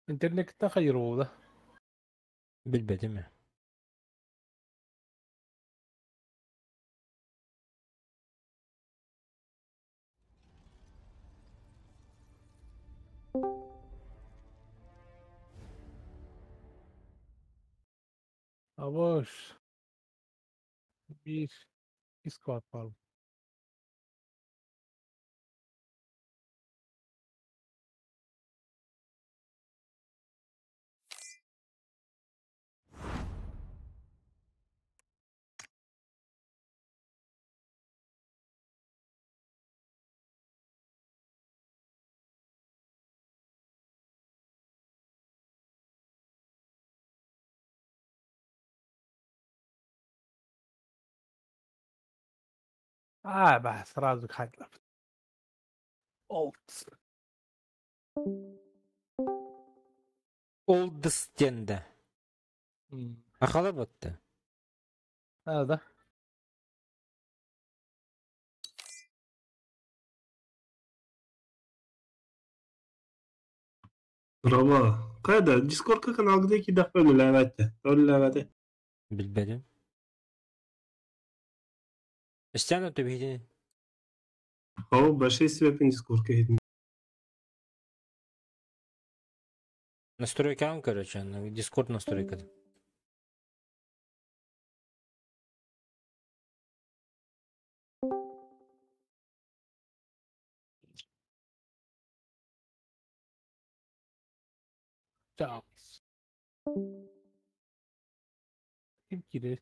Speaker 3: Интернеттен хайыр да.
Speaker 1: Билбетим mi?
Speaker 3: Абош. Bir squad var. А, ба, сразу хайдлап. Олд.
Speaker 1: Олдыс денді. Ақала батты.
Speaker 3: А, да.
Speaker 10: Bravo. Kayda Discord kanalındaki dakika ölülerdi. Ölülerdi.
Speaker 1: Билбедим. Истян өтө бихидини.
Speaker 10: О, большой себепин Discord'ка хитин.
Speaker 1: Настройка короче, Discord настройка.
Speaker 3: Ciao. Ким кире?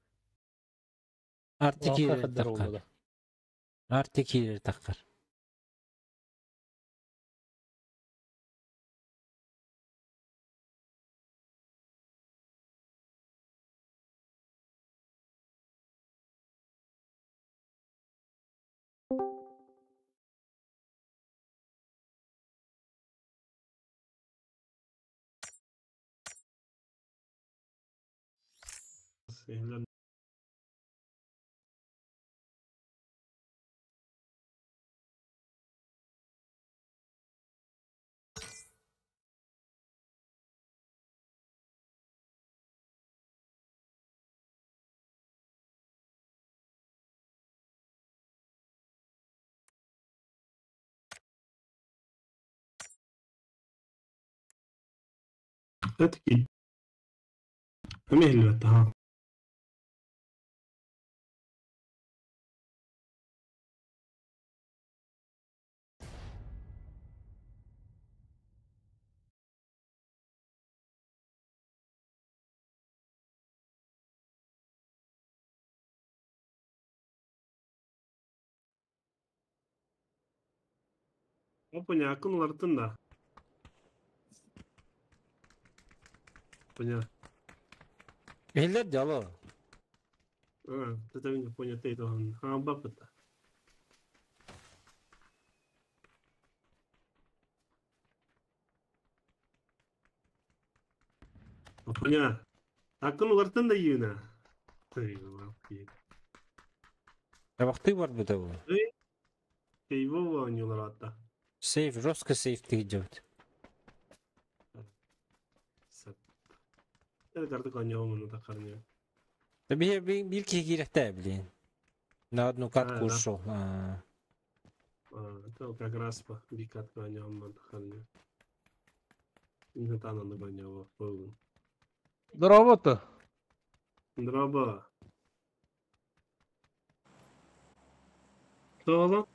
Speaker 1: Арты
Speaker 3: Алқа
Speaker 1: киирер
Speaker 3: қадар
Speaker 1: таққар.
Speaker 3: олды.
Speaker 1: Арты киирер таққар.
Speaker 10: Все-таки. Эмиһиллибэт ха. Опаня, акын улартын да. Поня.
Speaker 1: Эхиллер дало.
Speaker 10: А, это меня поня ты тохан. А, бапыта. Поня. Акын улартын да юна. Ты, лапки.
Speaker 1: Табакты бар бу бу.
Speaker 10: Ты его не уларата.
Speaker 1: Сейф, жестко сейф ты идет.
Speaker 10: Это карты конём, ну так харне.
Speaker 1: Да бир бир киирехте блин. На одну катку
Speaker 10: А, да.
Speaker 1: ушел. А,
Speaker 10: А, это как раз по бикат конём, ну так харне. Не та на конём, был.
Speaker 3: Здорово-то.
Speaker 10: Дорообо. Тоҕо?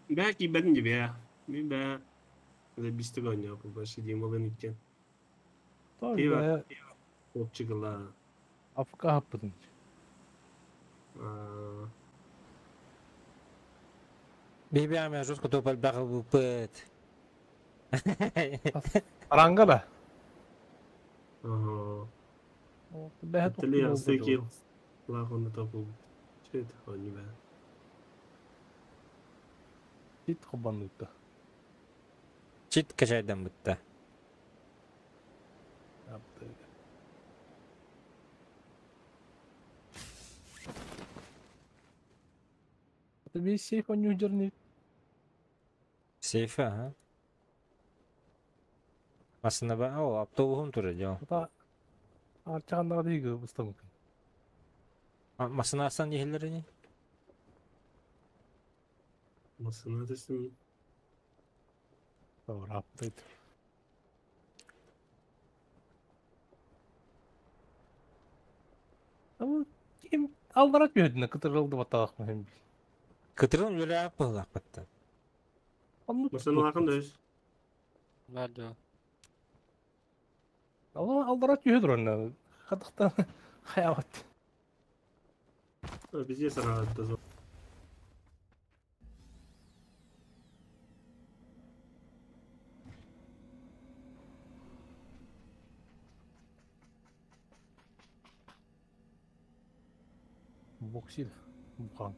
Speaker 10: Бээ киирбэтин дии бээ. Мин бээ бистик оонньооппут больше Дималыын иккиэн.
Speaker 3: Той
Speaker 10: Хлопчигыла.
Speaker 3: Афка аһаппытын.
Speaker 1: Биһиги жестко топ элбэх ылбыппыт.
Speaker 3: Аранга да? Бэһэ
Speaker 10: Теле астыки лахонна топул. Чет онни бэ.
Speaker 3: Чит хобаннытта.
Speaker 1: Чит качайдан бытта.
Speaker 3: Это весь сейф он не удернет.
Speaker 1: Сейф, ага. Масынаба, о, автобуһум турар дьол.
Speaker 3: Арчаганнага дейгі быстамын.
Speaker 1: Масынаасан иһиллэрини?
Speaker 10: Масына десем.
Speaker 3: Раптайт. Ким алдарат бүйөдүнө кытырылды батаах мөһүм.
Speaker 1: Кытырын үлэ пыллаах баттан.
Speaker 10: Масына лакын дөс.
Speaker 8: Бар доо.
Speaker 3: Алла алдарат бүйөдүр онна. Хатыктан хаябат.
Speaker 10: Везде саратта.
Speaker 3: Боксил. Буханг.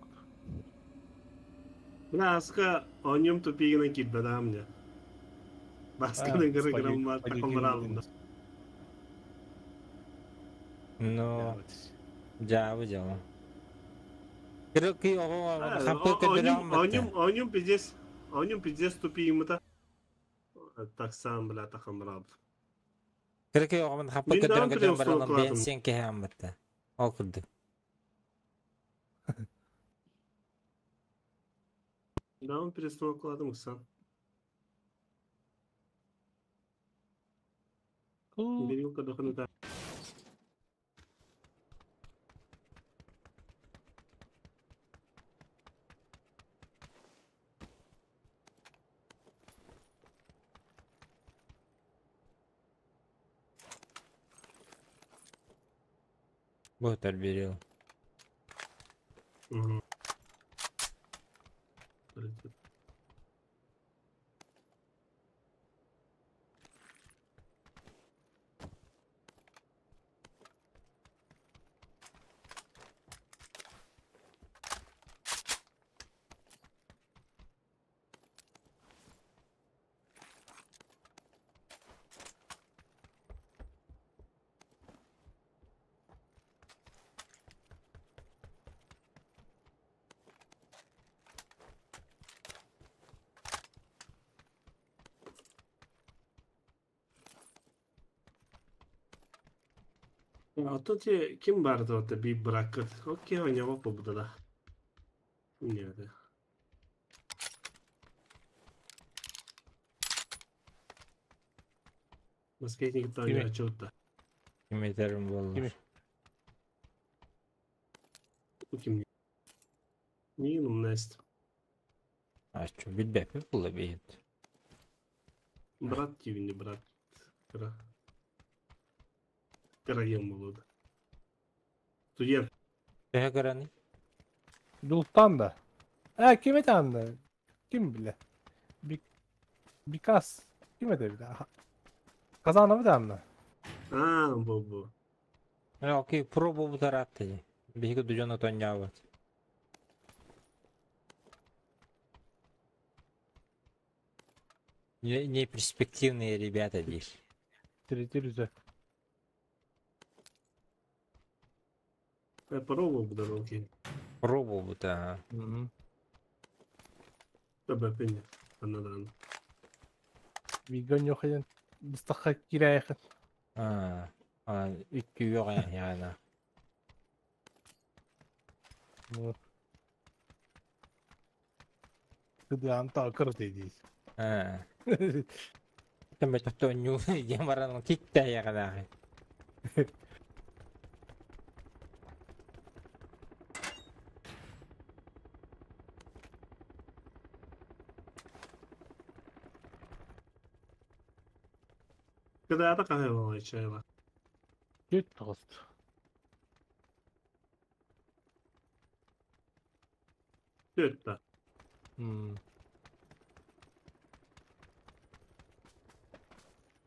Speaker 10: Бля, аска оньум тупигина кирбеда мне. Басканы гыры гырым бар, такомыр алдым.
Speaker 1: Ну, жабы жабы. Кырыки ого хампы көдөрөм.
Speaker 10: Оньум, оньум пиздец. Оньум пиздец тупигимыта. Так сам, бля, такомыр алдым.
Speaker 1: Кырыки ого хампы көдөрөм көдөрөм баран бен сен кеһәм битте. Ол курды.
Speaker 10: Да, он перестал кладом сам. Берилка дохнута.
Speaker 1: Вот берил.
Speaker 10: Угу. А тут ким барды ота би бракыт. Окей, ойнама побудала. Нет. Москвитник там не отчет-то.
Speaker 1: Ким был.
Speaker 10: Ким не ну Нест.
Speaker 1: А что, билбепи было бит.
Speaker 10: Брат тебе не брат. Караем было. Студент.
Speaker 1: Төһө көрөний?
Speaker 3: Дултан да. Э, ким это анда? Ким биле? Бикас. Ким это биле? Казанов да анда.
Speaker 10: А, бу-бу.
Speaker 1: Окей, пробу бутаратты. Биһиги дужон отонньообот. Не перспективные ребята здесь.
Speaker 3: Тири-тири
Speaker 10: Пробовал бы дороги.
Speaker 1: Пробовал бы, да.
Speaker 3: Угу.
Speaker 10: Табапин. Анадан.
Speaker 3: Вигон йохайын. Быстаха кирайхын.
Speaker 1: А, икки йоҕа яна.
Speaker 3: Ну. Кыдыан та кырды дейс.
Speaker 1: Төмөтөхтөннүү диэн баран киктэйэҕинээҕи.
Speaker 10: Кыдаата хаһы болай чайла.
Speaker 3: Кет тоғыз.
Speaker 10: Төрт.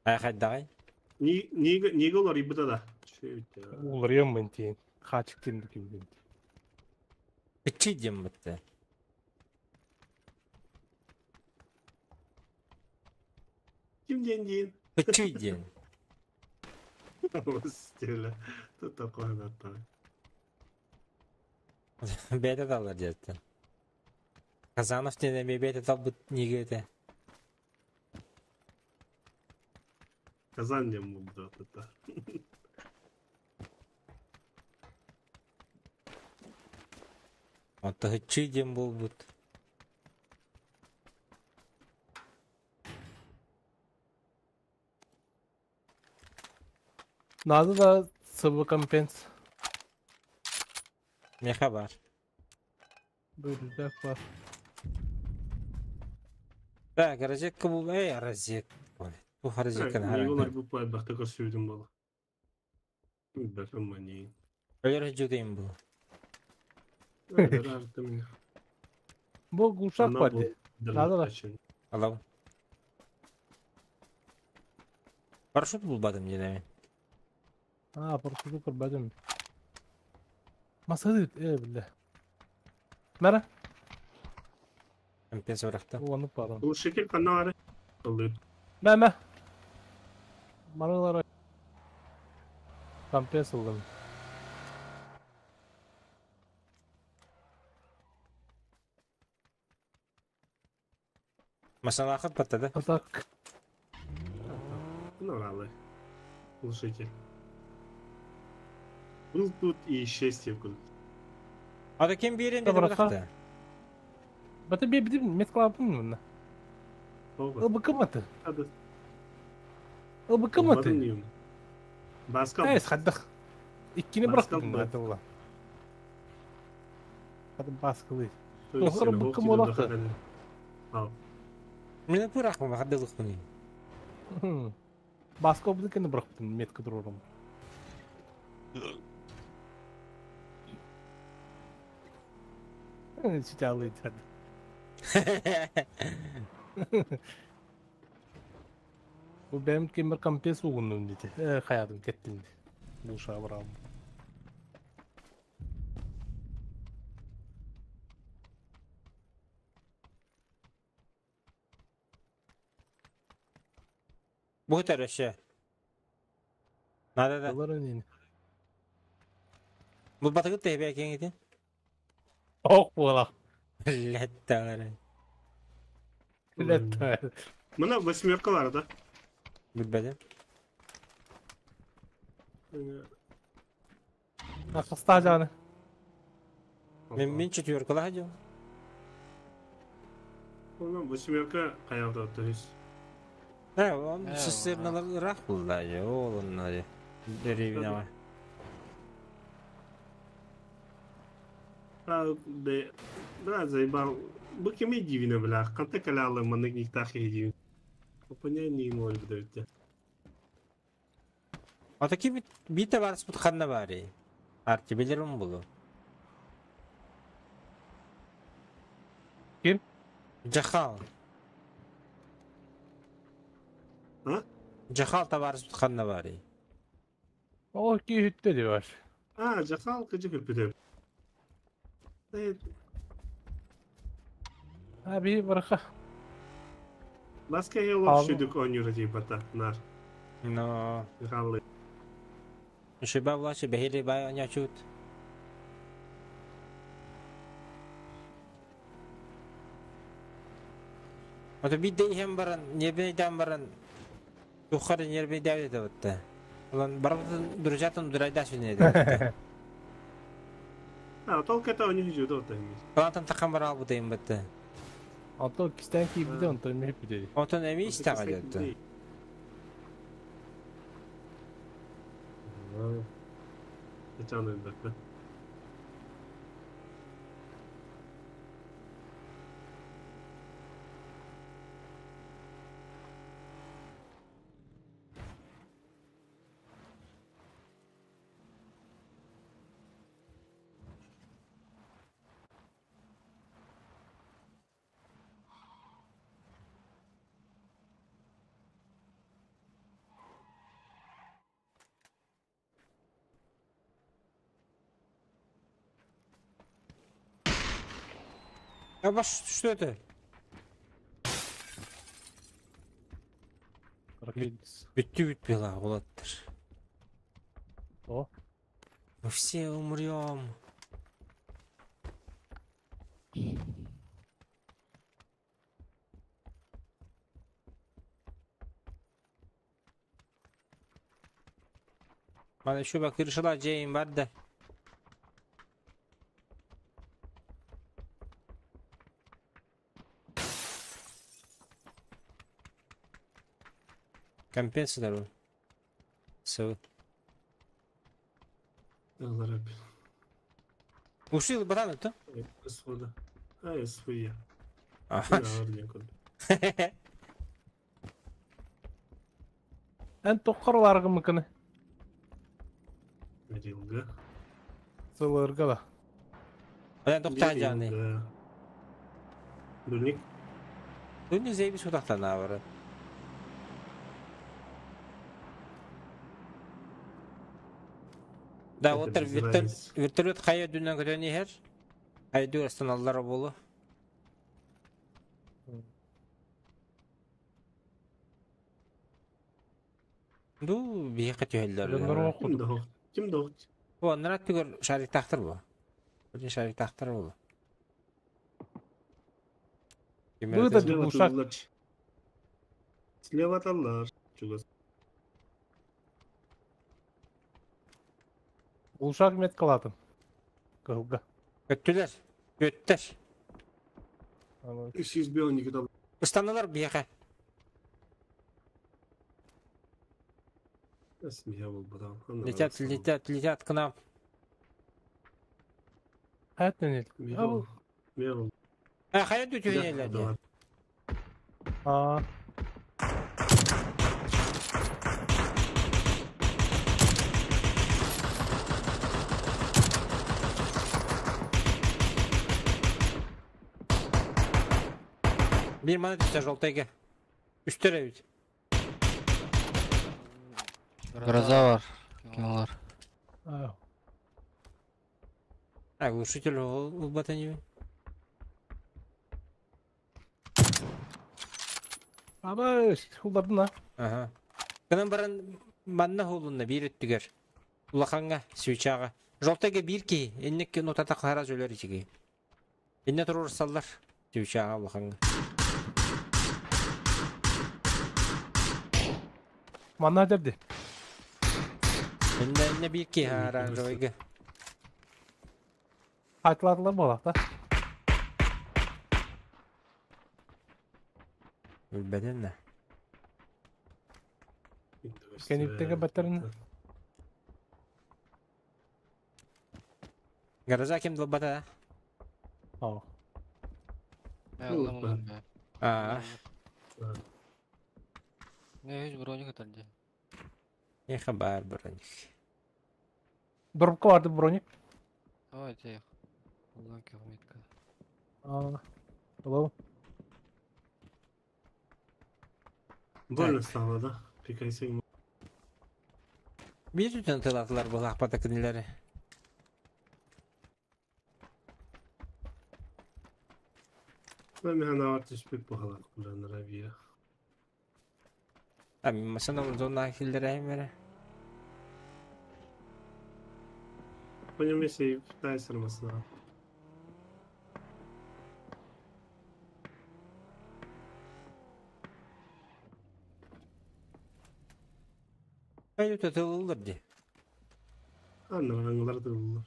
Speaker 1: Ay хайдаҕай?
Speaker 10: Ниге олар ибыта да.
Speaker 3: Уларыйам мен тиен. Хачык тиен кимден.
Speaker 1: Ичи диэн бытты.
Speaker 10: Ким диэн диэн?
Speaker 1: Ичи диэн.
Speaker 10: Стеля. Тут такое готовый.
Speaker 1: Бэйэтэ таллар диэттэн. Казанов диэн эмиэ бэйэтэ талбыт ниге этэ.
Speaker 10: Казан диэн булду это.
Speaker 1: Онто ичи диэн буолбут.
Speaker 3: Надо да сыбы компенс.
Speaker 1: Меха бар.
Speaker 3: Бөлүдәк бар.
Speaker 1: Так, розетка бул. Эй, розетка. Бу розетка
Speaker 10: Ниге олар бу пай бахта көрсүйдүм бала. Бәкем мани.
Speaker 1: Өлөр жүдейм бу.
Speaker 3: Бу глушак бар ди. Надо да.
Speaker 1: Алау. Парашют булбадым дедemi.
Speaker 3: А, парашюту көрбәдем. Масады, биле. Мара?
Speaker 1: Компенс орақта.
Speaker 3: Оны барам.
Speaker 10: Глушитель канары.
Speaker 3: Мә, мә. Маралар. Компенс алdım.
Speaker 1: Масалахат паттады.
Speaker 3: Атак.
Speaker 10: Норалы. Глушитель. Был тут и счастье будет.
Speaker 1: Ада кем берен деді бұрақты?
Speaker 3: Бата бе бідім, мет қылапым мұны. Ылбы кыматы? Ылбы кыматы?
Speaker 10: Басқа.
Speaker 3: Әйс, қаддық. Иккini bıraktım ben ulan. Hadi baskılı. Oxırı bıkkım olaqtı.
Speaker 1: Мен бұрақмын, қаддылықпын.
Speaker 3: Басқа обдыкini bıraktım, метка dururум. Читалы hadi. Bu benim кемер компес угуннум dedi. Хаядым кеттим. Буша барам.
Speaker 1: Бу төрөшө. Надо да.
Speaker 3: Алар өнен.
Speaker 1: Бу батыгы тебе кеңити.
Speaker 3: Ок була.
Speaker 1: Летталары.
Speaker 3: Летталары.
Speaker 10: Мына восьмеркалар да.
Speaker 1: Билбедим.
Speaker 3: Акыста жаны.
Speaker 1: Мен четверкалар жо.
Speaker 10: Мына восьмерка каялда то есть.
Speaker 1: Да, он сысырналар рах булда же, ол онна же. Деревня.
Speaker 10: А, да, да, заебал. Бу кеме дивина, бля, канта калалы манык никтах дивин. Опаня не может быть.
Speaker 1: А таки бите бар спут ханна бари. Арти билерим булу.
Speaker 3: Ким?
Speaker 1: Жахал.
Speaker 10: А?
Speaker 1: Жахал табарыс ханна бари.
Speaker 3: О, ки хүтте бар.
Speaker 10: А, Жахал кыжы күпүдө.
Speaker 3: А би бараха.
Speaker 10: Баска елок шүдүк онюра дейбата, нар.
Speaker 1: Но.
Speaker 10: Жахалы.
Speaker 1: Шиба влачы бехили бай онячут. Ото бидде ихем баран, небе дам баран. Тухары нербе дәве де бутта. Улан барбытын дружатын дурайдаш не де.
Speaker 10: А, только это у них жудо там.
Speaker 1: Плантан такам бар албы дейм бутта.
Speaker 3: Антон кистэн киирбитэ, онтон эмиэ бүтэри.
Speaker 1: Онтон эмиэ истэҕэ дьэ.
Speaker 10: Ичан өлбөппүн.
Speaker 1: А ваш что это? Бүттү бүт била улаттыр.
Speaker 3: О.
Speaker 1: Мы все умрем. Мана еще бак решила Джейн бар да. Компенсия bu. Сыл.
Speaker 10: Allah Rabbi.
Speaker 1: Ушил баран это?
Speaker 10: Свода. А, своя.
Speaker 1: Аха.
Speaker 3: Эн тоққар баргы мыкыны.
Speaker 10: Рилга.
Speaker 3: Сылырга да.
Speaker 1: Эн тоқтан жаны.
Speaker 10: Дурник.
Speaker 1: Дурник зейби сутақтан авары. Да, отыр вертолет қая дүннен көтен ехер. Айду астаналар болу. Ду бияққа түйелдер.
Speaker 10: Ким да Ким да
Speaker 1: Бу аннара түгөр шарик тахтыр бу. Бу шарик тахтыр бу.
Speaker 3: Бу да ушак.
Speaker 10: Слева таллар. Чугас.
Speaker 3: Ушак мет калатын. Кылга.
Speaker 1: Көттүлер. Көттер.
Speaker 10: 300 никогда.
Speaker 1: Ыстаналар бияқа. Летят, летят, летят к нам. А, хайа дүтүнелер.
Speaker 3: А.
Speaker 1: Bir mana düşse жолтайга. Үстер ведь.
Speaker 8: Гроза бар. Кинолар.
Speaker 1: А, глушитель улбатанию.
Speaker 3: Аба, улдардын а.
Speaker 1: Ага. Кынан баран манна холунна бир өттүгер. Улаханга, свечага. Жолтайга бир ки, эннек нотата кара жөлөр ичиги. Энне турур саллар. Свечага улаханга.
Speaker 3: Манна дерди.
Speaker 1: Энне бир ки оранжевыйга.
Speaker 3: Айтылатылар болақ да.
Speaker 1: Үлбәден на.
Speaker 3: Кенептеге бәттерін.
Speaker 1: Гаража кем долбата?
Speaker 3: Ау.
Speaker 1: А.
Speaker 8: Не, hiç броник атарды.
Speaker 1: Не хабар броник.
Speaker 3: Дропка барды броник.
Speaker 8: Ой, тих. Лаки метка.
Speaker 3: А. Hello.
Speaker 10: Больно стало, да? Прикайся.
Speaker 1: Bir bütün тылатылар бұл ақпата күнілері.
Speaker 10: Мен авар түспек бұғалақ бұланыр авия.
Speaker 1: А, мен масана зона хилдер әймері.
Speaker 10: Понемесе пытайсыр масына.
Speaker 1: Кайда тылылыр ди.
Speaker 10: Анна аңлар тылылыр.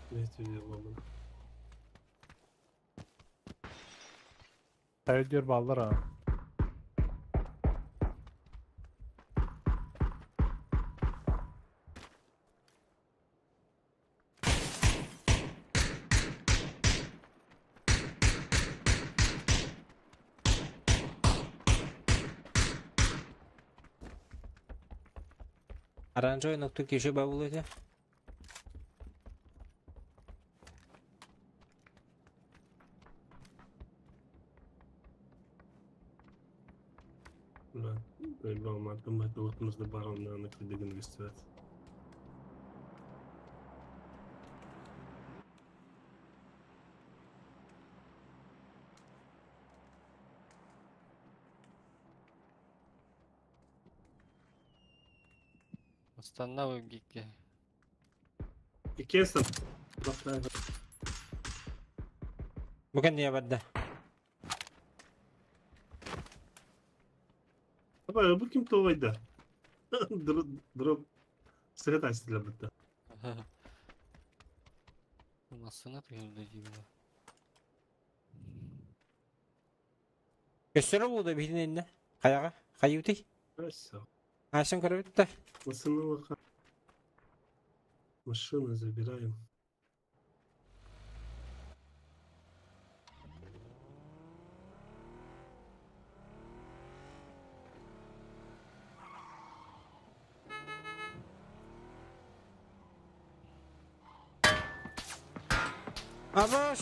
Speaker 10: Не сөйлей аламын.
Speaker 3: Тайдер баллар а.
Speaker 1: Оранжевый ноктук еще бабулы.
Speaker 10: Бля, заебал, мантым это вот мы с баром на накрыдыгын вестивать.
Speaker 8: Останна гикке.
Speaker 10: Иккиэн бастаан.
Speaker 1: Бу кэннигэ барда.
Speaker 10: Апа, бу ким туойда? Дроп сыгыт астыла бытта.
Speaker 8: Массына тыгылды дибина.
Speaker 1: Көстөрө буолда биһинэннэ. Хайаҕа? Хайыытый?
Speaker 10: Все.
Speaker 1: Асан көрөбүт да.
Speaker 10: Машина Машину забираем.
Speaker 1: Абаш!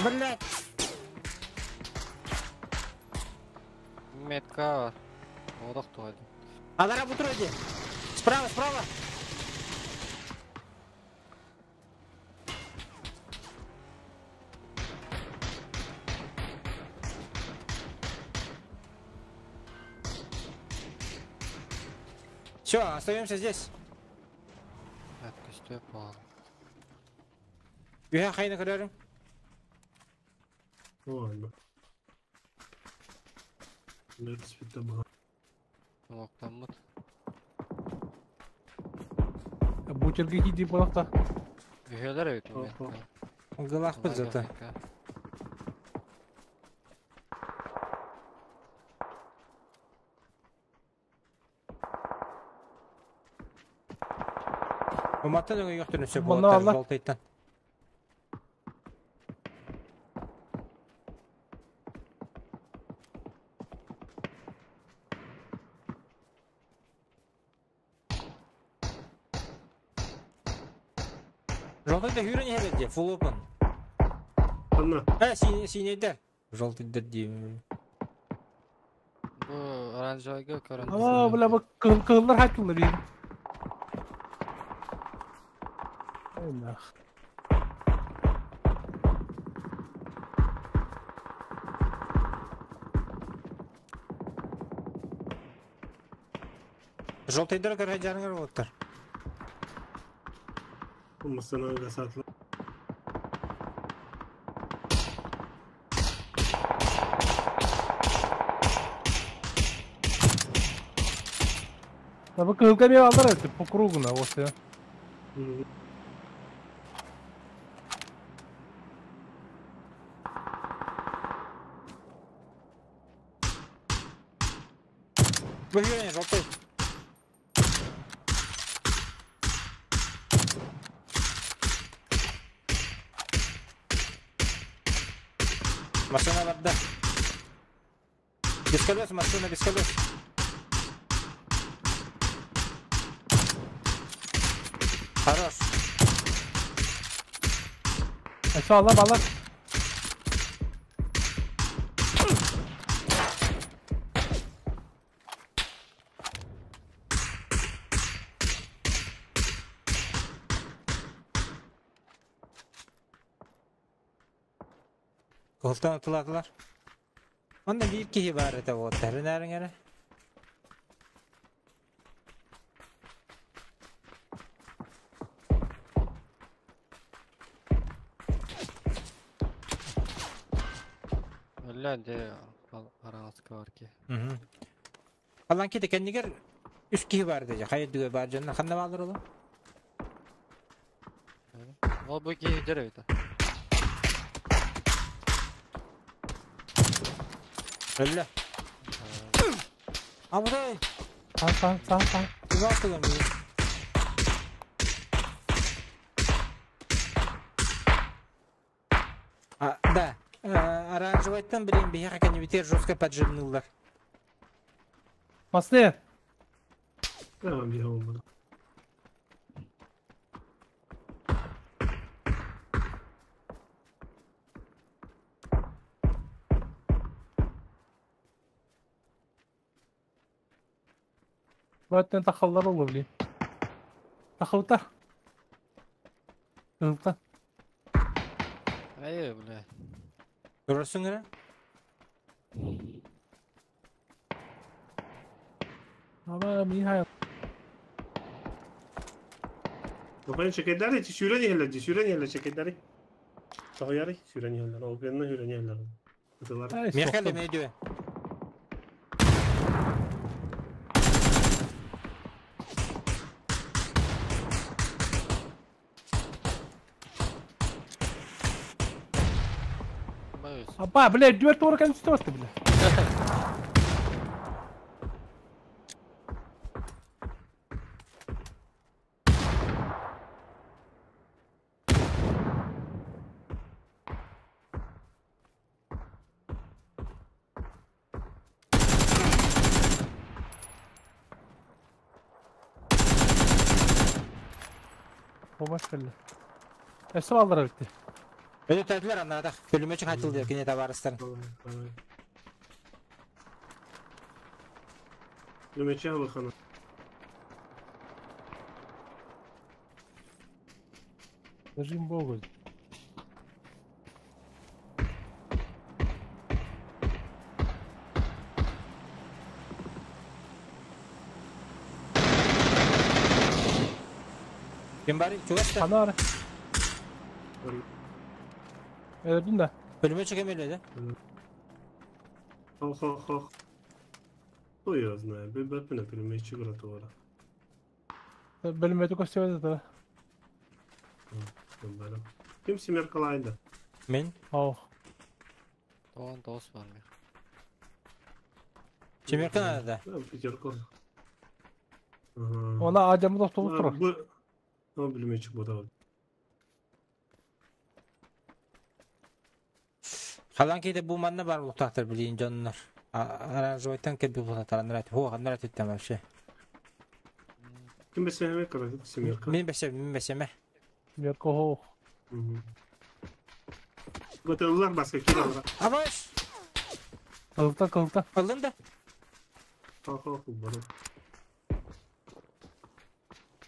Speaker 1: Блять!
Speaker 8: Метка бар. Одох тугайды.
Speaker 1: Алара бутур эди. Справа, справа! Все, остаемся здесь.
Speaker 8: Көстө пал.
Speaker 1: Үһэ хайны көрөрүм.
Speaker 10: Ладно. Нет, спита была.
Speaker 8: Локтаммыт.
Speaker 3: Бутерге хиди болақта.
Speaker 8: Үһөлөр эбит
Speaker 10: Опа.
Speaker 1: Галахпыт зато. Уматтан өҥө йохтун өссө
Speaker 3: Манна
Speaker 1: буолаттар
Speaker 3: алла.
Speaker 1: жолтайтан. Жолтайда хүрен иһэлэр дии, full open.
Speaker 10: Анна,
Speaker 1: Э, синейдер. Жолтайдер дии.
Speaker 8: Бу оранжевыйга көрөн.
Speaker 3: А, бля, бу кыл кыллар хайтылар бир. Ай, нах.
Speaker 1: Жолтайдер көрө жарыңар болуттар.
Speaker 10: машина гасатла.
Speaker 3: Да бу кылга мен алдар эти по кругу на вот я.
Speaker 1: Бу хүрен жолтай. Машина барда. Без колес, машина без колес. Хорош.
Speaker 3: Эсо алла балар.
Speaker 1: Колтан атыладылар. Онда бир киһи бар этэ буоттарын ээриҥэрэ.
Speaker 8: Өллө де араҥаска бар ки.
Speaker 1: Алан ките кэннигэр үс киһи бар дии. Хайа дүгэ бар дьонно ханна баалар олор?
Speaker 8: Ол бу ки дер эбит.
Speaker 1: Öyle. Abi da.
Speaker 3: Сан сан сан сан.
Speaker 1: Güzel kullanıyor. А, да. Оранжевайтан блин, бияха канибитер жестко поджимнылар.
Speaker 3: Масле.
Speaker 10: Да, бегал буду.
Speaker 3: Баттен тахаллар олу, блин. Тахалта. Тахалта.
Speaker 8: Ай, бля.
Speaker 1: Görürsün yine.
Speaker 3: Ama Mihai.
Speaker 10: Опен чекайдари, ти сюрени хеллер, ти сюрени хеллер чекайдари. Тағыяри, сюрени хеллер, опенна сюрени хеллер. Кытылар.
Speaker 1: Михаил не diyor?
Speaker 3: Апа, блядь, дверь торка не стоит, блядь. Помашкалли. Эссе алдар битти.
Speaker 1: Öyle tadiler anladık. Bölüme çık atıldı yine tabarıstan.
Speaker 10: Bölüme bakalım.
Speaker 3: Режим Богу.
Speaker 1: Kim bari? Чугас
Speaker 3: Анар. Öldüm de.
Speaker 1: Bölüme çekemeli
Speaker 10: Хо хо хо. Кто я знаю, бебепина пельмечи гратора.
Speaker 3: Bölüme көстөбөт да.
Speaker 10: Ким семерка лайда?
Speaker 1: Мен.
Speaker 3: Ау.
Speaker 8: Тоғын тоғыз бар мен.
Speaker 1: Семерка надо.
Speaker 10: Да, пятерку.
Speaker 3: Она адамы токтолуп турар.
Speaker 10: Бу бөлмечи бода.
Speaker 1: Халан кейде бу манна бар булуктактыр билейин жоннор. Оранжевайтан кел бу булуктар анрат. Хо, анрат иттем вообще.
Speaker 10: Ким бесеме карат семерка?
Speaker 1: Мен бесем, мен бесеме.
Speaker 3: Семерка хо.
Speaker 10: Готовлар баска киралар.
Speaker 1: Абаш.
Speaker 3: Кылта кылта.
Speaker 1: Алын да.
Speaker 10: Хо хо бар.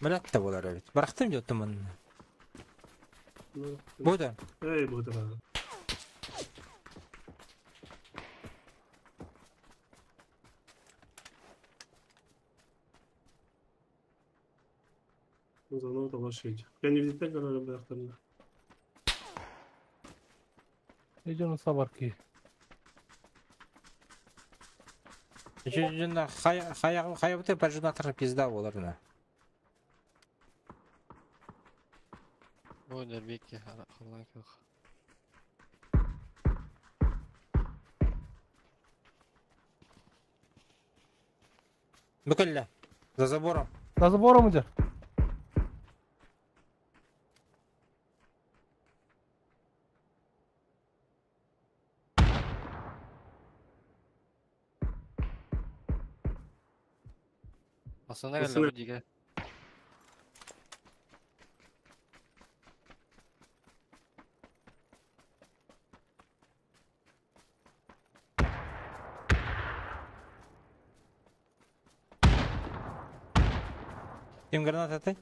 Speaker 1: Мынат да болар бит. Барактым жоттум. Бу да.
Speaker 10: Эй, бу да. Заново лошадь. Я не видел, как она бахтарна.
Speaker 3: Идем на сабарки.
Speaker 1: Жына хая хая бute пажына тарап пизда болар на.
Speaker 8: Бу дербекке халан көх.
Speaker 1: Бүкілі. За забором.
Speaker 3: За забором идет.
Speaker 8: Асана келді бу диге.
Speaker 1: Ким граната ты?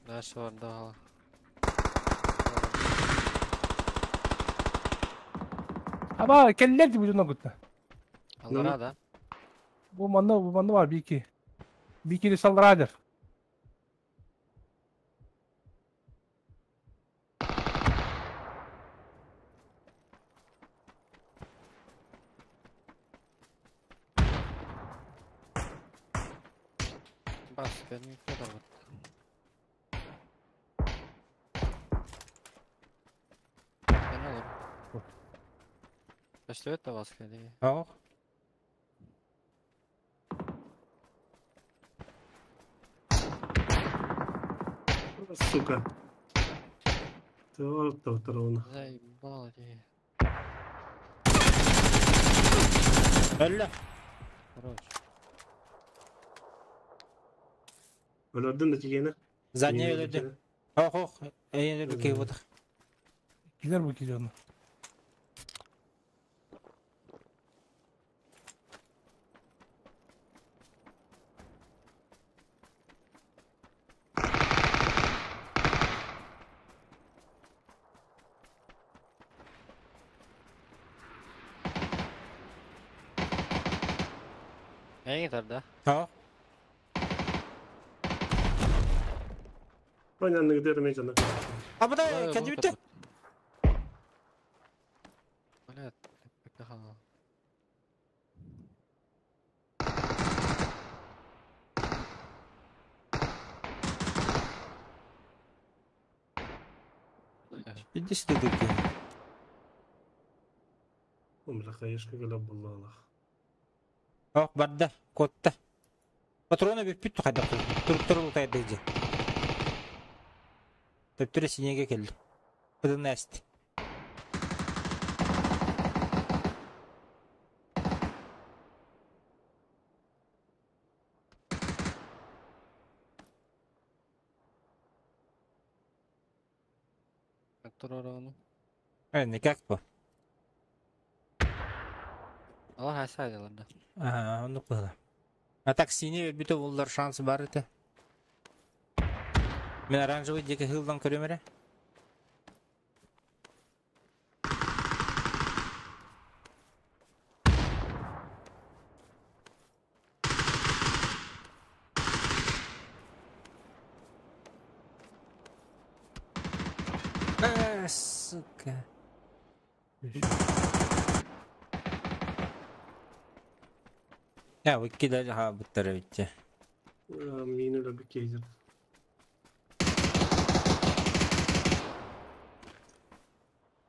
Speaker 8: Наш бар да.
Speaker 3: Аба, келлер деп жона күтті.
Speaker 8: Аллара да.
Speaker 3: Бу манна бар бики. Бики салдырадыр.
Speaker 8: Бас, бен да вот. Ben alırım. Көстүбэт да баска дии.
Speaker 1: Ох.
Speaker 10: Сука. Ты
Speaker 8: Заебало дии.
Speaker 1: Өллө.
Speaker 8: Хорош.
Speaker 10: Өлөрдүн да тигені.
Speaker 1: Задний өлөрдү. Ох, ох. Эйен өлбүт киһи буолбатах.
Speaker 3: Килер бу киһи ону.
Speaker 8: Эйин тарда.
Speaker 1: Ох.
Speaker 10: Понятно, где это
Speaker 1: Абыда
Speaker 8: Ой,
Speaker 1: кэлбитэ.
Speaker 8: Блядь, хаал.
Speaker 1: Иди сюда, дыки.
Speaker 10: Бля, хаешка кэлэ буллалах.
Speaker 1: Ох, барда, куотта. Патрона бүппүт хайдах туруктар ултайды дии. Төптөрө синеге келди. Быдын эсти.
Speaker 8: Турар ону.
Speaker 1: Э, никак бу.
Speaker 8: Алар хайсайдылар да.
Speaker 1: Ага, оннук буолла. А так синий өлбүтэ буллар шанс бар этэ. Мен оранжевый диэки хылдан көрөм эрэ. А, сука. Я выкидали ха буттара битте.
Speaker 10: Мин өлө кейзер.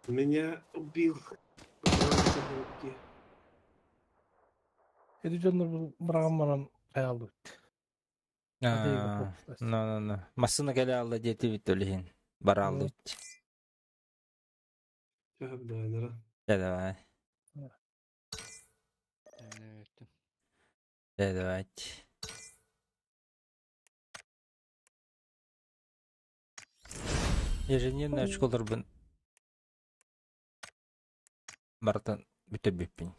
Speaker 10: Меня убил.
Speaker 3: Эди дьоннор быраган баран хаялды.
Speaker 1: А, Ну, ну, ну. Массына келе алла дети бит өлүһүн. Бара алды бит. Да, давай. Да, давайте. Ежедневный очколорбун бартан бүтөр бүппүн.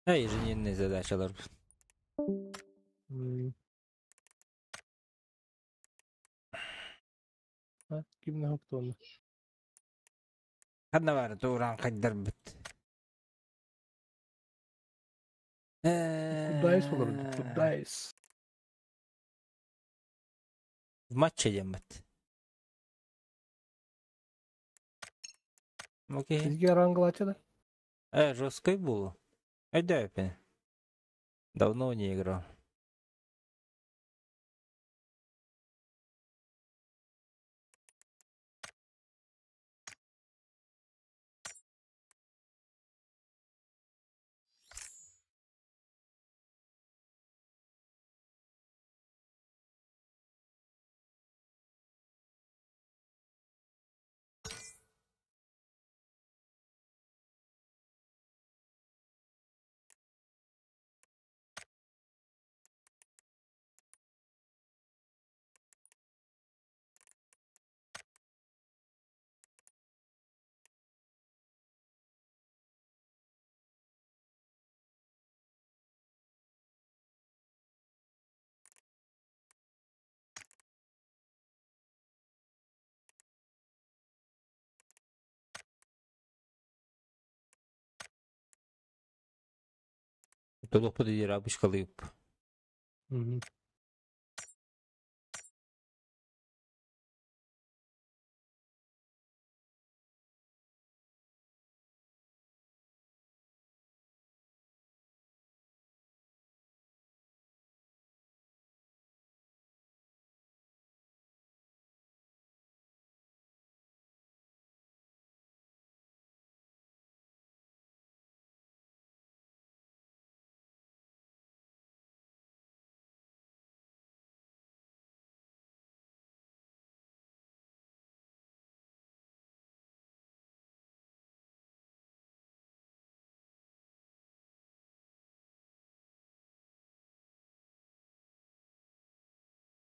Speaker 1: А ежедневный задачалар.
Speaker 3: Кимне хоктуону?
Speaker 1: Ханна бар тууран кайдар бүт.
Speaker 3: Кудайс болор. Кудайс.
Speaker 1: В матче деммет. Окей.
Speaker 3: Сизге рангылачы да?
Speaker 1: Жесткой было. Айда опять. Давно не играл. Толуқпы дедер абышкалыып.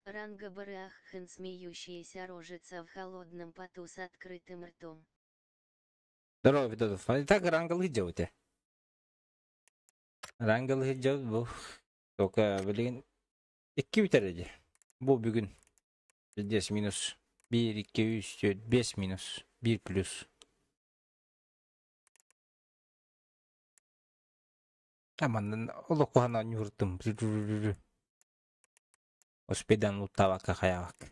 Speaker 2: Ранга Бараххен смеющаяся рожица в холодном поту с открытым ртом.
Speaker 1: Здорово, Федотов. А так рангалыы дьэбите. Рангалыы дьэбит бу. Только, блин, икки бүтэр ди. Бу бүгүн. Здесь минус 1, 2, 3, 4, 5 минус, 1 плюс. Аманнан олох куһаҕан оонньууртум. Успедан луттаабакка хайаабакка.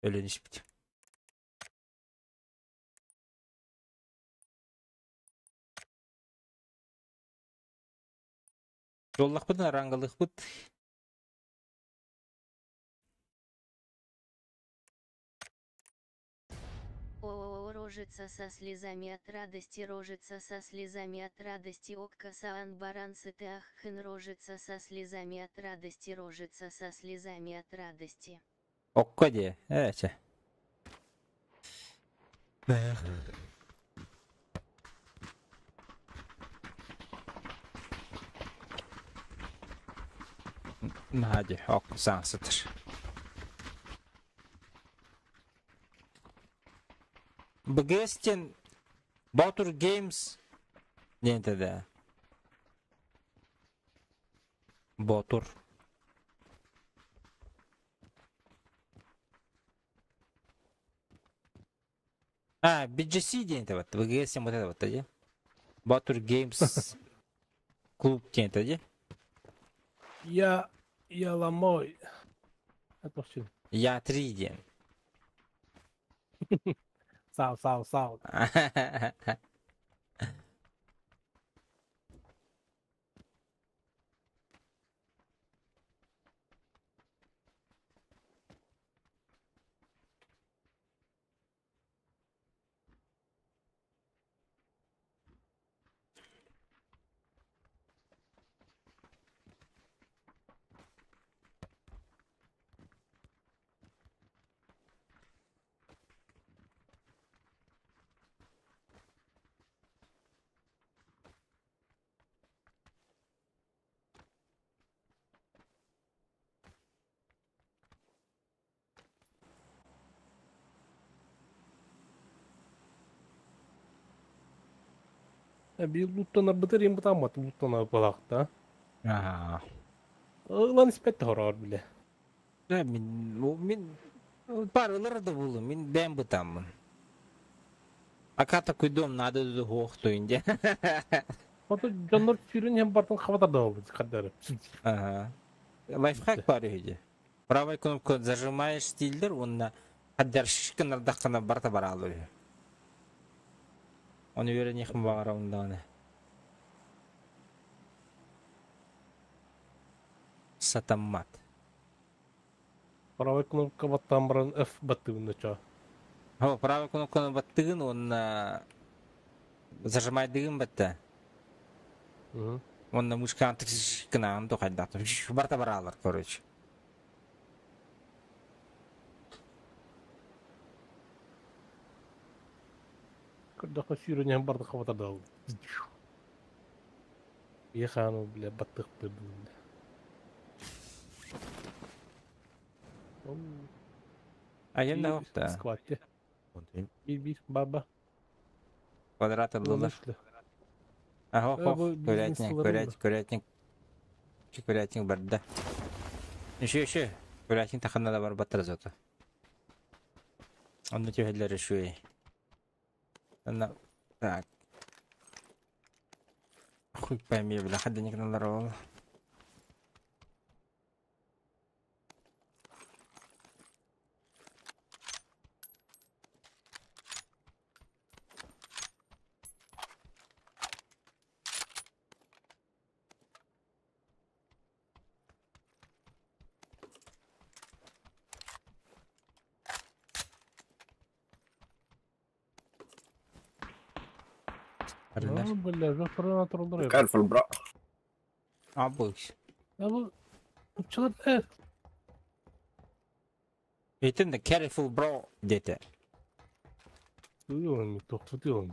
Speaker 1: Өлөн испитим. Туоллахпытын арангалыахпыт.
Speaker 2: О, рожица со слезами от радости, рожица со слезами от радости, окка саан баран сыты аххын, рожица со слезами от радости, рожица со слезами от радости.
Speaker 1: Окко дии, ээ чэ. Наһаа дии, окко саҥа сытар. БГС диэн Боотур Games диэн этэ да. Боотур. А, BGC диэн этэ батта. БГС диэн вот это батта дии. Боотур Games клуб диэн этэ дии.
Speaker 3: Я, я ломой. Это все.
Speaker 1: Я 3 диэн.
Speaker 3: Сау, сау, сау. Биир луттанарбытыр им бытааммат луттанар балаахта.
Speaker 1: Аа.
Speaker 3: Ылан испэт хороор биле.
Speaker 1: Да, мин, мин паралар да булу, мин бэм бытаммын. Ака такой дом надо хуохтуин де.
Speaker 3: Ото дьоннор сүүрэн иһэн бартын хабатар да хардары.
Speaker 1: Ага. Лайфхак бар үһү. Правой кнопку зажимаешь стильдер, уонна хаддаршкын барта бараалар үһү. Оны үөрэниэхпин баҕарабын даҕаны. Сатаммат.
Speaker 3: Правой кнопка баттаан баран F баттыгын да
Speaker 1: О, правой кнопканы баттыгын уонна зажимайдыгын батта. Уонна мышкаан тыксышкынаан тухайдаах. Барта бараалар, короче.
Speaker 3: Көрдөххө сүүрэн иһэн барды хабатар да Ехану, бля, баттык бля.
Speaker 1: Айым да охта.
Speaker 3: Скватте. Бир бир баба.
Speaker 1: Квадрат ыллылар. Ах, ох, ох, курятник, курятник, курятник. Курятник барда. Еще, еще. Курятник таханна да бар баттар зато. Онно түһэллэр үчүгэй. Онно так. Хуй пойми, бля, хаддиник налар ол.
Speaker 3: Бля, жоспардан турулар.
Speaker 11: Careful, bro.
Speaker 1: Абыш.
Speaker 3: Я бу Учалар э.
Speaker 1: Этим да careful bro диэтэ.
Speaker 3: Туйон, тохтутуон.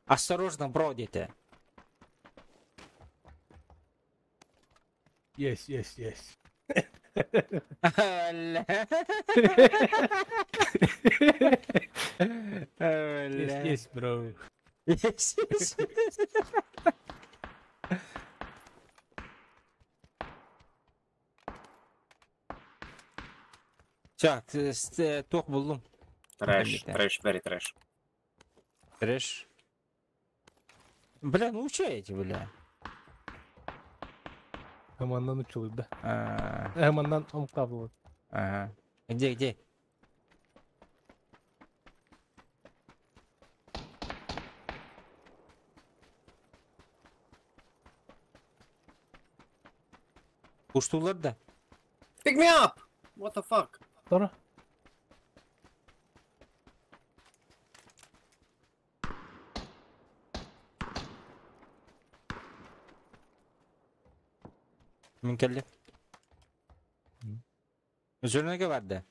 Speaker 1: Осторожно, бро диэтэ.
Speaker 3: Yes, yes, yes. Есть, есть, бро.
Speaker 1: Есть, есть. Все, туох буллум.
Speaker 11: Трэш, трэш, very трэш.
Speaker 1: Трэш. Бля, ну учаете, бля.
Speaker 3: Маннан учулы, да. Маннан омтабыл.
Speaker 1: Ага. Где, где? Уштулар да.
Speaker 11: Pick me up! What the fuck?
Speaker 3: Тора.
Speaker 1: Мин келли. Üzerine vardı.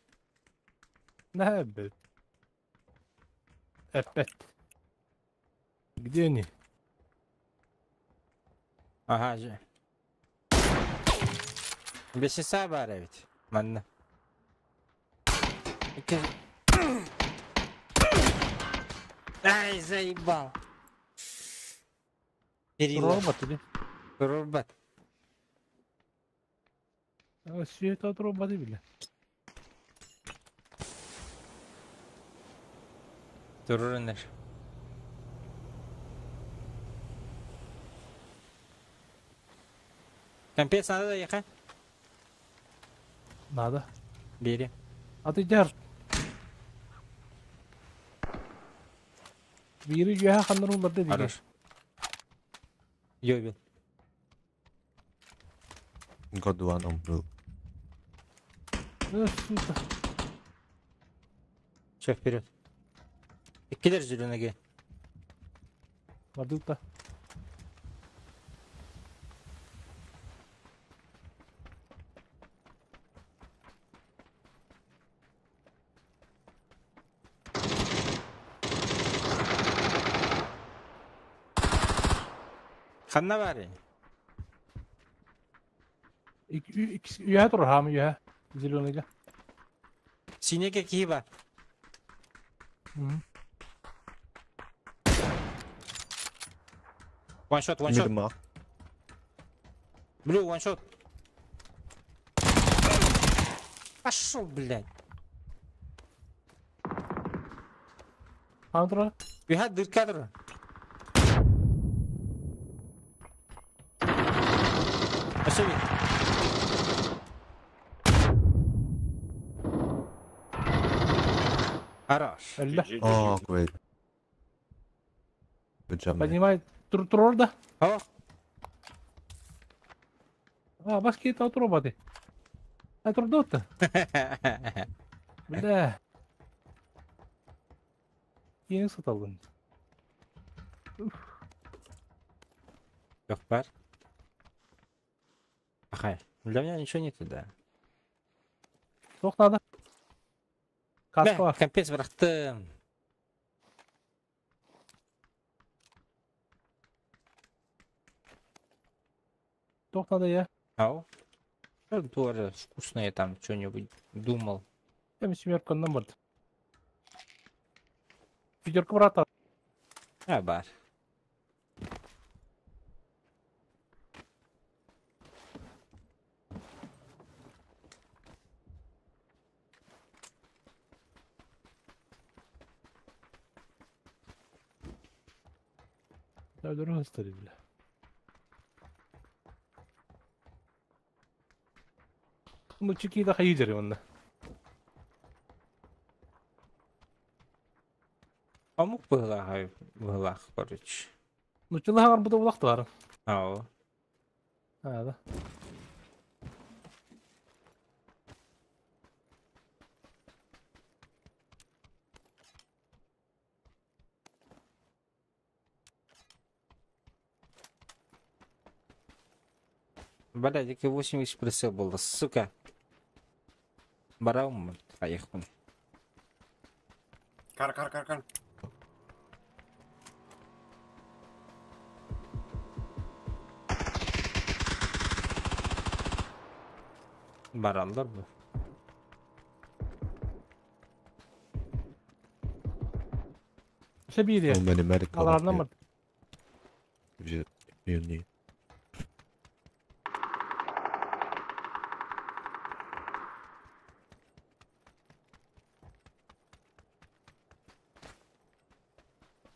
Speaker 3: Не, блядь. Опять. Где они?
Speaker 1: Ага же. Бесеса бар ведь. Манна. Ай, заебал.
Speaker 3: Робот или?
Speaker 1: Робот.
Speaker 3: А все это от робота, бля.
Speaker 1: Турурунер. Компец надо ехать?
Speaker 3: Надо.
Speaker 1: Бери.
Speaker 3: А ты держ. Бери, я ханру лады.
Speaker 1: Хорош. Ёбил.
Speaker 12: Got one on blue.
Speaker 3: Сука.
Speaker 1: Че, вперед. Кидер зеленый.
Speaker 3: Воды-то.
Speaker 1: Ханна бары.
Speaker 3: Үйә тұр, хам үйә. Зеленыйга.
Speaker 1: Синеге киба. One shot, one shot.
Speaker 12: Mid
Speaker 1: Blue, one shot. Пошел, блядь.
Speaker 3: Хам тұр?
Speaker 1: Үйә дырка тұр. Пошли. Хорош.
Speaker 12: Oh, great. Good job, man.
Speaker 3: Поднимай тролль, да?
Speaker 1: О.
Speaker 3: А, баски это от роботы. А трудо-то? Бля. Yeni sataldın.
Speaker 1: Как пар? Ага, для меня ничего нет да.
Speaker 3: Сок надо. Каска бар.
Speaker 1: Компец бырахтым.
Speaker 3: Тох надо я.
Speaker 1: Ау. Тоже вкусное там что-нибудь думал.
Speaker 3: Я семерка номер. Пятерка брата.
Speaker 1: А, бар.
Speaker 3: Да, дорога старый, бля. Ну, чеки да хайдери онна.
Speaker 1: Амук быһылаах быһылаах, короче.
Speaker 3: Ну, чылаһар бу да булактылар.
Speaker 1: Ау.
Speaker 3: А, да.
Speaker 1: Блядь, яки 80 прицел было, сука. Бараум, поехал.
Speaker 11: Кар, кар, кар, кар.
Speaker 1: Бараллар бу.
Speaker 3: Все бири.
Speaker 12: So many medical up
Speaker 3: Аларынан
Speaker 12: here.
Speaker 3: бар.
Speaker 12: If you need.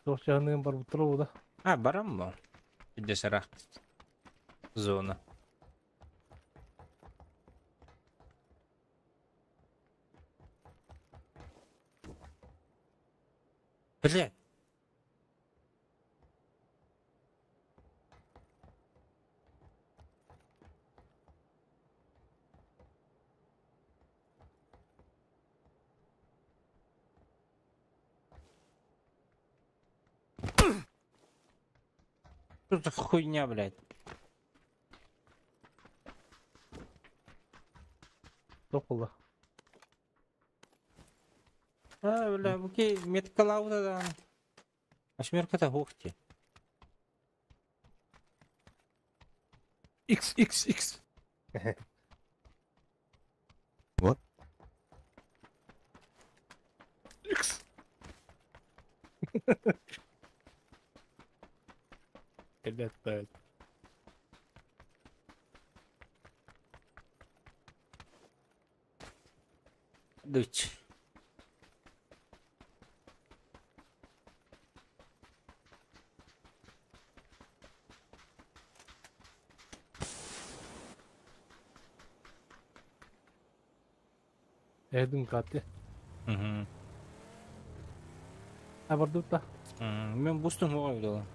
Speaker 3: Туох чаһыныгын бар буттара да.
Speaker 1: А, барам бу. Десарах. Зона. Блядь. Что за хуйня, блядь?
Speaker 3: Туох буолла.
Speaker 1: А, бля, окей, меткалаута да. Ашмерката хухти.
Speaker 3: X X X.
Speaker 12: What?
Speaker 3: X. Блядь,
Speaker 1: Дыч.
Speaker 3: Эдин катты.
Speaker 1: Угу.
Speaker 3: А бардутта.
Speaker 1: Мен бустум оҕойдола.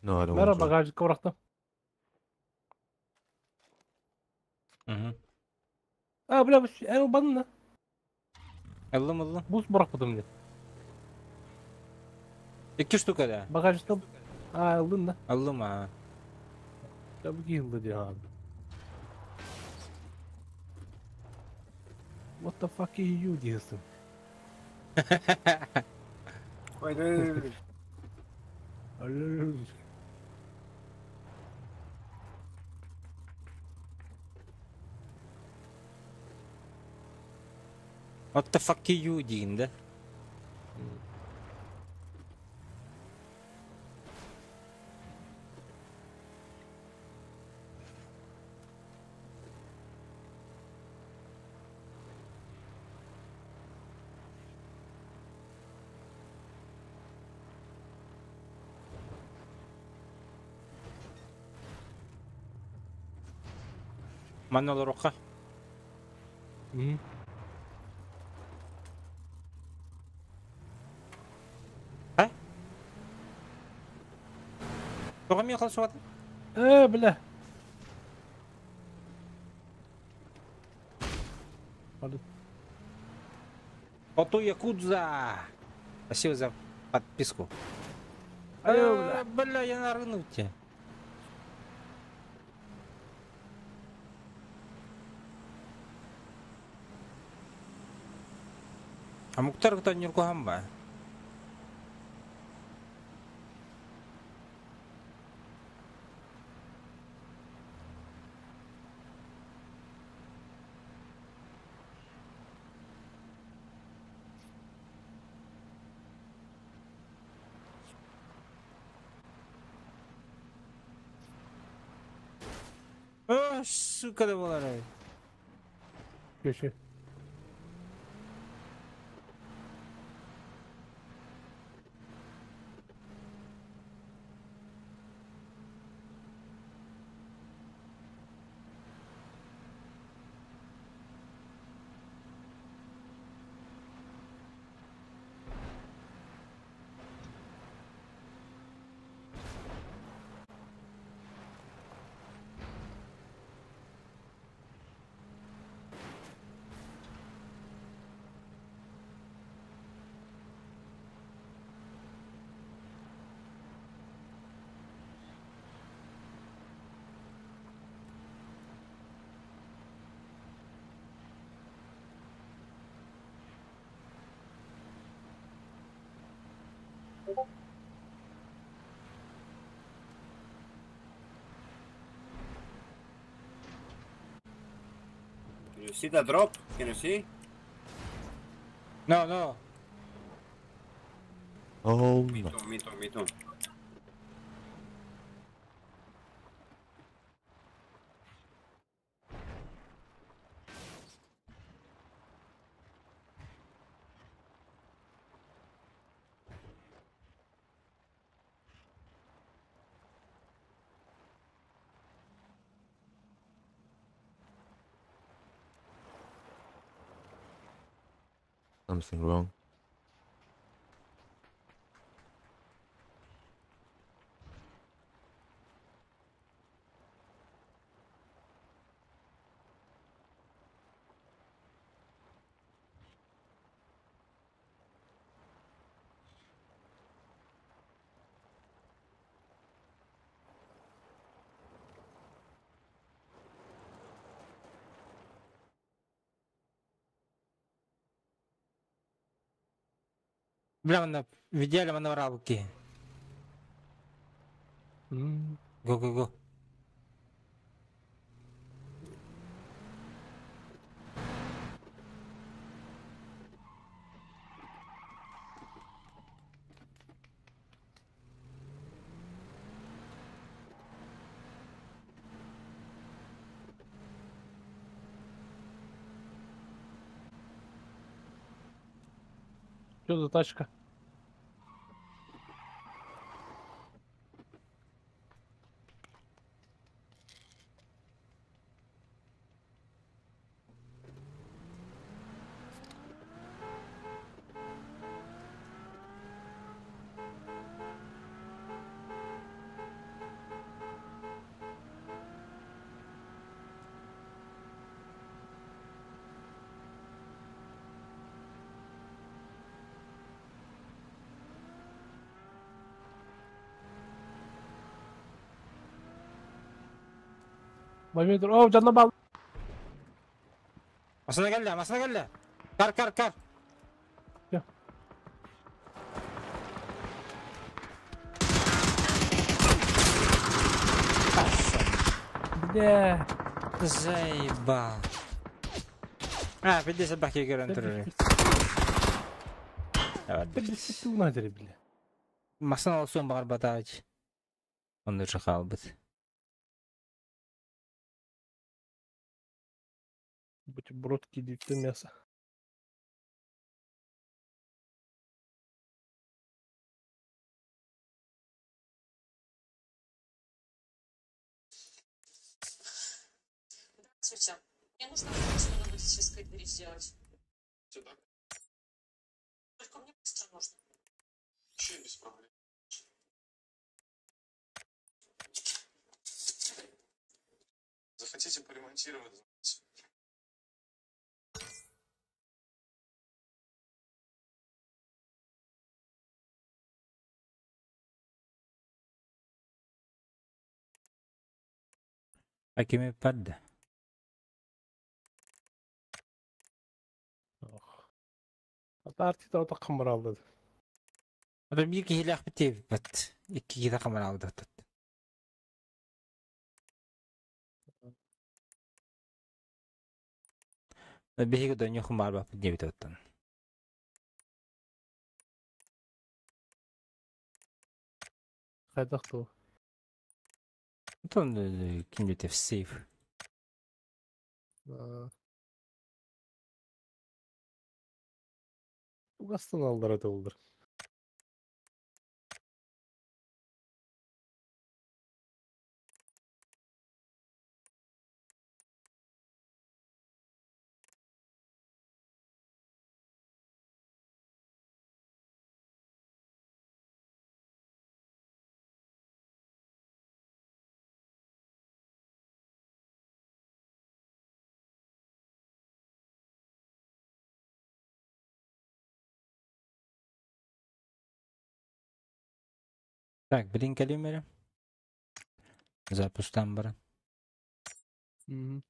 Speaker 12: No, I don't
Speaker 3: Мара
Speaker 12: want to.
Speaker 3: багажникка бырахтым.
Speaker 1: Угу.
Speaker 3: А, бля, эн банна.
Speaker 1: Ыллым ыллым.
Speaker 3: Бус бырахпытым диэн.
Speaker 1: Икки штука да.
Speaker 3: Багажникта А, ылдын да.
Speaker 1: Ыллым а.
Speaker 3: Да бу киһи диэн. What the fuck are you диэсин?
Speaker 11: Wait, wait, wait, wait.
Speaker 1: What the fuck are you диин да? Манна олоруохха. А? Тоҕо миэхэ суот?
Speaker 3: Э, бля.
Speaker 1: Оту Якудза! Спасибо за подписку.
Speaker 3: Айо,
Speaker 1: бля. Бля, я на рынуте. А муктар кто нюркухамба? А, сука да буолар.
Speaker 3: Köşe.
Speaker 13: Can you see the drop? Can you see?
Speaker 1: No, no.
Speaker 12: Oh
Speaker 13: Me
Speaker 12: no.
Speaker 13: too, me too, me too.
Speaker 12: Something wrong.
Speaker 1: Бля, манна видели манна барабыки. Го, го, го.
Speaker 3: Что за тачка? Бамидр. О, жанна бал.
Speaker 1: Масына келді, масына келді. Кар, кар, кар.
Speaker 3: Я. Бля.
Speaker 1: Заебал. А, 50 бахи көрөн турар.
Speaker 3: 50 бля.
Speaker 1: Масына олсун багар батач. Онды чахалбыт.
Speaker 3: Бутерброд кидите мясо.
Speaker 14: Здравствуйте. Мне нужно что на водительской двери сделать.
Speaker 15: Сюда.
Speaker 14: Только мне быстро нужно.
Speaker 15: Вообще без проблем. Захотите поремонтировать, звоните.
Speaker 1: Акими падда.
Speaker 3: Ата арти та камара алды.
Speaker 1: Ата бир кихилях битеп бат. Икки киһи камара алды. Биһиги доньо хумар бап дебит оттан.
Speaker 3: Хайдах ту.
Speaker 1: Тон ким битеп сейф.
Speaker 3: Угастан алдар это олдыр.
Speaker 1: Так, блин, калимере. Запустам бара.
Speaker 3: Мгм.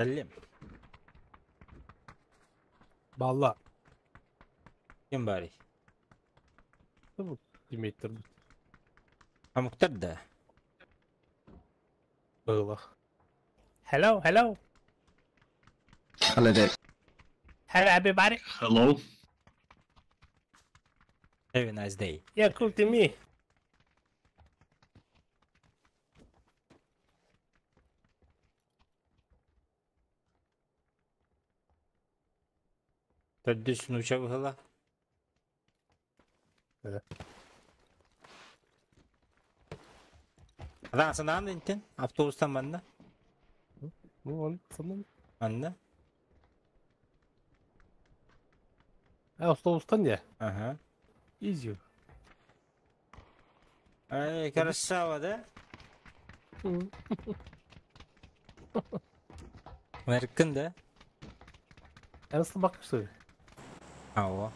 Speaker 1: Кэллим.
Speaker 3: Балла.
Speaker 1: Ким баарый?
Speaker 3: Тиммейттер бут.
Speaker 1: Омуктар да?
Speaker 3: Быылах. Hello, hello.
Speaker 16: Hello there.
Speaker 3: Hello everybody.
Speaker 6: Hello.
Speaker 1: Have a nice day.
Speaker 3: Yeah, cool to me.
Speaker 1: Төрдүс нууча быһыла. Адан санаан интин автобустан манна.
Speaker 3: Ну, он санаан.
Speaker 1: Манна.
Speaker 3: Автобустан я?
Speaker 1: Ага.
Speaker 3: Easy.
Speaker 1: Ай, красава, да? Меркин, да?
Speaker 3: Эн слабак, что ли?
Speaker 1: Ау.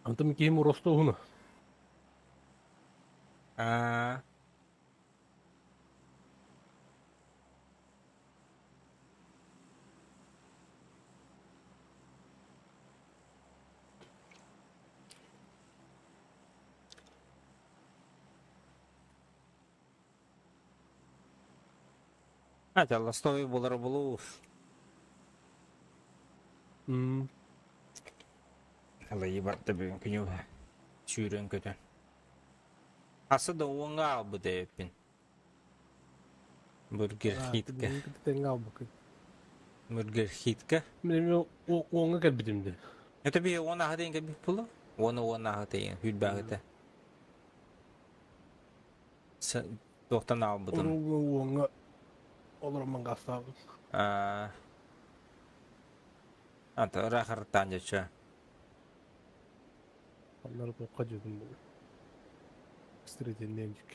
Speaker 3: Антон киһим Ростовуна.
Speaker 1: Аа. Ата Ростове булар булуус. Алайы барда бүгүн күнү сүүрэн көтөн. Асы да уоҥҥа аалбыт эбиппин. Бургер хитка. Бургер хитка.
Speaker 3: Мен уоҥҥа кэлбитим де.
Speaker 1: Это би уон аһы дейин кэлбит буолла. Уону уон аһы дейин хүрбээхите. Туохтан аалбытым.
Speaker 3: Уоҥҥа олороммун гастаабыт.
Speaker 1: Аа. Ата ыраахарыттаан дьачча.
Speaker 3: Оннор туохха дьүгүн бу. Стретинненчик.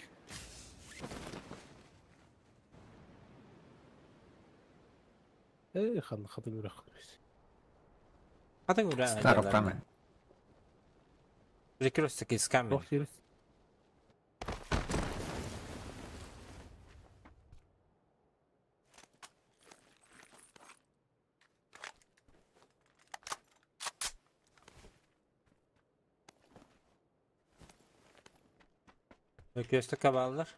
Speaker 3: Эй, хан хатын үрэх.
Speaker 1: Хатын үрэх.
Speaker 16: Старый
Speaker 1: Перекресток из камер. Перекресток баллар.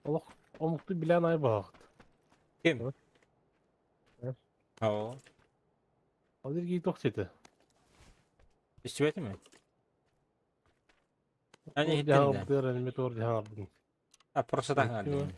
Speaker 3: Олох омукту билэн ай багыт.
Speaker 1: Ким? Оо.
Speaker 3: Ол ирги тох сети.
Speaker 1: Истибэтим ми? Ани
Speaker 3: Хиттин.
Speaker 1: хиттин.
Speaker 3: Бу метеор дьаһан.
Speaker 1: А просто так надо.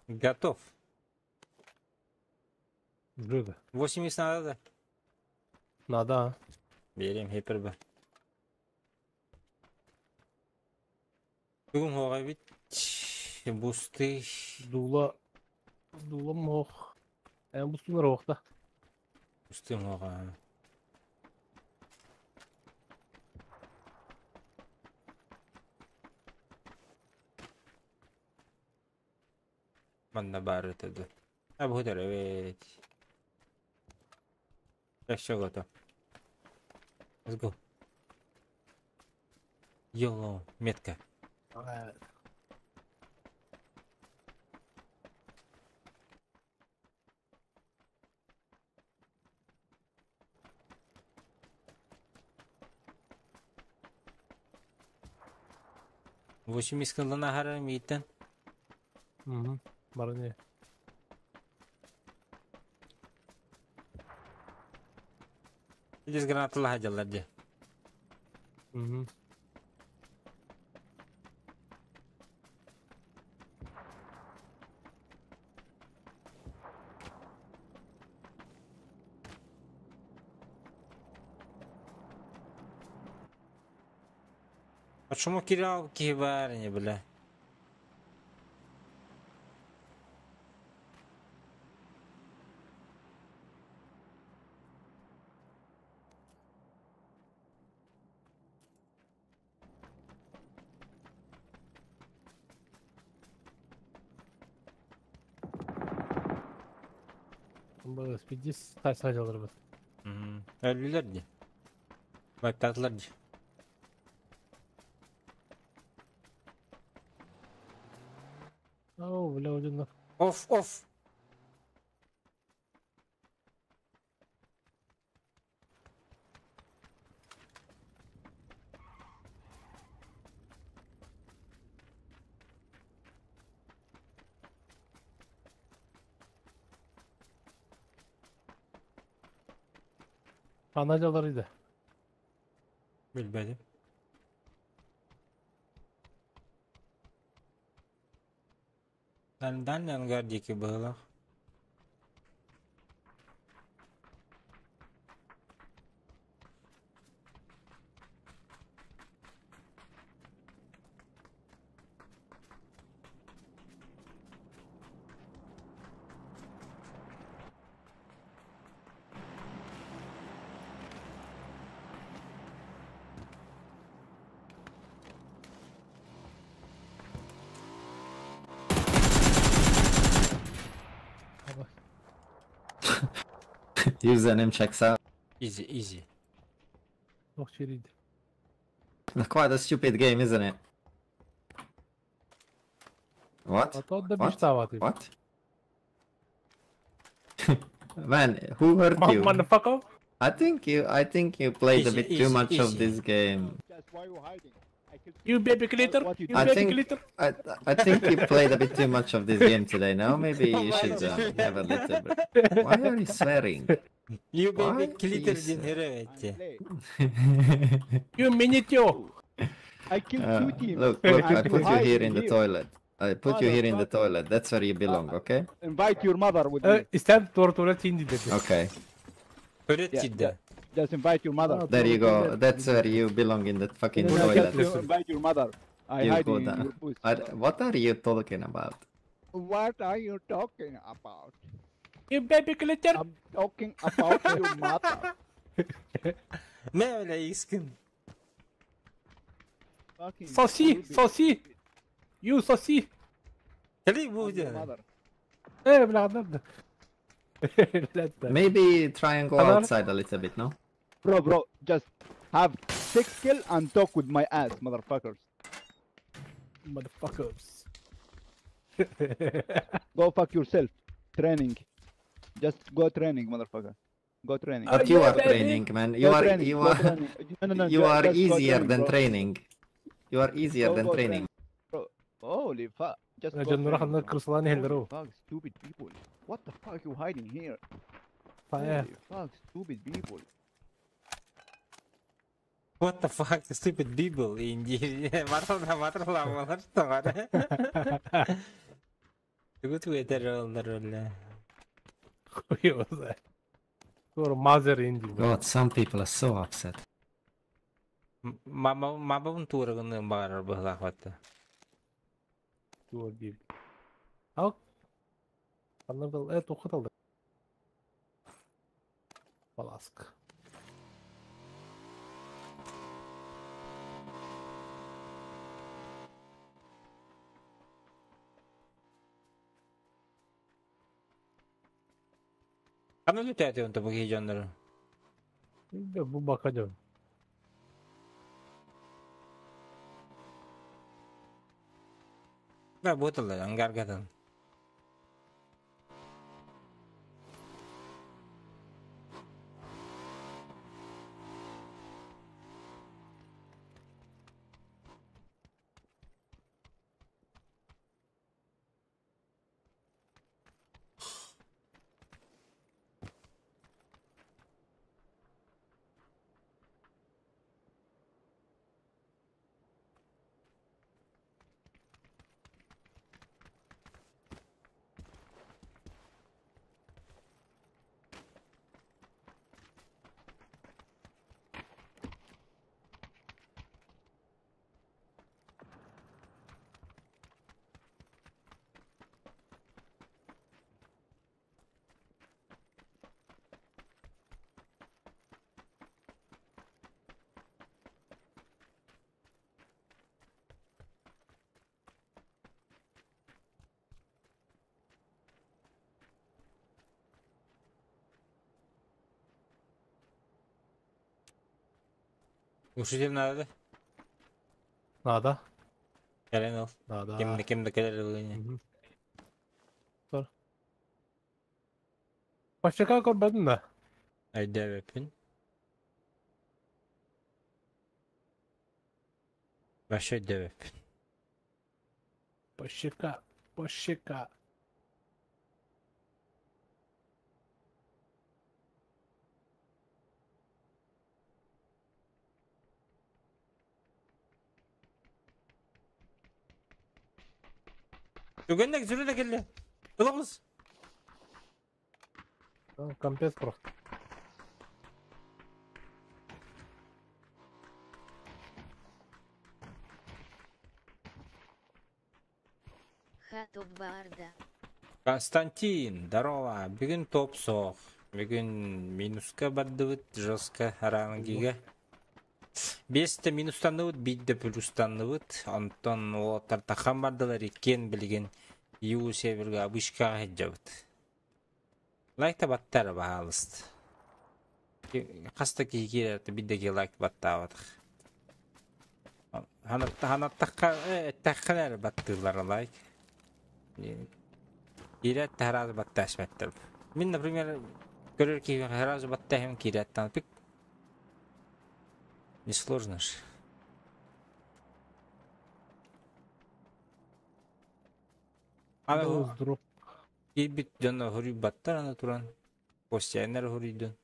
Speaker 1: Готов.
Speaker 3: Жида.
Speaker 1: 80 надо, да?
Speaker 3: Надо.
Speaker 1: Берем хиперб. Бүгүн хоға бит бусты.
Speaker 3: Дула. Дула мох. Эн бустунар охта.
Speaker 1: Бусты моға. Манна бар өтөдү. А бу evet. Все готово. Let's go. Йоло, метка. Восемь кылына харам иттен.
Speaker 3: Угу. Барыне.
Speaker 1: Здесь граната лагалар де.
Speaker 3: Угу.
Speaker 1: Почему кирал кибар не бля?
Speaker 3: Спидис садилар бит.
Speaker 1: Өлүлэр ди. Баттатылар ди.
Speaker 3: О, бля, один.
Speaker 1: Оф, оф.
Speaker 3: Аналялар иде.
Speaker 1: Билбедим. Дан ангар дики было.
Speaker 16: Username checks out.
Speaker 1: Easy, easy.
Speaker 3: Ох, чериди.
Speaker 16: Quite a stupid game, isn't it? What?
Speaker 3: А то да
Speaker 16: What?
Speaker 3: мечтала ты.
Speaker 16: What? Man, who hurt you?
Speaker 3: Motherfucker.
Speaker 16: I think you played a
Speaker 1: Easy,
Speaker 16: bit too
Speaker 1: easy,
Speaker 16: much of
Speaker 1: easy.
Speaker 16: this game.
Speaker 3: You baby glitter. You
Speaker 16: I
Speaker 3: baby
Speaker 16: think
Speaker 3: glitter.
Speaker 16: I think you played a bit too much of this game today. Now maybe you should have a little bit. Why are you swearing?
Speaker 1: You
Speaker 16: Why
Speaker 1: baby
Speaker 16: are you
Speaker 1: glitter din here
Speaker 3: You minute
Speaker 17: I killed two teams.
Speaker 16: Look, look, I
Speaker 17: I'm
Speaker 16: put you here in the
Speaker 17: hiding
Speaker 16: toilet. I put you here in the
Speaker 17: Motherfucker.
Speaker 16: toilet. That's where you belong, okay?
Speaker 17: Invite your mother with me.
Speaker 3: İster doğru tuvalet indi dedi.
Speaker 16: Okay.
Speaker 1: Tuvalet
Speaker 17: Yeah,
Speaker 1: ciddi.
Speaker 17: yeah. Just invite your mother.
Speaker 16: There you go. That's where you belong in that fucking
Speaker 17: No, no,
Speaker 16: toilet.
Speaker 17: just invite your mother. I
Speaker 16: You
Speaker 17: hide
Speaker 16: go
Speaker 17: in
Speaker 16: down.
Speaker 17: your bush.
Speaker 16: What are you talking about?
Speaker 17: What are you talking about?
Speaker 3: You baby glitter.
Speaker 17: I'm talking about your mother.
Speaker 1: Ne öyle iskin?
Speaker 17: Fucking
Speaker 3: Sosi,
Speaker 17: stupid.
Speaker 3: sosi. You sosi.
Speaker 1: Kali bu
Speaker 17: I'm your
Speaker 1: diyor.
Speaker 17: mother.
Speaker 3: Eh, bla bla.
Speaker 16: Maybe try and go
Speaker 3: Hello?
Speaker 16: outside a little bit, no?
Speaker 17: Bro, bro, just have 6 kill and talk with my ass, motherfuckers.
Speaker 3: Motherfuckers.
Speaker 17: Go fuck yourself. Training. Just go training, motherfucker. Go training.
Speaker 16: But you are training, man. You
Speaker 17: Go
Speaker 16: are
Speaker 17: training,
Speaker 16: you
Speaker 17: go
Speaker 16: are
Speaker 17: training. No, no, no,
Speaker 16: you are
Speaker 17: just go
Speaker 16: easier
Speaker 17: training,
Speaker 16: than
Speaker 17: bro.
Speaker 16: training. You are easier
Speaker 17: Go,
Speaker 16: than
Speaker 17: go
Speaker 16: training.
Speaker 17: Bro, holy fuck. Just go
Speaker 3: Canlara
Speaker 17: training,
Speaker 3: kanlar
Speaker 17: bro.
Speaker 3: kırsalan
Speaker 17: Holy
Speaker 3: helleri o.
Speaker 17: fuck, stupid people. What the fuck you hiding here?
Speaker 3: Fire.
Speaker 17: Holy fuck, stupid people.
Speaker 1: What the fuck, stupid people in Matrala matrala malar togara. Тугу туэтер олар öyle.
Speaker 3: Koyuyorlar. Doğru mazer indi.
Speaker 16: God, some people are so upset.
Speaker 1: Mama mama туурагын багарар быһлахватта.
Speaker 3: Doğru değil. Al. Anladım. Evet o kadar da. Balask.
Speaker 1: Кана летает он тобу жоннору.
Speaker 3: Bu bakacağım.
Speaker 1: Да, бутылар ангаргадан. Глушитель надо да?
Speaker 3: Надо.
Speaker 1: Кэлэн ыл.
Speaker 3: Надо.
Speaker 1: Ким да ким да кэлэр ылыыны.
Speaker 3: Бар. Пащака көрбөтүн да.
Speaker 1: Өйдөөбөппүн. Вообще өйдөөбөппүн.
Speaker 3: Пащака, пащака.
Speaker 1: Түгэннек зүрү да кэллэ. Ылабыз.
Speaker 3: Компец просто.
Speaker 2: Хатоп баарда.
Speaker 1: Константин, здорово. Бүгүн топ суох. Бүгүн минуска бардыбыт, жестко рангига. Бесте минустанныбыт, биирдэ плюстанныбыт. Онтон уолаттар тахан бардылар иккиэн билигин ю серверга обычкаҕа сылдьабыт. Лайкта баттар баһаалыст. Хас да киһи киирэр биирдэ киһи лайк баттаабатах. Ханаттахха эттэххэ эрэ баттыыллар лайк. Киирээт да сразу баттаашматтар. Мин, например, көрөр киһи сразу баттаһым киирээттан пик. Несложно ж. Аны
Speaker 3: Дроп.
Speaker 1: киирбит дьоно хоруйбаттар аны туран. Костяйнар хоруйдун.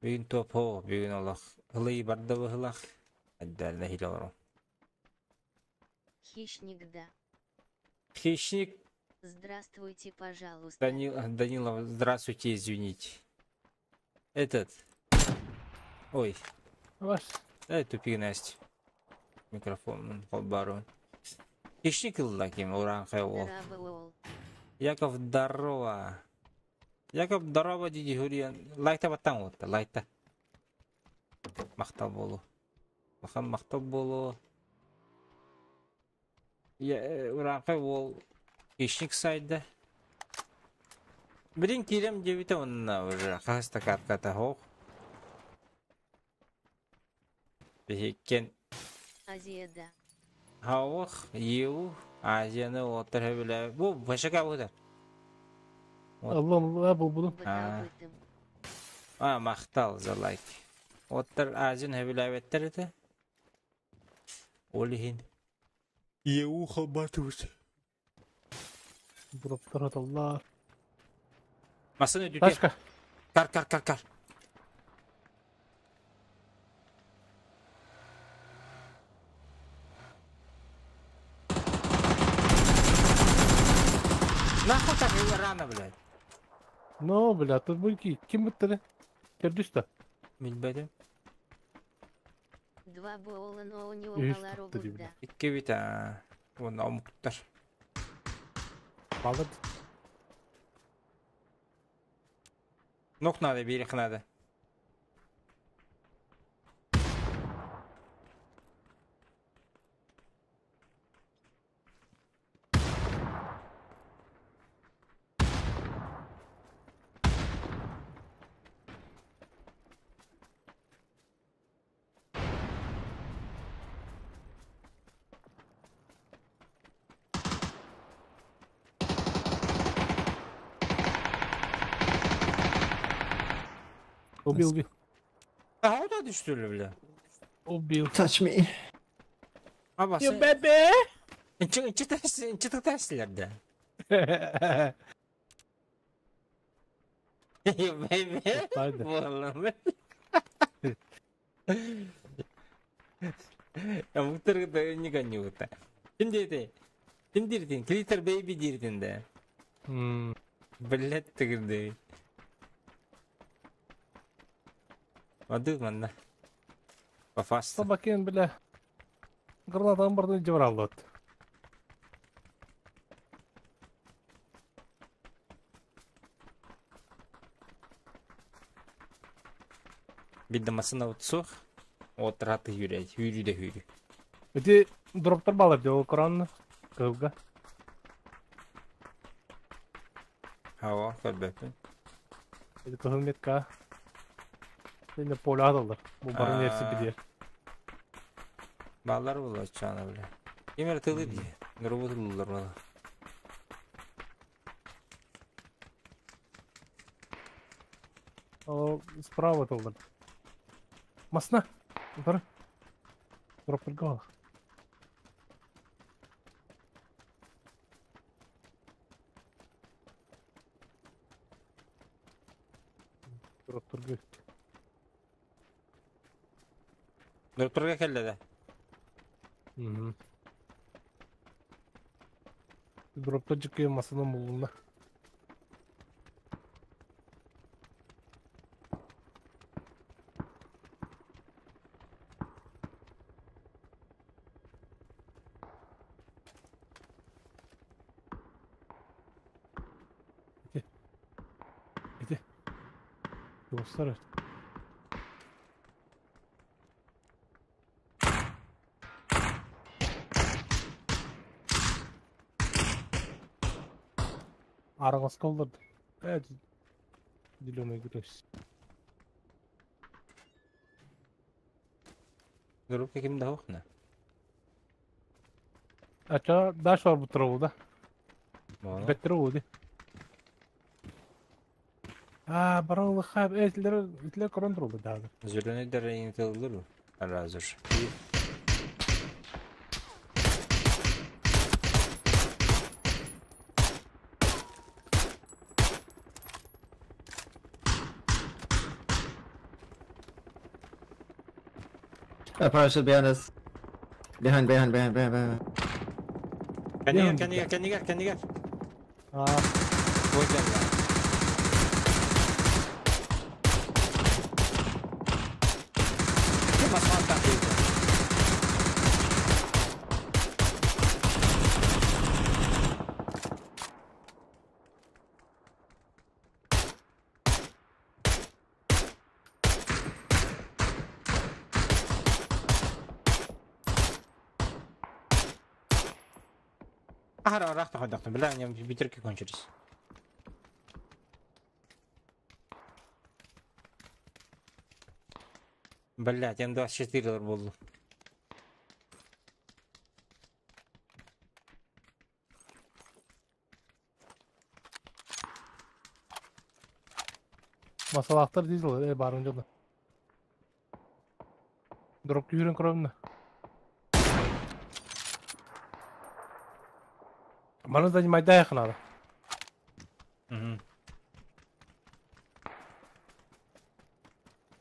Speaker 1: Бүгүн топ хо, бүгүн олох. Ылый барда быһылах. Отдельно хиле олорон.
Speaker 2: Хищник да.
Speaker 1: Хищник
Speaker 2: Здравствуйте, пожалуйста.
Speaker 1: Данилов, здравствуйте, извините. Этот. Ой.
Speaker 3: Ваш.
Speaker 1: Эй, тупик Настя. Микрофон холбарун. Хищник ылла ким уран ол.
Speaker 2: Здорово,
Speaker 1: Яков, здорово. Яков, здорово, диди хуриан. Лайта баттан отта, лайта. Махтал болу. Махан махтал болу. Я уранхай ол хищник сайда. Блин, кирем дебите онна уже. Хаста катката хох. Бихиккен
Speaker 2: Азия да.
Speaker 1: Хаух, Ю, Азияны оттар хөбүлэ. Бу башака будар.
Speaker 3: Аллам, ла бу буду.
Speaker 1: А, а махтал за лайк. Оттар Азияны хөбүлэбэттер это. Олихин. Еу хабатыбыт.
Speaker 3: Дроптар аталлар.
Speaker 1: Масыны дүте.
Speaker 3: Ташка.
Speaker 1: Кар, кар, кар, кар. Нахуй так рано, блядь?
Speaker 3: Ну, бля, тут бульки. Ким бітті? Кердүс
Speaker 1: Билбедим.
Speaker 2: Два бола, но у него
Speaker 3: Үш
Speaker 2: мало
Speaker 3: тутты
Speaker 2: робот да.
Speaker 1: Икки бит, а. Уонна омуктар.
Speaker 3: Балыт.
Speaker 1: Нок надо, берег надо.
Speaker 3: Убил, убил.
Speaker 1: А куда ты что ли, бля?
Speaker 3: Убил.
Speaker 16: Touch me.
Speaker 1: Аба,
Speaker 3: You baby!
Speaker 1: Инче да. You baby.
Speaker 3: Тайды.
Speaker 1: Буолла. Омуктар не гонюта. Ким диэтэй? Ким дииртин? Клитер бэйби дииртин да. Блять тыгырды. Воды манна. Пофаста.
Speaker 3: Собакен, бля. Гранатан барды жабыралды.
Speaker 1: Бидде масына утсух. Отраты хүрәй. Хүрү де хүрү.
Speaker 3: Эти дроптар балар жол Коран. Кылга.
Speaker 1: Хава, көрбөппүн.
Speaker 3: Эти кызыл метка. Сені поле атылдар. Бу барын ерси бидер.
Speaker 1: Баллар була чана бля. Кемер тылы ди. Дробу тылылар бала.
Speaker 3: О, справа тылдар. Масна. Бар. Дроптырга. Дроптырга.
Speaker 1: Дроптырга келді да.
Speaker 3: Угу. Дропта жықы масынан болуна. Ити. Dostlar. Араласка олдырды. Evet. Зеленый грязь.
Speaker 1: Дроп каким да окна.
Speaker 3: А чё, дальше бар бутыра да? Беттер ди. А, баран хаб, этлер, этлер корон турулду да.
Speaker 1: Зеленый дәрәйин тылылыр. Разыр.
Speaker 16: A parachute behind us. Behind, behind, behind, behind, behind.
Speaker 1: Кәнигер, кәнигер, кәнигер, кәнигер.
Speaker 3: А.
Speaker 1: Вот я. Ахара, рахта ходахта, бля, у меня битерки кончились. Блять, М24 был.
Speaker 3: Масалақтар дизель, барын жолда. Дроп күйрен кровна. Маны занимать да надо.
Speaker 1: Угу.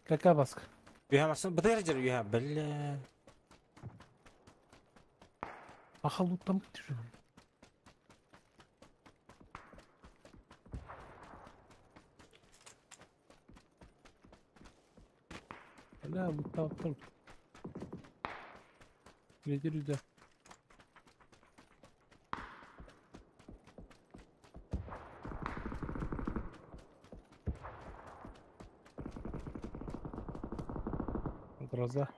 Speaker 3: Какая баска?
Speaker 1: Юха масын бытыр жер юха, бля.
Speaker 3: Аха луттан бітті Бля, луттан бітті. Ведер үйде. Гроза.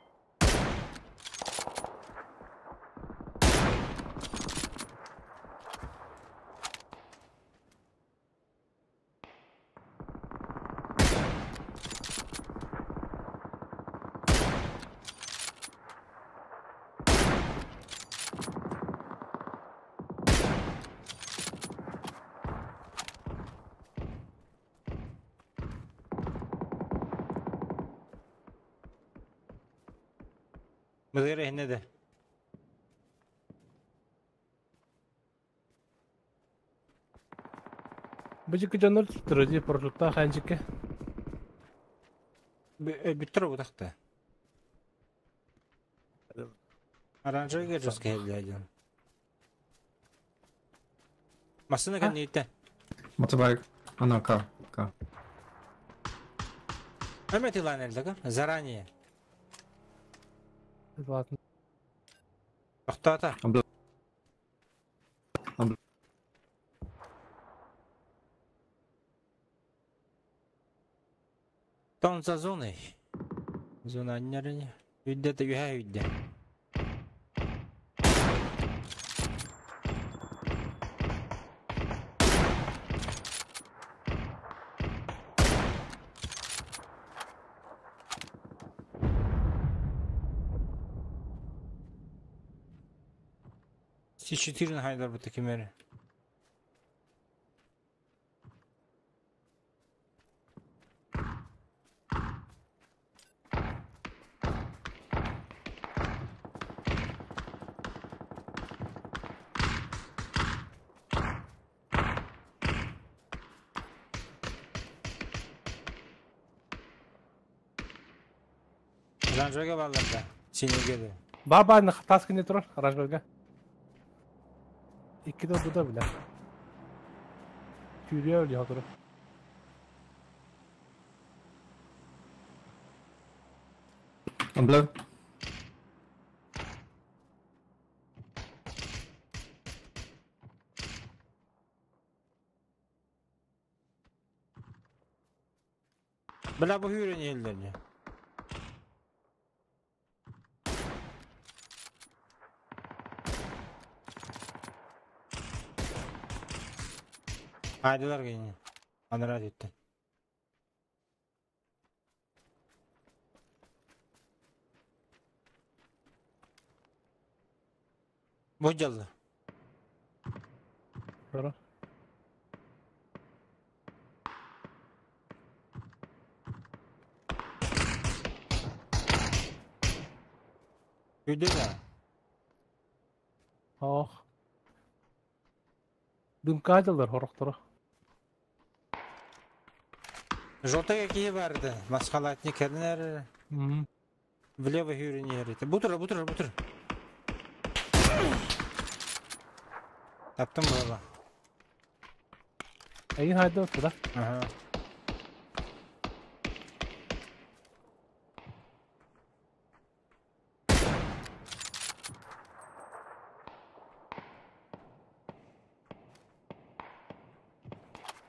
Speaker 1: Бытыр эхне де.
Speaker 3: Быжык жаныр түттүрө ди парашютта ханчикке.
Speaker 1: Биттер бутакта. Оранжевый жесткий блядь. Машина кәннейті.
Speaker 16: Motorbike. Oh no, car. Car.
Speaker 1: Әмет илан әлдігі, заранее.
Speaker 3: Ладно.
Speaker 1: Тоқтата.
Speaker 16: I'm blue. I'm blue.
Speaker 1: Тон за зоной. Зона аннеріне. Үйде де үйе үйде. С4 хайдар бу кимер. Оранжевага балларда. Синеге де.
Speaker 3: Баба тас кине турар, оранжевага. Икки да буда бile. Күүрүө өлү турар.
Speaker 16: I'm blue.
Speaker 1: Бля бу хүрен елдерне. Айдылар кийин. Анара жетти. Бу жалды.
Speaker 3: Тура.
Speaker 1: Үйдө да.
Speaker 3: Ох. Дымка жылдар хорохторо.
Speaker 1: Желтая кие барды. Масхалатник кернер. Влево хүрен ерите. Бутур, бутур, бутур. Таптым була.
Speaker 3: Эйин хайда туда.
Speaker 1: Ага.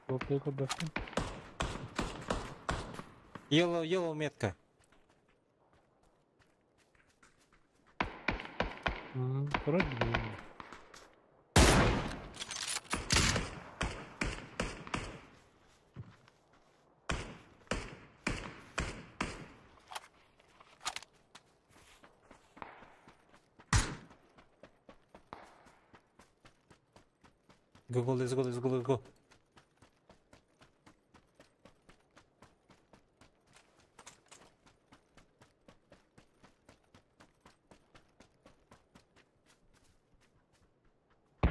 Speaker 3: Желтый көрдөстүм.
Speaker 1: Yellow, yellow метка.
Speaker 3: Вроде бы.
Speaker 1: Go, go, let's go, let's go, let's go.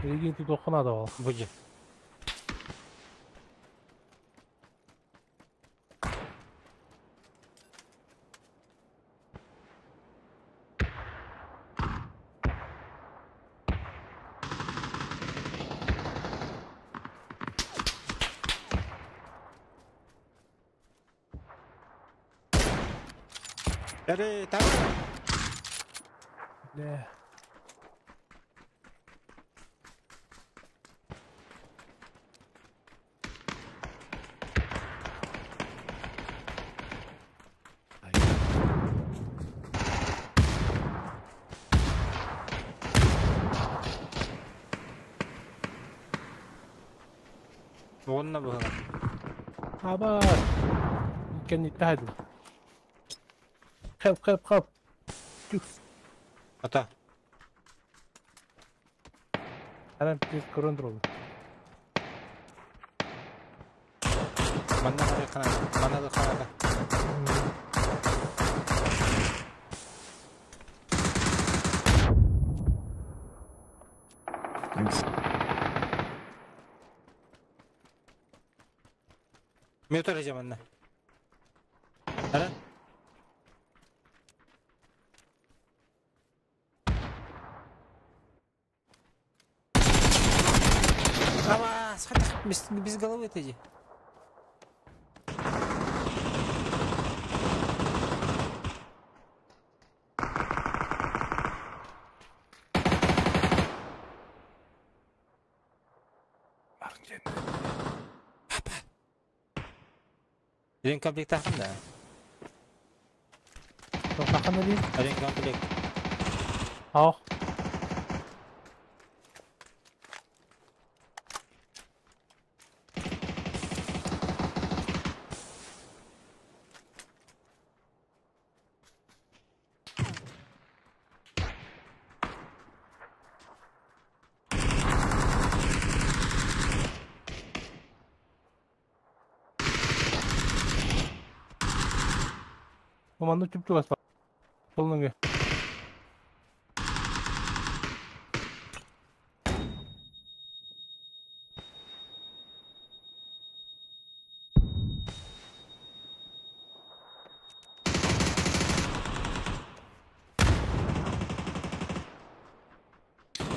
Speaker 3: Эйгин тут охана да ол.
Speaker 1: Буди. Эри, там.
Speaker 3: Не.
Speaker 1: Онна было.
Speaker 3: Аба. Иккен иттахады. Help, help, help.
Speaker 1: Ата.
Speaker 3: Арам тез көрөн туралы.
Speaker 1: Манна карай канада. Манна да канада.
Speaker 16: Thanks.
Speaker 1: Мен өтөр манна. Ара? Ава, без головы ты иди. Ремкомплект тахында.
Speaker 3: Тахында дейін?
Speaker 1: Ремкомплект.
Speaker 3: Ау. Бу манна чуп-чугас бар. Солнуҥҥа.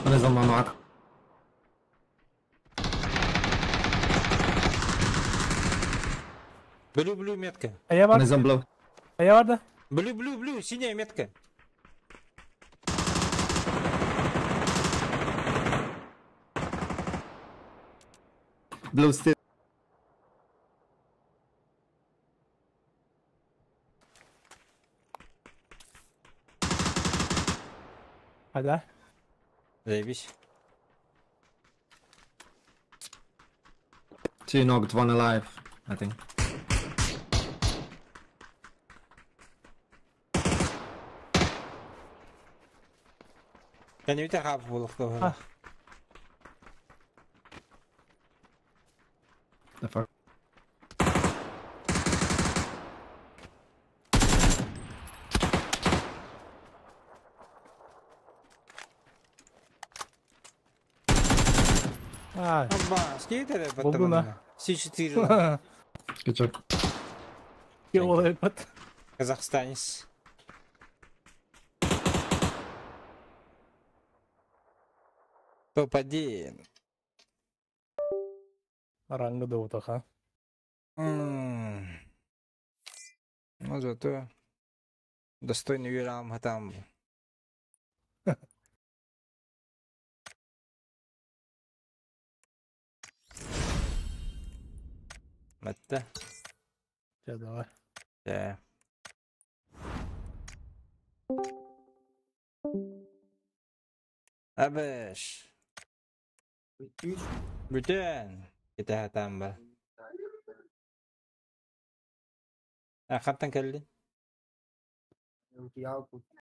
Speaker 16: One is on my mark.
Speaker 1: Блю, блю метка.
Speaker 3: Эйэ бар.
Speaker 16: One is on blue.
Speaker 3: Эйэ бар да.
Speaker 1: Блю, блю, блю, синяя метка.
Speaker 16: Blue still.
Speaker 3: Hadi.
Speaker 1: Заебись.
Speaker 16: Two knocked, one alive, I think.
Speaker 1: Кәнүтә хап булып
Speaker 16: The fuck?
Speaker 3: Ай.
Speaker 1: Аба, скейтере
Speaker 3: Болду на.
Speaker 1: С4.
Speaker 16: Good job.
Speaker 3: Кем
Speaker 1: Казахстанец. Топ-1.
Speaker 3: Рангы да утаха.
Speaker 1: Ну, зато достойный Юрам там. Мэтта.
Speaker 3: Все, давай.
Speaker 1: Да. Абыш. Бүтін. Кете там ба. А, хаттан кэлли?
Speaker 7: Ялку.